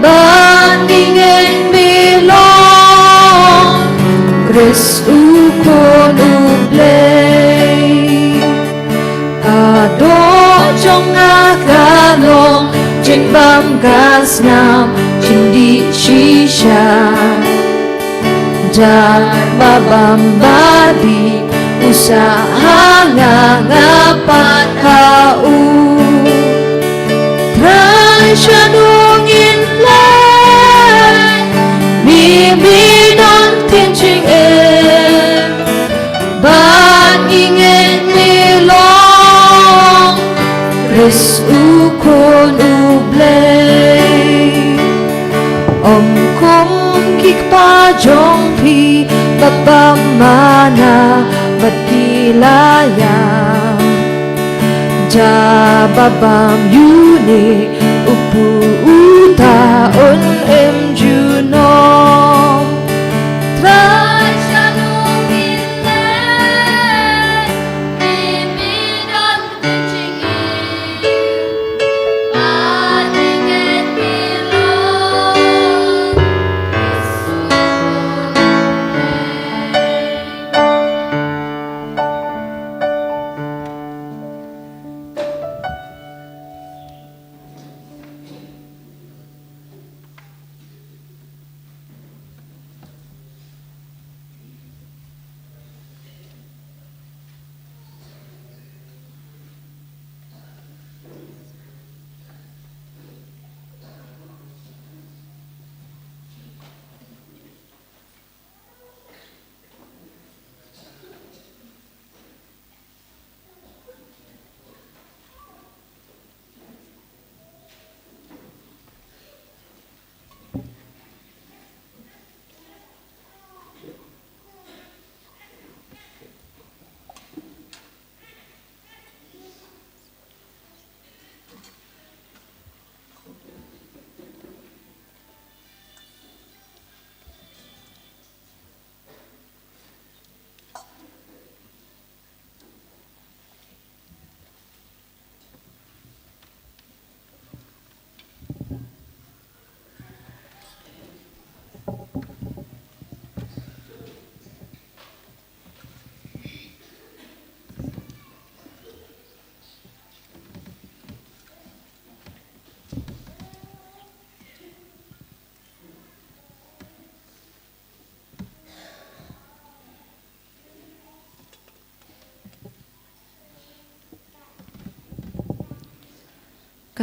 Bad ngi ngeit me long Khrist u Khun U Blei. Ka doh jong nga ka long jingbam ka snam jingdih shisha. Jar ba bam ba dih u sah ha nga, nga pat ha u. Trai sha nongin leng, me me don ktien jingeh. Bad ngi ngeit me long Khrist u Khun U Blei. Ym kum ki kpa jong phi ba bam manna bad ki la ïam. Jar ba bam ïa une u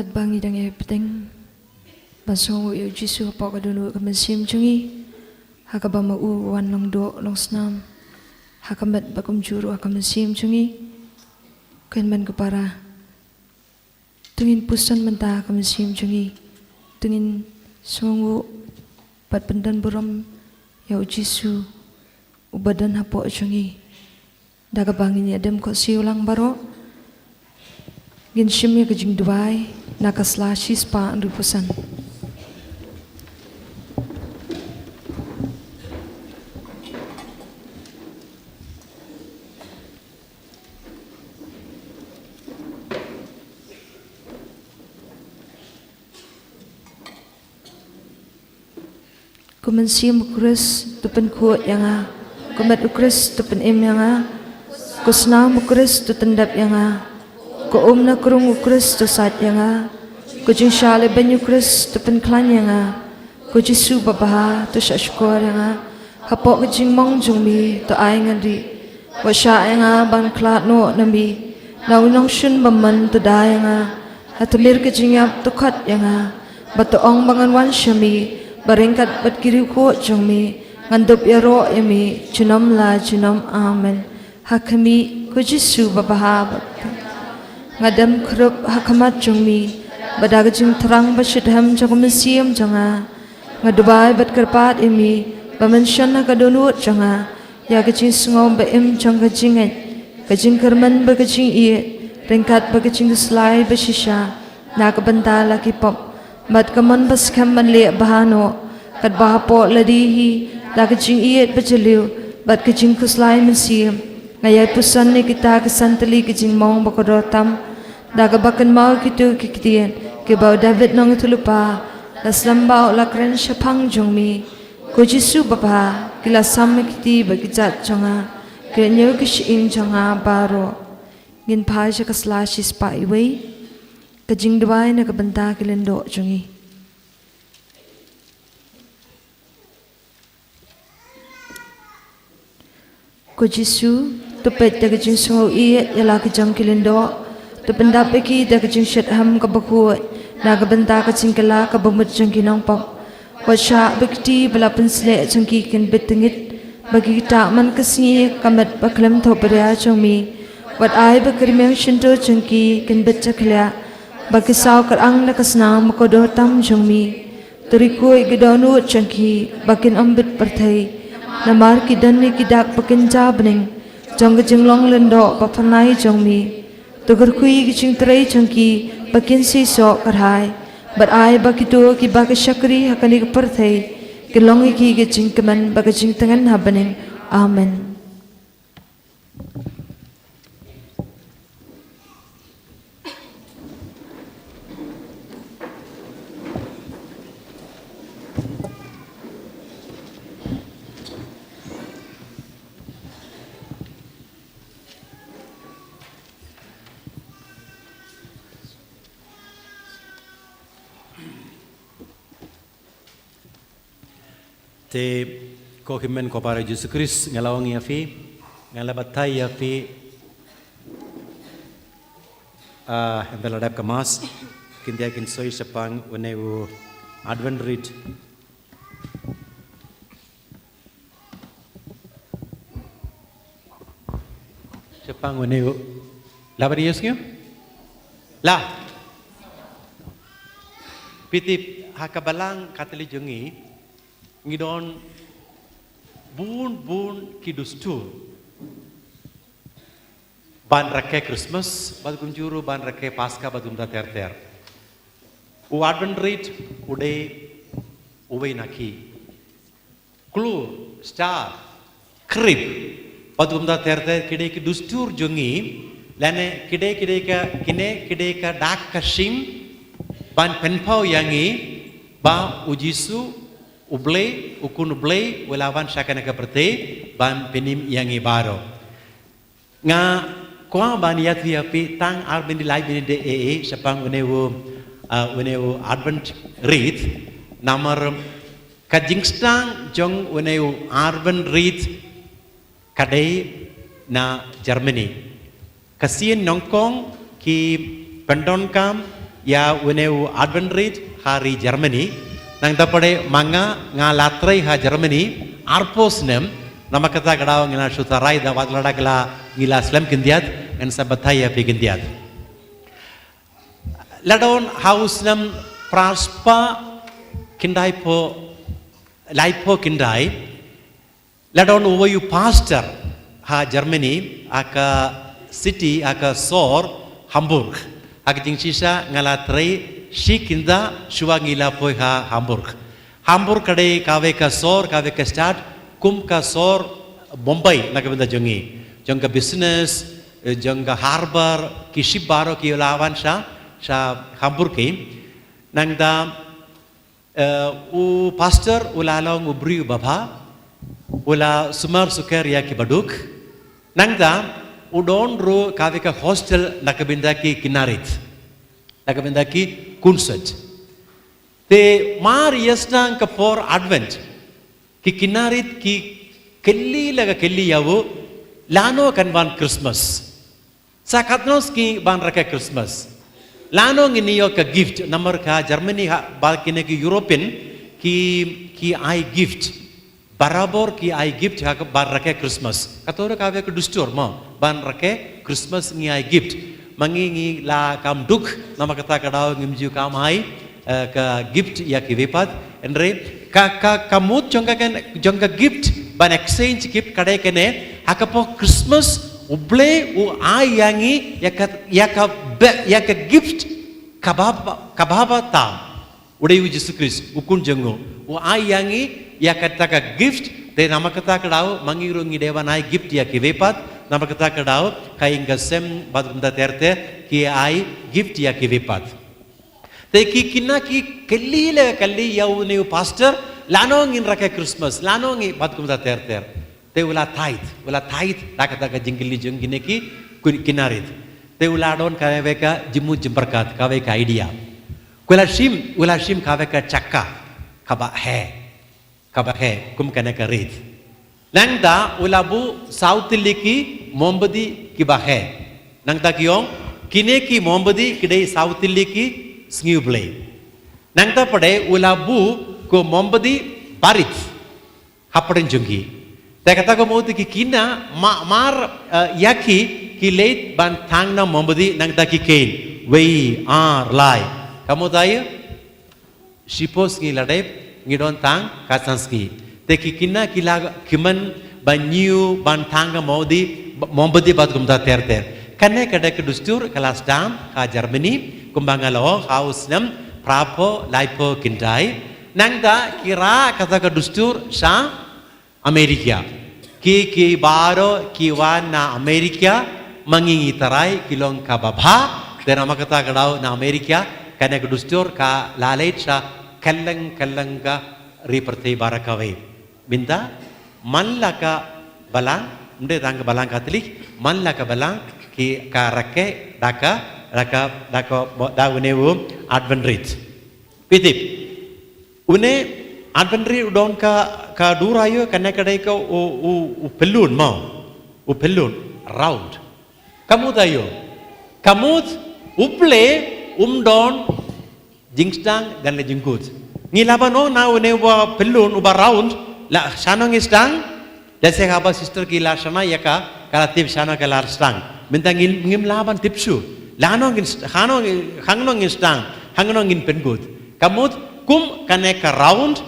Katba ngi dang ïa bteng ban sngewnguh ïa u Jisu hapoh ka dohnud ka mynsiem jong ngi, ha kaba ma u u wan long doh long snam ha ka met bad kumjuh ruh ha ka mynsiem jong ngi. Ko hynmen ko para, to ngin puson mynta ha ka mynsiem jong ngi, to ngin sngewnguh bad pyndonburom ïa u Jisu uba don hapoh jong ngi. Da kaba ngin ïa dem khohsiew lang baroh, ngin shim ïa ka jingduwai na ka sla shispah hynriewphew san. Ko mynsiem u Khrist, to pynkhuid ïa nga. Ko met u Khrist, to pynim ïa nga. Ko snam u Khrist, to tyndep ïa nga. Ko um na krung u Khrist, to sait ïa nga. Ko jingshah lehbeiñ u Khrist, to pynkhlaiñ ïa nga. Ko Jisu babha, to shah shukor ïa nga. Hapoh ka jingmong jong me, to ai ngan rieh. Wat shah ïa nga ban khlad noh na me. Na u nongshun bymman, to da ïa nga. Ha tmier ka jingïap, to khot ïa nga. Bad to ong ba ngan wan sha me, ba ryngkat bad ki riewkhuid jong me ngan dup ïaroh ïa me junom la junom. Amen. Ha khmih, ko Jisu babha bad nga dem khrup ha khmat jong me, bad da ka jingthrang ba shitrhem jong ka mynsiem jong nga, nga duwai bad kyrpad ïa me ba men shon ha ka dohnud jong nga ïa ka jingsngew ba im jong ka jingngeit, ka jingkyrmen bad ka jingïeit, ryngkat bad ka jingkhuslai ba shisha na ka bynta la ki pop, bad ka mon ba skhem ban leh bha noh, katba hapoh lade hi da ka jingïeit ba jylliew bad ka jingkhuslai mynsiem, nga ïai puson ïa kita ki san tylli ki jingmong ba kordor tam, da kaba kynmaw kito ki ktien kiba u David nongïathuhlypa la slem bad la kren shaphang jong me. Ko Jisu babha, ki la sam ïa ki kti bad ki kjat jong nga, ki la ñiew ki shyieng jong nga baroh. Ngin phai sha ka sla shispah iwei, ka jingduwai na ka bynta ki lyngdoh jong ngi. Ko Jisu, to peit da ka jingsngew ïeit ïa la ki jong ki lyngdoh, to pyndap ïa ki da ka jingshitrhem kaba khuid na ka bynta ka jingkylla kaba mut jong ki nongpop. Wat shah ba ki kti ba la pynsleh jong ki kin bit tyngit, ba ki ktah man ka sngi ha ka met ba khlem thohbria jong me. Wat ai ba ka rmiang shyntur jong ki kin bit jakhlia, ba ki saw kyrang da ka snam ba kordor tam jong me. To riewkhuid ïa ka dohnud jong ki ba kin ym bit pyrthei, namar ki don ïa ki dak ba kynja bneng jong ka jinglong lyngdoh ba phyrnai jong me. To kyrkhu ïa ki jingtrei jong ki ba kin seisoh kyrhai, bad ai ba kito kiba ki shakri ha kane ka pyrthei kin long ïa ki ka jingkmen bad ka jingtngen ha bneng. Amen. Te ko hynmen ko para Jisu Khrist, nga la ong ïa phi, nga la batai ïa phi, ah, ynda la dep ka Mass, khyndiat kin soi shaphang une u Advent Wreath. Shaphang une u. La ba ïohsngew? La. Phi tip, ha ka balang Katholik jong ngi, ngi don bun bun ki dustur ban rakhe Christmas, bad kumjuh ruh ban rakhe Paska bad kumta ter ter. U Advent Wreath u dei uwei na ki. Klur, star, khrip, bad kumta ter ter, ki dei ki dustur jong ngi, lane ki dei, ki dei ka, kine ki dei ka dak ka shim ban pynpaw ïa ngi ba u Jisu, u Blei, u Khun u Blei, u la wan sha kane ka pyrthei ban pynim ïa ngi baroh. Nga kwah ban ïathuh ïa phi tang ar minit lai minit de eh eh shaphang une u, ah, une u Advent Wreath, namar ka jingsdang jong une u Advent Wreath ka dei na Germany. Ka sien nyngkong ki pyndonkam ïa une u Advent Rit ha ri Germany. Nangta pat de ma nga nga la trei ha Germany arphew snem. Namar kata ka daw ngi la shu tharai da wat lada ka la ngi la slem khyndiat, ngan sa batai ïa phi khyndiat. La don ha u snem phra spah khyndaiphew, laiphew khyndai, la don uwei u pastor ha Germany, ha ka city, ha ka sor Hamburg. Ha ka jingshisha nga la trei shi kynta shuwa ngi la poi ha Hamburg. Hamburg ka dei kawei ka sor, kawei ka stat kum ka sor Mumbai na ka bynta jong ngi. Jong ka business, eh, jong ka harbour, ki ship baroh ki la wan sha, sha Hamburg ki. Nangta, eh, u pastor u la long u briew uba bha, u la sumar sukher ïa ki baduk. Nangta u don ruh kawei ka hostel na ka bynta ki khynnah rit, na ka bynta ki khunswet. Te mar ïa sdang ka por Advent, ki khynnah rit ki kylli la ka kylli ïa u, lano kan wan Christmas. Sa katno sngi ban rakhe Christmas. Lano ngin ïoh ka gift, namar ka Germany ha, ba kine ki European ki, ki ai gift. Barabor ki ai gift ha ka, ban rakhe Christmas. Kato ruh kawei ka dustur mo, ban rakhe Christmas ngi ai gift. Ma ngi ngi la kam duk, namar kata ka daw ngim ju kam ai, eh, ka gift ïa kiwei pat. Hynrei ka, ka, ka mut jong ka, jong ka gift, ban exchange gift ka dei kane, ha ka por Christmas, U Blei u ai ïa ngi, ïa ka, ïa ka be-, ïa ka gift, kaba, kaba bha tam. U dei u Jisu Khrist, u khun jong u. U ai ïa ngi, ïa kata ka gift, te namar kata ka daw, ma ngi ruh ngi dei ban ai gift ïa kiwei pat, namar kata ka daw, ka ïing ka sem, bad kumta ter ter, ki ai gift ïa kiwei pat. Te ki khynnah ki kylli la kylli ïa une u pastor, lano ngin rakhe Christmas, lano ngi bad kumta ter ter. Te u la thaid, u la thaid, da kata ka jingkylli jong kine ki, khynnah rit. Te u la don kawei ka jingmut jingpyrkhat, kawei ka idea. U la shim, u la shim kawei ka jaka, kaba heh. Kaba heh, kum kane ka rit. Nangta u la buh saw tylli ki mombati kiba heh. Nangta ki ong, kine ki mombati ki dei saw tylli ki sngi U Blei. Nangta pat de u la buh ko mombati barit hapdeng jong ki. Te kata ka mut ki khynnah ma-, mar, eh, ïa ki, ki leit ban thang na mombati nangta ki kheiñ. Wei, ar, lai. Ka mut aïu? Shiphew sngi la dep, ngi don tang ka san sngi. Te ki khynnah ki la kmen ban ñiew ban thang ka mombati, mombati bad kumta ter ter. Kane ka dei ka dustur ka la sdang ha Germany, kumba nga la ong ha u snem phra phew laiphew khyndai. Nangta ki rah kata ka dustur sha America. Ki, ki baroh ki wan na America, ma ngi ngi tharai ki long kaba bha, te namar kata ka daw na America, kane ka dustur ka la leit sha kylleng kylleng ka ri pyrthei baroh kawei. Mynta, man la ka balang, ym dei tang ka balang Katholik, man la ka balang, ki ka rakhe, da ka, da ka, da ka, da une u Advent Rit. Phi tip. Une Advent Rit u don ka, ka dur aïu, kane ka dei ka u, u, u pyllun mo. U pyllun, round. Ka mut aïu. Ka mut U Blei um don jingsdang lane jingkut. Ngi lah ban ong na une uba pyllun, uba round, la shano ngi sdang, lehse haba sister ki la shna ïa ka, ka la tip shano ka la sdang. Mynta ngim, ngim lah ban tip shuh. Lano ngin st-, hano ngin, hangno ngin sdang, hangno ngin pynkut. Ka mut kum kane ka round,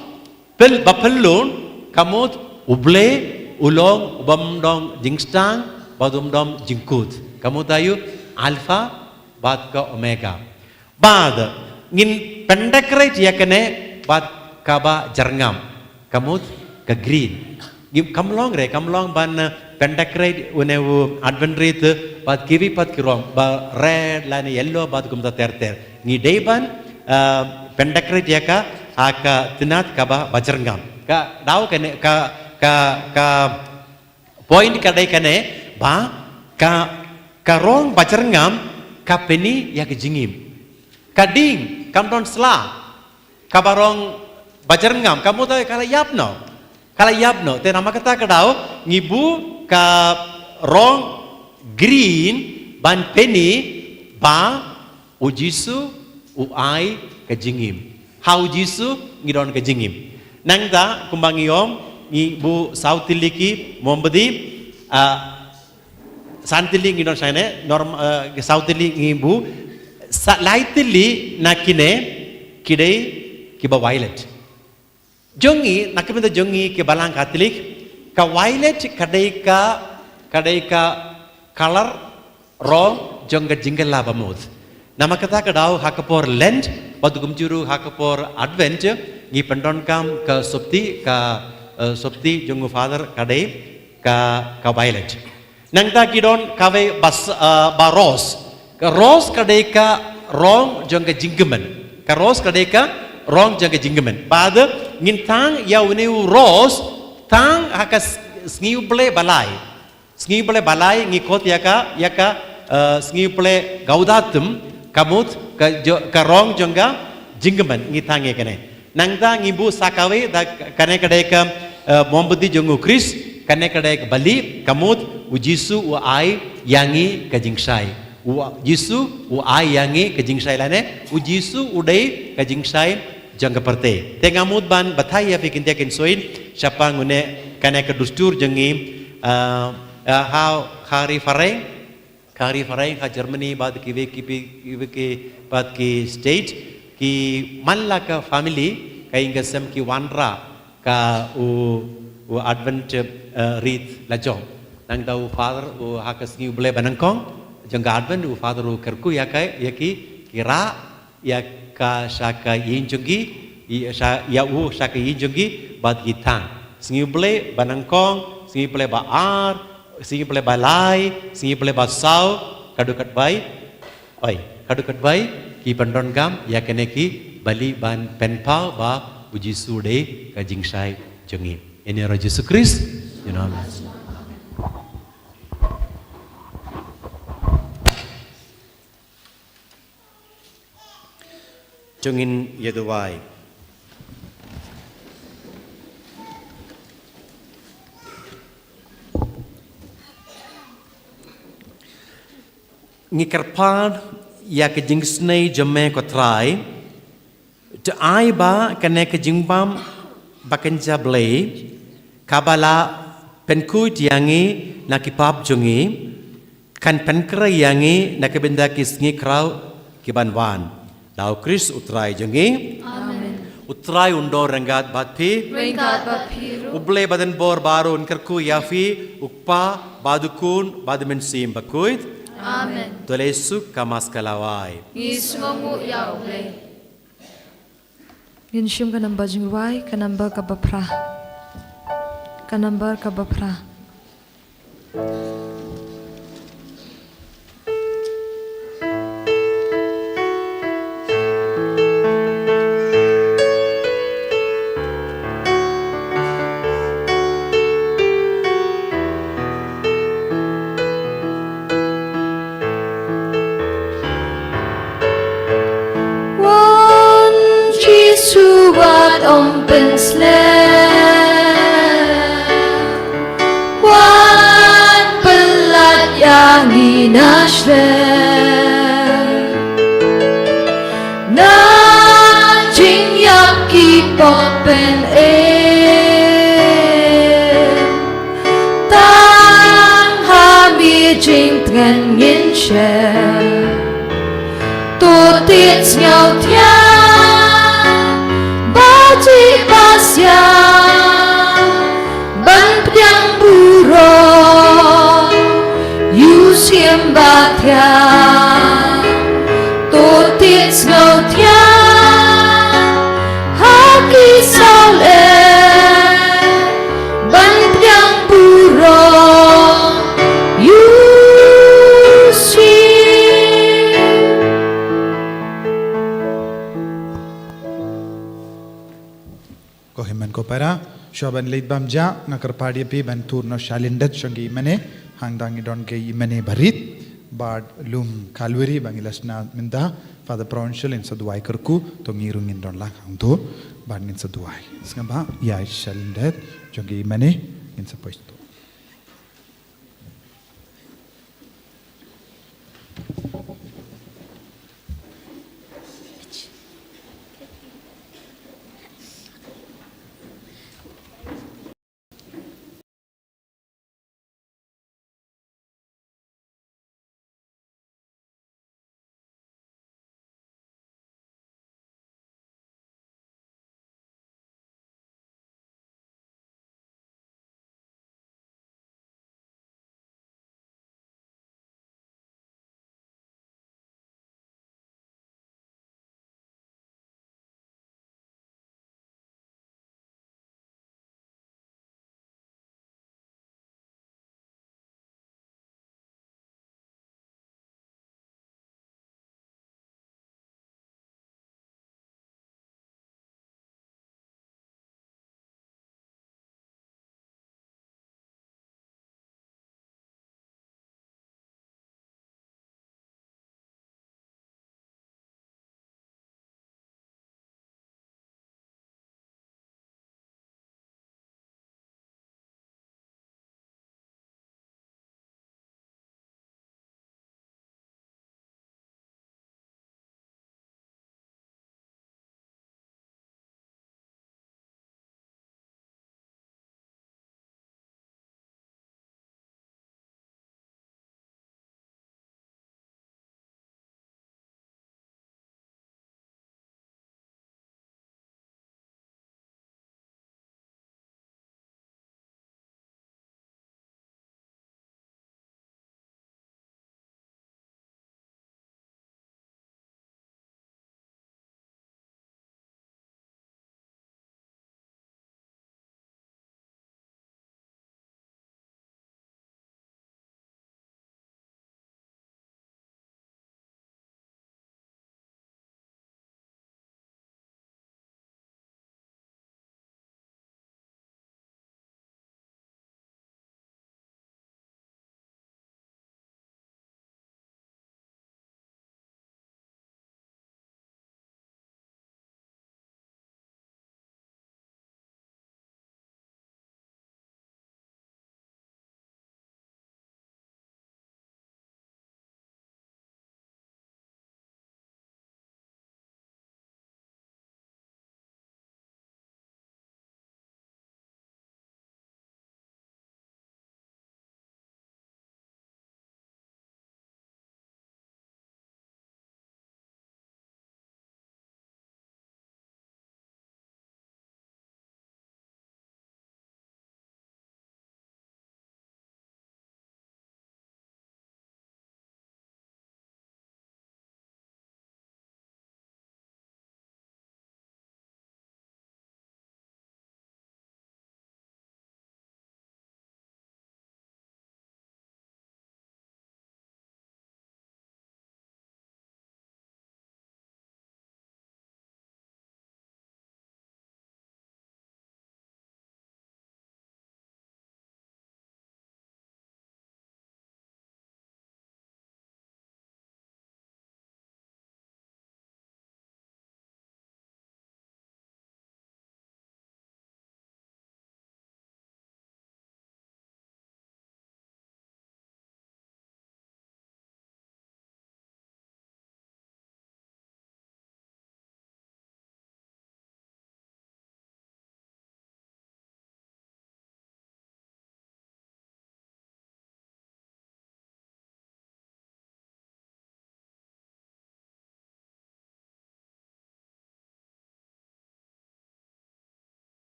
pyl-, ba pyllun, ka mut U Blei u long ubym don jingsdang, bad um don jingkut. Ka mut aïu, Alpha, bad ka Omega. Bad, ngin pyndecorate ïa kane, bad kaba jyrngam. Ka mut, ka green. Ngim kam long re, kam long ban, eh, pyndecorate une u Advent Rit, eh, bad kiwei pat ki rong, ba red lane yellow, bad kumta ter ter. Ngi dei ban, eh, pyndecorate ïa ka, ha ka tnat kaba, ba jyrngam. Ka daw kane, ka, ka, ka, Point ka dei kane, ba, ka, ka rong ba jyrngam, ka pyni ïa ka jingim. Ka ding, kam don sla, kaba rong ba jyrngam, ka mut ka la ïap noh. Ka la ïap noh, te namar kata ka daw, ngi buh ka rong green, ban pyni, ba, u Jisu, u ai ka jingim. Ha u Jisu ngi don ka jingim. Nangta kumba ngi ong, ngi buh saw tylli ki mombati, ah, san tylli ngi don shane, norm, ah, saw tylli ngi buh, sa lai tylli na kine ki dei kiba violet. Jong ngi, na ka bynta jong ngi ki balang Katholik, ka violet ka dei ka, ka dei ka color, rong jong ka jingkylla bamut. Namar kata ka daw ha ka por Lent, bad kumjuh ruh ha ka por Advent, ngi pyndonkam ka sopti, ka, eh, sopti jong u Father ka dei ka, ka violet. Nangta ki don kawei ba s-, ah, ba rose. Ka rose ka dei ka rong jong ka jingkmen. Ka rose ka dei ka rong jong ka jingkmen. Bad ngin tang ïa une u rose, tang ha ka s-, sngi U Blei ba lai. Sngi U Blei ba lai ngi khot ïa ka, ïa ka, ah, sngi U Blei Gaudatum, ka mut ka jo-, ka rong jong ka jingkmen, ngi tang ïa kane. Nangta ngi buh sa kawei, da kane ka dei ka, eh, mombati jong u Khrist, kane ka dei ka bali, ka mut u Jisu u ai ïa ngi ka jingshai. U Jisu u ai ïa ngi ka jingshai lane, u Jisu u dei ka jingshai jong ka pyrthei. Te nga mut ban batai ïa phi khyndiat khynsoit, shaphang une kane ka dustur jong ngi, eh, eh, ha, ha ri phareng, ka ri phareng, ka Germany, bad kiwei ki pi-, kiwei ki, bad ki state, ki man la ka family, ka ïing ka sem ki wanrah ka u, u Advent, eh, wreath lajong. Nangta u Father, u ha ka sngi U Blei ba nyngkong jong ka Advent, u Father u kyrkhu ïa ka, ïa ki, ki rah ïa ka sha ka ïing jong ki, ïa sha, ïa u sha ka ïing jong ki, bad ki tang. Sngi U Blei ba nyngkong, sngi U Blei ba ar, sngi U Blei ba lai, sngi U Blei ba saw, kadei katba, oi, kadei katba ki pyndonkam ïa kine ki bali ban pynpaw ba u Jisu u dei ka jingshai jong ngi. Ïa une U Jisu Khrist, ïa une. Amen. To ngin ïa duwai. Ngi kyrpad ïa ka jingisynei jong me ko Trai, to ai ba kane ka jingbam bakynja Blei, kaba la pynkhuid ïa ngi na ki pap jong ngi, kan pynkhreh ïa ngi na ka bynta ki sngi khraw ki ban wan. Da u Khrist u Trai jong ngi. Amen. U Trai un don ryngkat bad phi. Ryngkat bad phi ruh. U Blei badonbor baroh un kyrkhu ïa phi, u Kpa, bad u Khun, bad u Mynsiem Bakhuid. Amen. To leit suk ka Mass ka lawei. Ngi sngewnguh ïa U Blei. Ngin shim ka number jingrwai, ka number kaba phra. Ka number kaba phra. Wan Jisu wat ym pynslem, wat pynlait ïa ngi na shlem. Na jingïap ki pop pynim, tang ha mi jingtngen ngin shem. To tied sngewthiang, ba jih ba siang, ban pdiang burom ïa u Syiem Bathiang. To tied sngewthiang ha ki sawlem, ban pdiang burom ïa u Syiem. Ko hynmen ko para, shuwa ban leit bam ja, nga kyrpad ïa phi ban tur noh shalyndet shong ki hymne, hangta ngi don ki hymne barit, bad lum Calvary ba ngi la shna mynta, Father Provincial in sa duwai kyrkhu, to ngi ruh ngin don lang hangto, bad ngin sa duwai. Sngewbha ïa shalyndet shong ki hymne, ngin sa poi to.